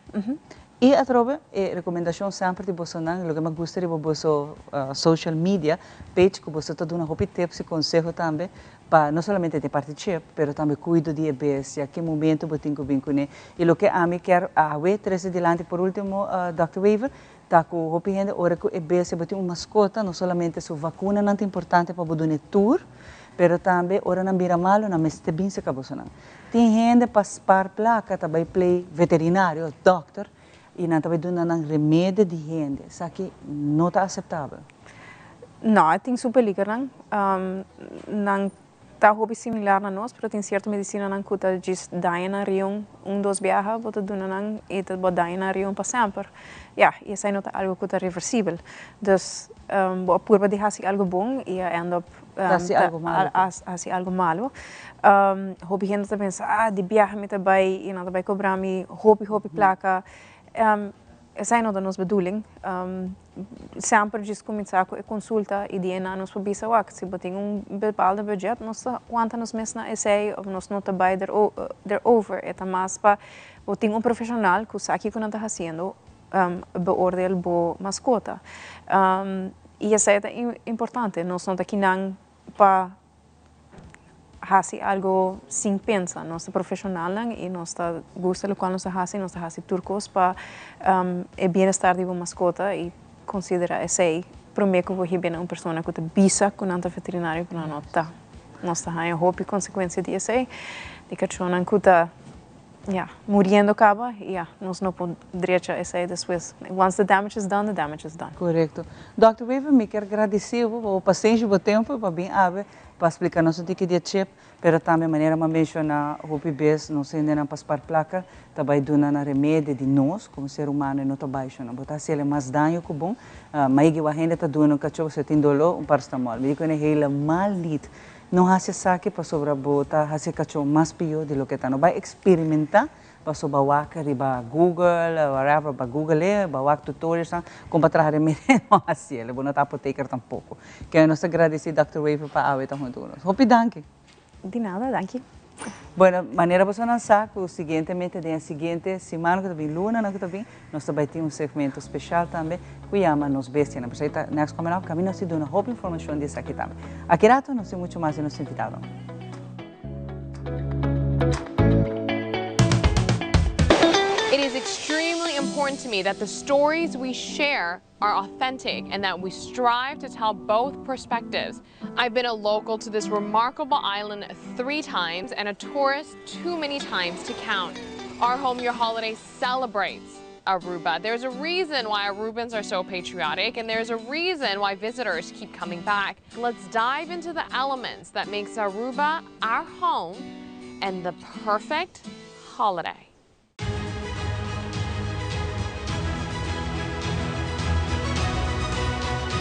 Y atrobe e recomendacion semper di bosonan, loke mi a gusta riba boso social media page cu boso ta duna hopi tips y conseho tambe pa no solamente den parti chip, pero tambe cuido di e bestia, ki momento bo tin cu bin cune. Y loke ami kier awe trece dilanti por ultimo, Dòkter Wever, Ta ku hopi hende ora ku e bestia bo tin un maskota no solamente su vakunanan ta importante pa bo dun'e tur, pero tambe ora nan bira malu nan mester bin serka bosonan. Tin hende pa spar plaka ta bai play veterinario, dòkter, i nan ta bai duna nan remede di hende. Esaki no ta aseptabel. No, e tin su peligernan. Nan Ta hopi similar na nos, pero tin cierto medicinanan cu ta djis daña nan rion un dos biaha, bo ta duna nan y ta bo daña nan rion pa semper. Ya, y esai no ta algo cu ta reversibel. Dus, bo a purba di haci algo bon y a end up Ta haci algo malo. A haci algo malo. Hopi hende ta pensa, ah, di biaha mi ta bay y nan ta bay cobra mi hopi, hopi placa. Esai no ta nos bedoeling. Semper djis kuminsá ku e konsulta i di einan nos por bisa wak si bo tin un bepaalde budget nos ta wanta nos mes na esei òf nos no ta bai der over. E ta mas pa bo tin un profeshonal ku sa kiko nan ta hasiendo beoordeel bo maskota. I esei ta importante. Nos no ta kinan pa hasi algo sin pensa. Nos ta profesionalnan y nos ta gusta locual nos ta hasi, nos ta hasi tur cos pa e bienestar di bo mascota y considera esey prome cu bo hibe na un persona cu ta bisa cu nan ta veterinario pero nan no ta. Nos ta haña hopi consecuencia di esey, di cachonan cu ta. Ya, muriendo caba, ya, nos no por drecha esey despues. Once the damage is done, the damage is done. Correcto. Dòkter Wever, mi kier gradici bo pa bo pasenshi, bo tempo pa bin awe pa splica nos un tiki di e chip, pero tambe manera mi a menciona hopi bes nos hendenan pa spar placa ta bay duna nan remedi di nos como ser humano y no ta bay sho nan. Bo ta haci el mas daño cu bon. Maigi wak hende ta duna un cacho pasobra tin dolo, un paracetamol. Mi di cu e helemaal niet. No hasi esaki pasobra bo ta hasi e kachó mas pió di loke ta. No bai eksperimentá pasobra wak riba Google, whatever, ba Google e, ba wak tutorialsnan kon pa traha remedi. No hasi el, bo no ta apoteker tampoko. Ke nos ta gradisí Dòkter Wever pa awe ta huntu ku nos. Hopi danki! Di nada, danki. Bueno, manera bosonan sa ku siguientemente den e siguiente siman ku ta bin, lunanan ku ta bin, Nos ta bai tin un segmento special tambe cu yama Nos Bestianan. Por esaki ta next coming up, caminda nos tin duna hopi informacion di esaki tambe. Aki rato nos tin mucho mas di nos invitado. It is extremely important to me that the stories we share are authentic and that we strive to tell both perspectives. I've been a local to this remarkable island three times and a tourist too many times to count. Our Home Your Holiday celebrates Aruba. There's a reason why Arubans are so patriotic and there's a reason why visitors keep coming back. Let's dive into the elements that makes Aruba our home and the perfect holiday.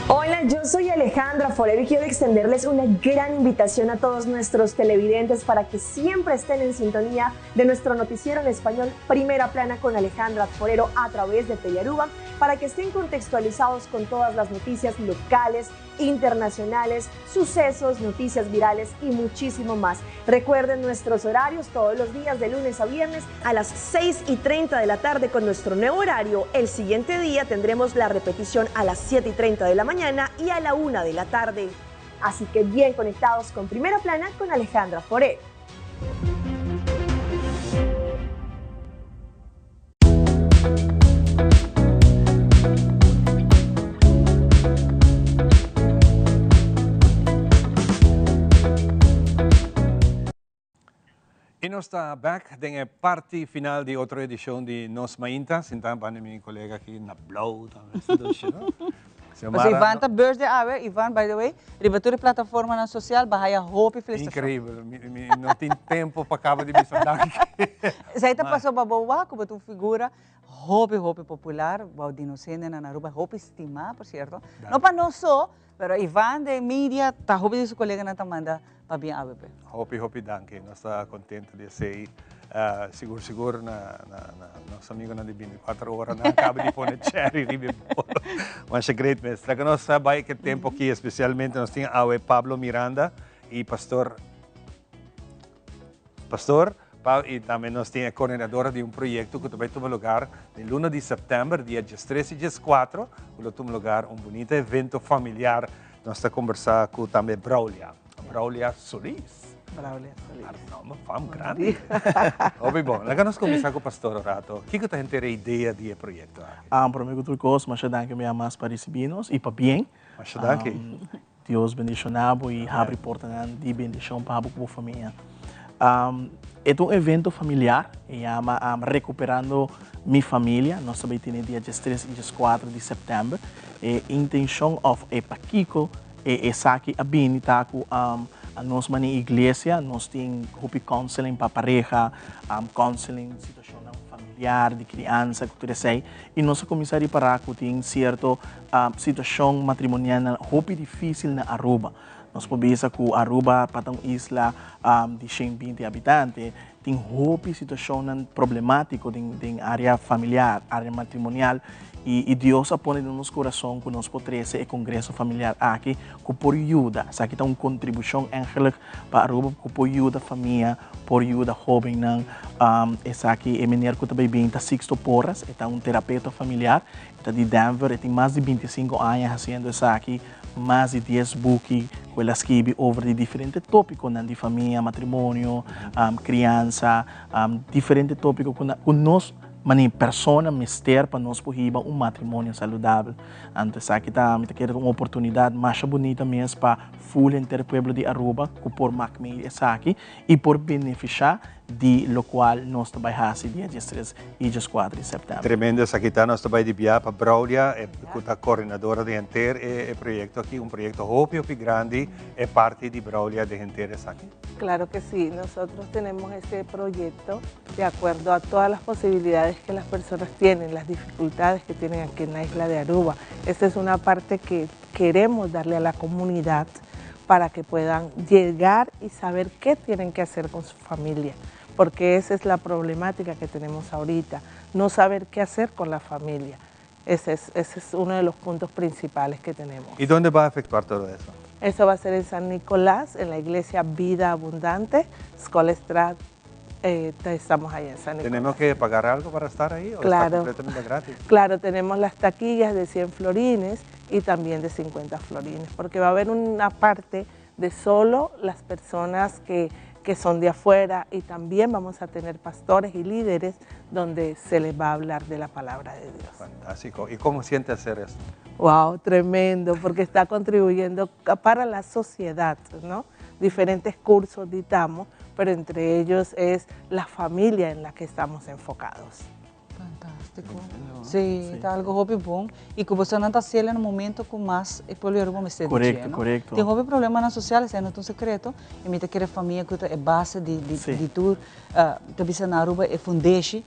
Hola, yo soy Alejandra Forero y quiero extenderles una gran invitación a todos nuestros televidentes para que siempre estén en sintonía de nuestro noticiero en español Primera Plana con Alejandra Forero a través de Telearuba, para que estén contextualizados con todas las noticias locales, internacionales, sucesos, noticias virales y muchísimo más. Recuerden nuestros horarios todos los días de lunes a viernes a las 6 y 30 de la tarde con nuestro nuevo horario. El siguiente día tendremos la repetición a las 7 y 30 de la mañana y a la 1 de la tarde. Así que bien conectados con Primera Plana con Alejandra Foré. Y nos ta back den e parti final di otro edicion di Nos Mainta. Sinta banda mi colega aki na blauw tambe. Pues Ivan ta birthday awe. Ivan, by the way, riba tur e plataformanan social ba haya hopi felicitacion. Increíbel. Mi, mi no tin tempo pa caba di bisa danki. Esey ta pasobra bo wak cu bo ta un figura hopi, hopi popular bou di nos hendenan na Aruba, hopi stima, por cierto. No pa nos so, pero Ivan den media ta hopi di su coleganan ta manda Pabien AWP. Hopi hopi danki. Nos ta contento di esey. Sigur sigur na na nos amigonan di 24 ora nan caba di pone cherry riba e bolo. Masha great mes. Laga nos a bay ke tempo aki especialmente nos tin awe Pablo Miranda y Pastor Pastor Pa y tambe nos tin e coordinadora di un proyecto cu ta bay tuma lugar den luna di september dia diestres y diescuatro cu lo tuma lugar un bunita evento familiar. Nos ta conversa cu tambe Braulia, Braulia Solis. Braulia Solis. Haar nomber fam grandi. Hopi bon. Laga nos cuminsa cu Pastor un rato. Kico ta henter e idea di e proyecto aki? Ah, prome cu tur cos, masha danki mi amas pa ricibi nos y pabien. Masha danki. Dios bendiciona bo y habri portanan di bendicion pa bo cu bo famia. E ta un evento familiar, e yama Recuperando Mi Familia. Nos ta bay tene dia diestres y diescuatro di september. E intencion of e pakico e esaki a bini ta cu nos mane iglesia nos tin hopi counseling pa pareha, counseling situacionnan familiar, di crianza cu tur esey. Y nos a cuminsa ripara cu tin cierto situacion matrimonialnan hopi dificil na Aruba. Nos por bisa cu Aruba pa ta un isla di shen binti habitante, tin hopi situacionnan problematico den area familiar, area matrimonial, y Dios a pone den nos corazon cu nos por trece e congreso familiar aki cu por yuda. Esaki ta un contribucion eigenlijk pa Aruba cu por yuda famia, por yuda hobennan. Esaki e meneer cu ta bay bin ta Sixto Porras, e ta un terapeuta familiar, e ta di Denver, e tin mas di binticinco aña haciendo esaki. Mas di dies buki ku el a skibi over di diferente tópikonan di famia, matrimonio, kriansa, diferente tópiko ku ku nos mane persona mester pa nos por hiba un matrimonio saludabel. Anto esaki ta mi ta kere un oportunidat masha bunita mes pa ful henter pueblo di Aruba ku por mak mei esaki i por benefishá. di lokual nos ta bai hasi dia diestres i dieskuater di sèptèmber. Tremendo esaki ta, nos ta bai di bia pa Braulia, e ku ta koordinadora di henter e proyekto aki, un proyekto hopi hopi grandi, e parti di Braulia den henter esaki. Claro que sí, nosotros tenemos este proyecto de acuerdo a todas las posibilidades que las personas tienen, las dificultades que tienen aquí en la isla de Aruba. Esta es una parte que queremos darle a la comunidad para que puedan llegar y saber qué tienen que hacer con su familia, porque esa es la problemática que tenemos ahorita, no saber qué hacer con la familia. Ese es, ese es uno de los puntos principales que tenemos. ¿Y dónde va a efectuar todo eso? Eso va a ser en San Nicolás, en la iglesia Vida Abundante, Schoolstraat. Eh, estamos ahí en San Nicolás. ¿Tenemos que pagar algo para estar ahí o claro, está completamente gratis? Claro, tenemos las taquillas de 100 florines y también de 50 florines, porque va a haber una parte de solo las personas que, que son de afuera y también vamos a tener pastores y líderes donde se les va a hablar de la palabra de Dios. Fantástico. ¿Y cómo siente hacer esto? Wow, tremendo, porque está contribuyendo para la sociedad, ¿no? Diferentes cursos dictamos, pero entre ellos es la familia en la que estamos enfocados. Fantástiko. Sí, ta algo hopi bon. Y cu boso nan ta haciel na momento cu mas e pueblo di Aruba mester di dje, Correcto, no? correcto. Tin hopi problemanan social, esei no ta un secreto, y mi ta kere famia cu ta e base di di di tur, ta bisa na Aruba e fundeshi,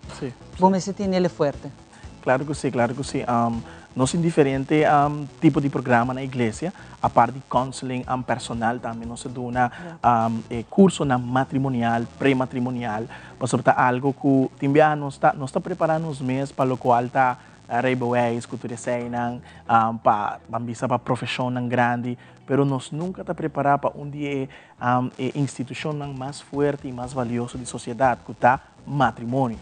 bo mester tinel e fuerte. Claro cu si, claro cu si. Nos tin diferente tipo di programa na iglesia, apart di counseling personal tambe nos ta duna e cursonan matrimonial, prematrimonial, pasobra ta algo cu tin biaha nos ta nos ta prepara nos mes pa locual ta rijbewijs cu tur eseinan, pa ban bisa pa profesionnan grandi, pero nos nunca ta prepara pa un di e e institucionnan mas fuerte y mas valioso di sociedad cu ta matrimonio.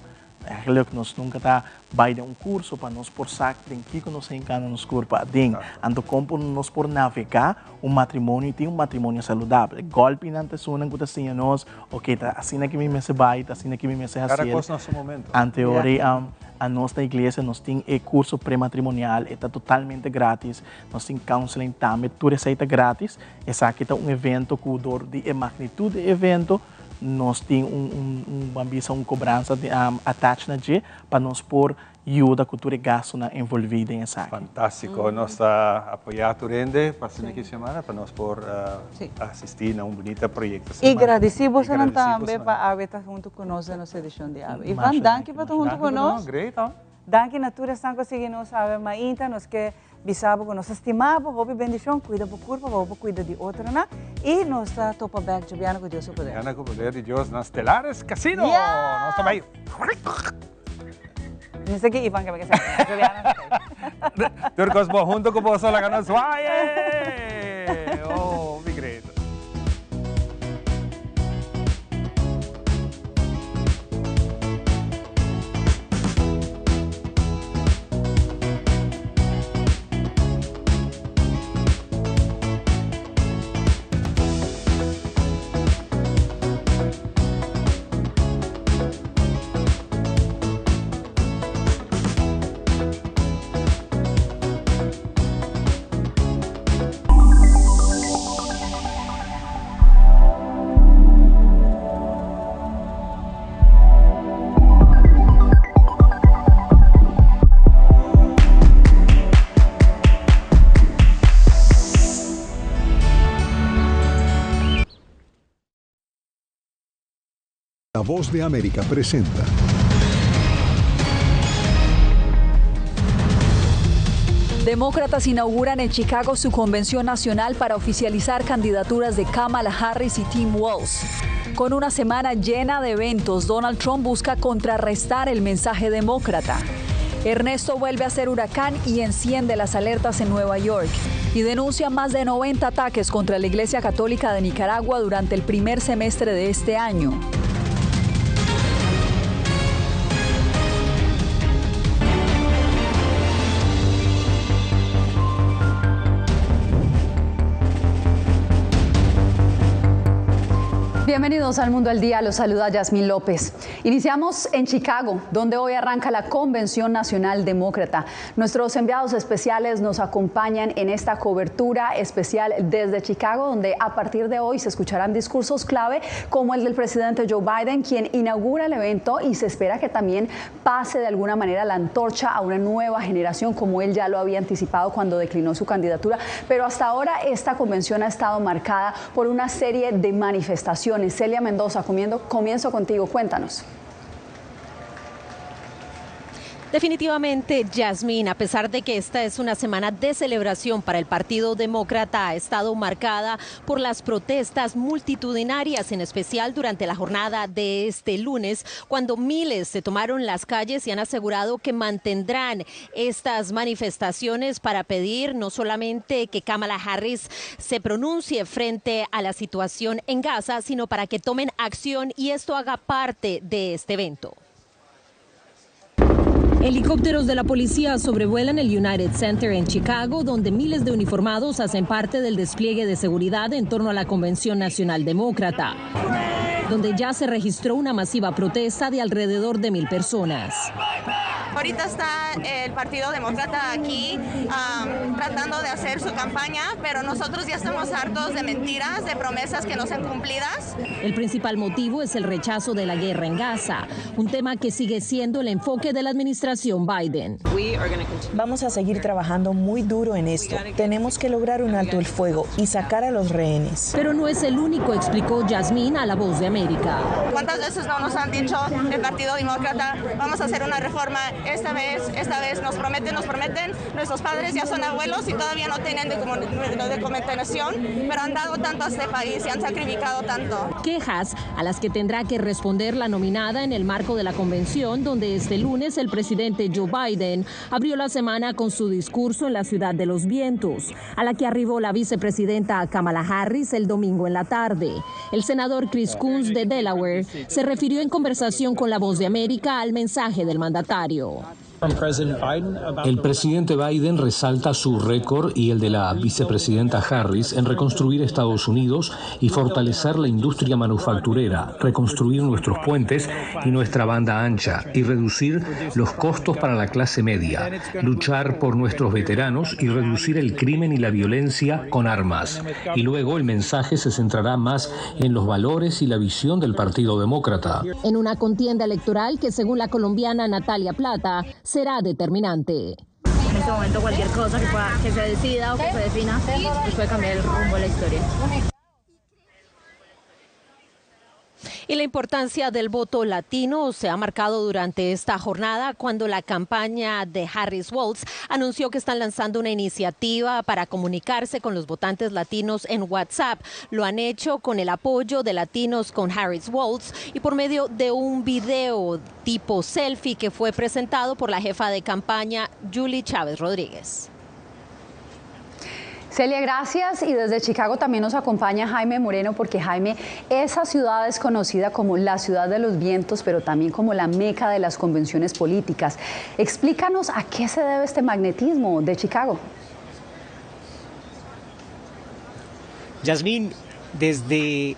Eigenlijk nos nunca ta bay den un curso pa nos por sa den kico nos a hincando nos curpa aden. Anto con por nos por navega un matrimonio y tin un matrimonio saludable. Golpinan ta esunnan cu ta siña nos, ok, ta asina ki mi mester bay, ta asina ki mi mester Cada haciel. cos na su momento. Ante ora ey anos na iglesia nos tin e curso prematrimonial, e ta totalmente gratis. Nos tin counseling tambe, tur esey ta gratis. Esaki ta un evento cu door di e magnitud di e evento, Nos tin un un un ban bisa un cobransa di attach na dje pa nos por yuda cu tur e gastonan envolvi den esaki. Fantastico, nos ta apoya tur hende pa asina ki semana pa nos por asisti na un bunita proyecto Y semana. gradici Y bosonan gradici tambe bosonan. pa awe ta hunto cu nos den nos edicion di awe. Ivan, danki pa ta hunto cu nos. Great, hoor. Danki na tur esnan cu a sigui nos awe mainta. Nos ke Bisa bo ku nos ta stima bo, hopi bendishon, kuida bo kurpa pa bo por kuida di otronan i nos ta topa bèk djobiana ku Dios su poder. Djobiana ku poder di Dios na Stelares Casino! Yes! Nos ta bai! Mi sa ki Ivan ke mi ke sa, djobiana nos ta bai. Tur kos bo hunto ku boso laga nos zwaai! Oh, mi great! La Voz de América presenta. Demócratas inauguran en Chicago su convención nacional para oficializar candidaturas de Kamala Harris y Tim Walz. Con una semana llena de eventos, Donald Trump busca contrarrestar el mensaje demócrata. Ernesto vuelve a ser huracán y enciende las alertas en Nueva York y denuncia más de 90 ataques contra la Iglesia Católica de Nicaragua durante el primer semestre de este año. Bienvenidos al Mundo al Día, los saluda Yasmín López. Iniciamos en Chicago, donde hoy arranca la Convención Nacional Demócrata. Nuestros enviados especiales nos acompañan en esta cobertura especial desde Chicago, donde a partir de hoy se escucharán discursos clave como el del presidente Joe Biden, quien inaugura el evento y se espera que también pase de alguna manera la antorcha a una nueva generación, como él ya lo había anticipado cuando declinó su candidatura. Pero hasta ahora esta convención ha estado marcada por una serie de manifestaciones. Celia Mendoza, comienzo contigo, cuéntanos. Definitivamente, Yasmín, a pesar de que esta es una semana de celebración para el Partido Demócrata, ha estado marcada por las protestas multitudinarias, en especial durante la jornada de este lunes, cuando miles se tomaron las calles y han asegurado que mantendrán estas manifestaciones para pedir no solamente que Kamala Harris se pronuncie frente a la situación en Gaza, sino para que tomen acción y esto haga parte de este evento. Helicópteros de la policía sobrevuelan el United Center en Chicago, donde miles de uniformados hacen parte del despliegue de seguridad en torno a la Convención Nacional Demócrata, donde ya se registró una masiva protesta de alrededor de 1.000 personas. Ahorita está el Partido Demócrata aquí tratando de hacer su campaña, pero nosotros ya estamos hartos de mentiras, de promesas que no sean cumplidas. El principal motivo es el rechazo de la guerra en Gaza, un tema que sigue siendo el enfoque de la administración Biden. Vamos a seguir trabajando muy duro en esto. Tenemos que lograr un alto el fuego y sacar a los rehenes. Pero no es el único, explicó Yasmín a La Voz de América. ¿Cuántas veces no nos han dicho el Partido Demócrata, vamos a hacer una reforma? Esta vez nos prometen, nuestros padres ya son abuelos y todavía no tienen documentación, pero han dado tanto a este país y han sacrificado tanto. Quejas a las que tendrá que responder la nominada en el marco de la convención, donde este lunes el presidente Joe Biden abrió la semana con su discurso en la Ciudad de los Vientos, a la que arribó la vicepresidenta Kamala Harris el domingo en la tarde. El senador Chris Coons de Delaware se refirió en conversación con La Voz de América al mensaje del mandatario. El presidente Biden resalta su récord y el de la vicepresidenta Harris en reconstruir Estados Unidos y fortalecer la industria manufacturera, reconstruir nuestros puentes y nuestra banda ancha y reducir los costos para la clase media, luchar por nuestros veteranos y reducir el crimen y la violencia con armas. Y luego el mensaje se centrará más en los valores y la visión del Partido Demócrata. En una contienda electoral que, según la colombiana Natalia Plata, será determinante. En este momento cualquier cosa que se decida o que se defina, pues puede cambiar el rumbo de la historia. Y la importancia del voto latino se ha marcado durante esta jornada cuando la campaña de Harris Walz anunció que están lanzando una iniciativa para comunicarse con los votantes latinos en WhatsApp. Lo han hecho con el apoyo de Latinos con Harris Walz y por medio de un video tipo selfie que fue presentado por la jefa de campaña Julie Chávez Rodríguez. Celia, gracias. Y desde Chicago también nos acompaña Jaime Moreno, porque Jaime, esa ciudad es conocida como la ciudad de los vientos, pero también como la meca de las convenciones políticas. Explícanos a qué se debe este magnetismo de Chicago. Yasmín, desde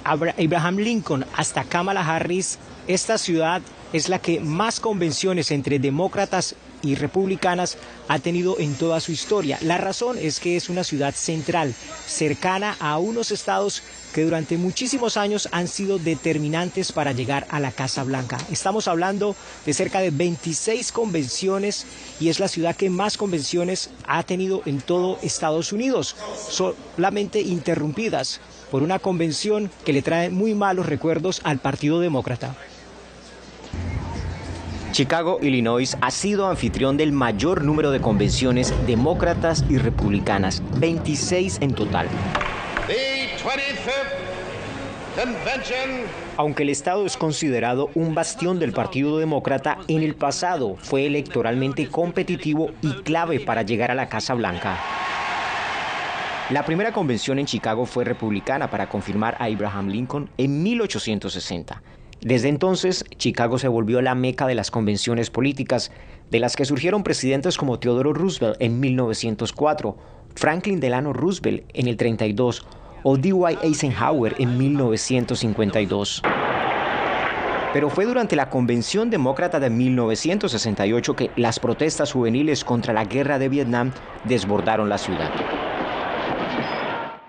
Abraham Lincoln hasta Kamala Harris, esta ciudad es la que más convenciones entre demócratas y republicanas ha tenido en toda su historia. La razón es que es una ciudad central, cercana a unos estados que durante muchísimos años han sido determinantes para llegar a la Casa Blanca. Estamos hablando de cerca de 26 convenciones y es la ciudad que más convenciones ha tenido en todo Estados Unidos, solamente interrumpidas por una convención que le trae muy malos recuerdos al Partido Demócrata. Chicago, Illinois, ha sido anfitrión del mayor número de convenciones demócratas y republicanas, 26 en total. The 25th Convention. Aunque el estado es considerado un bastión del Partido Demócrata, en el pasado fue electoralmente competitivo y clave para llegar a la Casa Blanca. La primera convención en Chicago fue republicana para confirmar a Abraham Lincoln en 1860. Desde entonces, Chicago se volvió la meca de las convenciones políticas, de las que surgieron presidentes como Theodore Roosevelt en 1904, Franklin Delano Roosevelt en el 32 o Dwight Eisenhower en 1952. Pero fue durante la Convención Demócrata de 1968 que las protestas juveniles contra la guerra de Vietnam desbordaron la ciudad.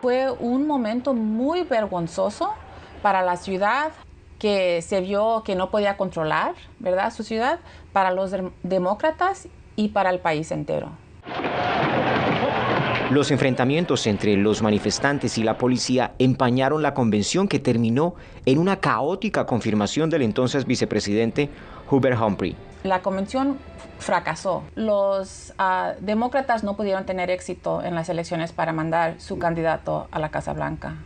Fue un momento muy vergonzoso para la ciudad que se vio que no podía controlar, ¿verdad?, su ciudad, para los demócratas y para el país entero. Los enfrentamientos entre los manifestantes y la policía empañaron la convención que terminó en una caótica confirmación del entonces vicepresidente Hubert Humphrey. La convención fracasó. Los demócratas no pudieron tener éxito en las elecciones para mandar su candidato a la Casa Blanca.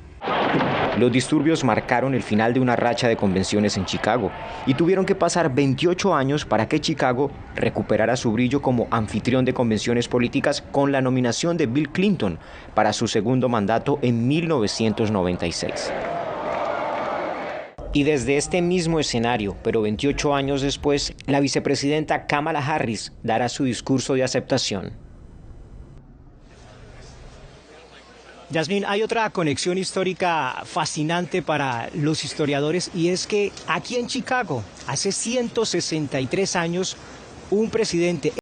Los disturbios marcaron el final de una racha de convenciones en Chicago y tuvieron que pasar 28 años para que Chicago recuperara su brillo como anfitrión de convenciones políticas con la nominación de Bill Clinton para su segundo mandato en 1996. Y desde este mismo escenario, pero 28 años después, la vicepresidenta Kamala Harris dará su discurso de aceptación. Yasmín, hay otra conexión histórica fascinante para los historiadores y es que aquí en Chicago, hace 163 años, un presidente